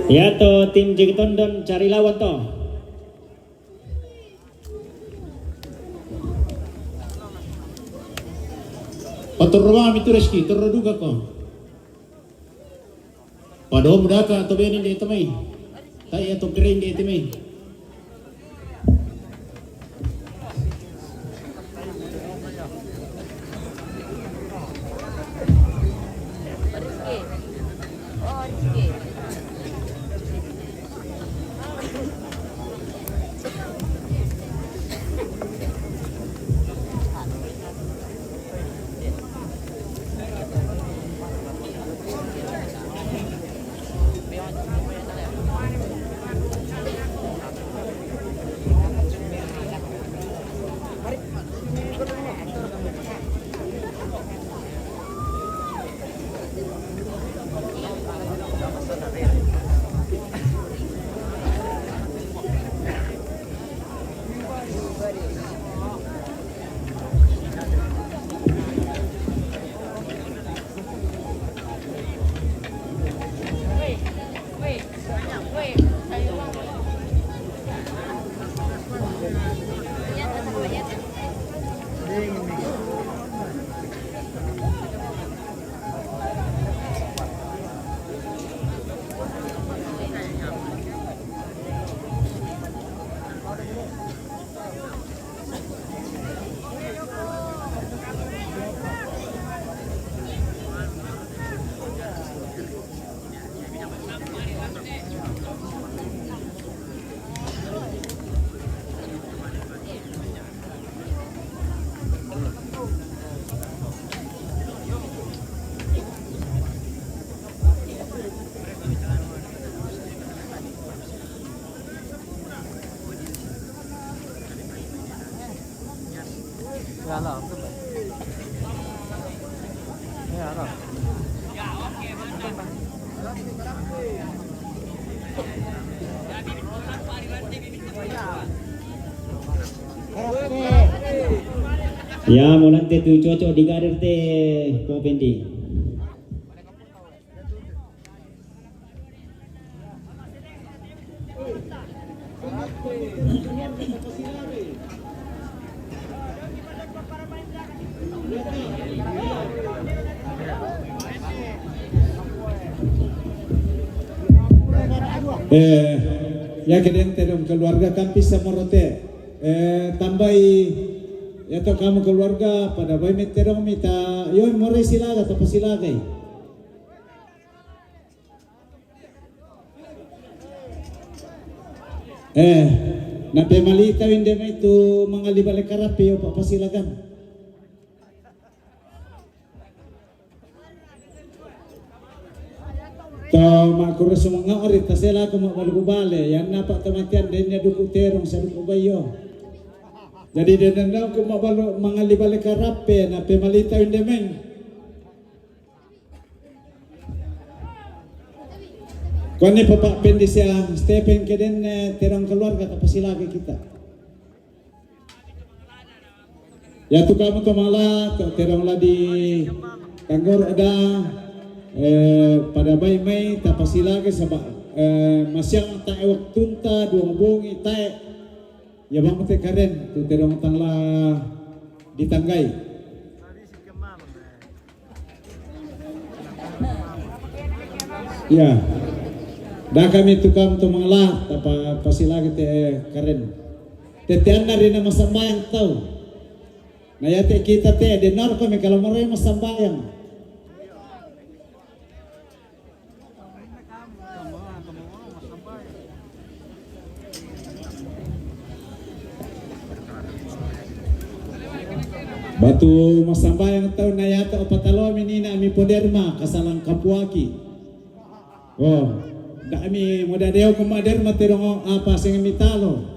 Ya to, tim Jekitondon cari lawan to. Paturro mami tu Reski, turro duka ko. Pado muda ka to bene de tamai. Tai ya to keren de tamai. Ya, mo nante tu cocok di karir te, Ko Pendi. Eh, ya ke dente dong keluarga Kampis Samorote. Eh, tambai ya to kamu keluarga pada bai mete dong mita yo more silaga to pasilagai. Eh, na pemalita winde mai tu mangali bale karape yo papasilagan. To makuru sumanga ori tasela ko mabalu bale, yan napa tamatian denya duku terong saduku bayo. Jadi denya ko mabalu mangali bale karape na pemalita winde mai. Kone Papa Pendisia Stephen keden, eh, terong keluarga tapasilaga kita. Ya tu kamu to mala to terong la di Tanggor ada, eh, pada bai mai tapasilaga saba, eh, masiang ta e waktunta dua bongi tae. Ya bang te karen tu terong tangla di tanggai. Ya. Da kami tukang tu mangla tapa pasilaga te karen. Tetean dari nama sambayang tau. Na ya te kita te dengar kami kalau morai masambayang. Batu masambayang tau na yata opatalo minina mi poderma kasalang kapuaki. Oh, da mi modadeo kumaderma terongo apa sing mitalo.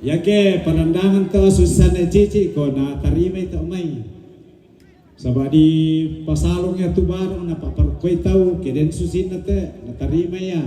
Yake parandangan to susana cici ko na tarima ito mai. Saba di pasalong ya tu barong na paparkoi tau keden susina te na tarima ya.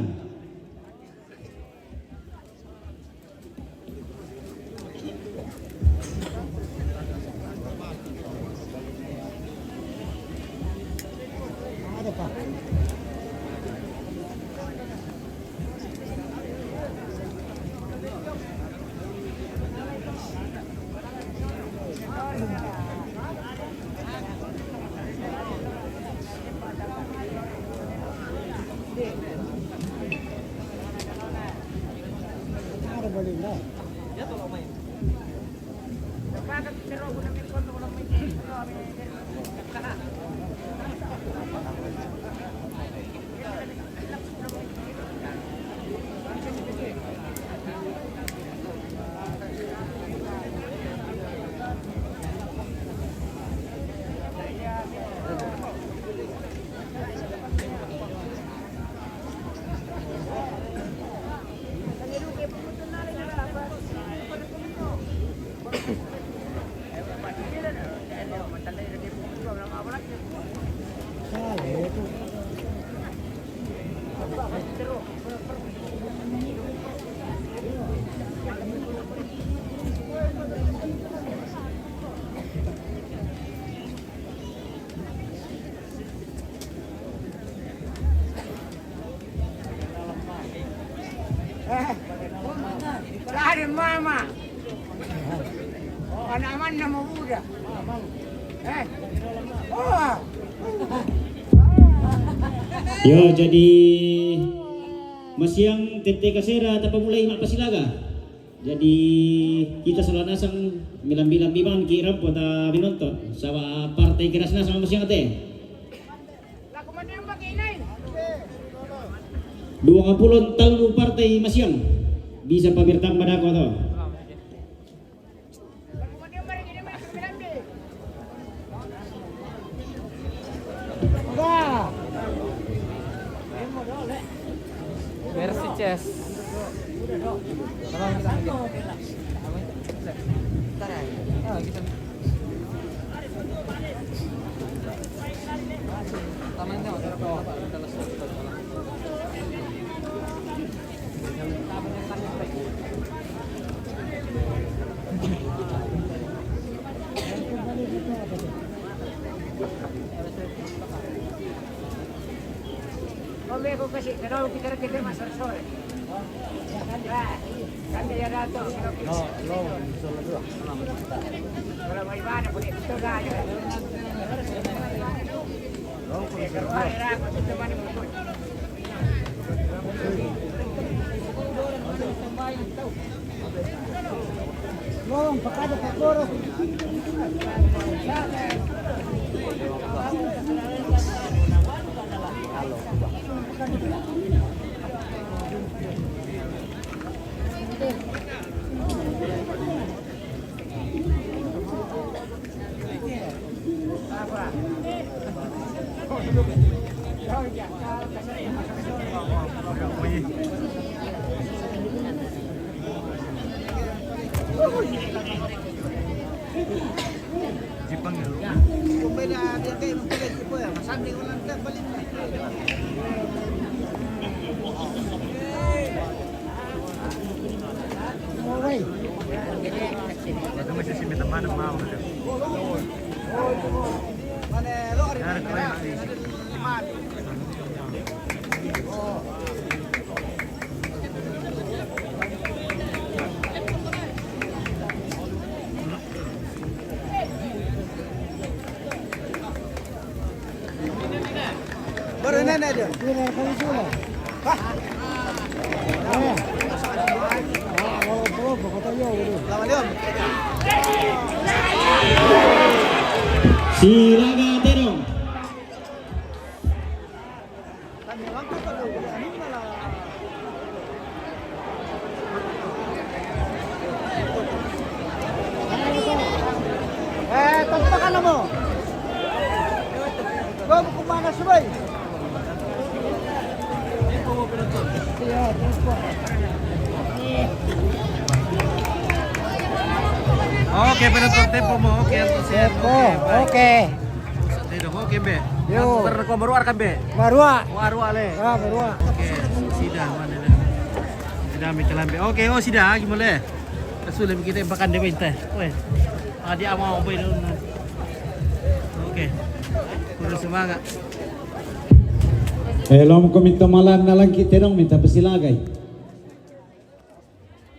Lari mama. Anak mana mau budak? Eh. Oh. Yo, jadi masiang tete kasera tapamulai mak pasilaga. Jadi kita sola nasang milambi-lambi bang kira pota binonton. Sawa partai keras nasang masiang te. Dua puluh talu partai masiang. Bisa pabirtang madako to. Versi chess. Come ko kasi, kenapa kita kita masuk sore? Kan dia datang. No, no, solo dua. Kalau mau ibadah, boleh kita dah. Long, pakada pa koro. Jepang ya. Kung may na-, di kayo magpili, di po yan. Masabi ko lang, balik na. Ito may sisimita pa ng mga ulo. Yan, ito yung mga isip. Baru nene dia. Sula, kami sula. Hah? Eh. Ah, oh, oh, oh, kata yo, gitu. Lawan dia. Silakan, Tedong. Eh, tampakan mo. Go, kumana, subay. Okay, pero to tempo mo. Okay, entonces. Tempo, okay. Pero okay, be. Yo. Pero ko baru arkam, be. Barua. Barua le. Ah, barua. Okay, sida mana le? Sida mi kalambe. Okay, oh sida, gimana le? Kasu le kita makan de bente. Weh. Adi ama opo ini. Okay. Kurang semangat. Eh, lo mo komento malan na lang kita dong, minta pesilagai.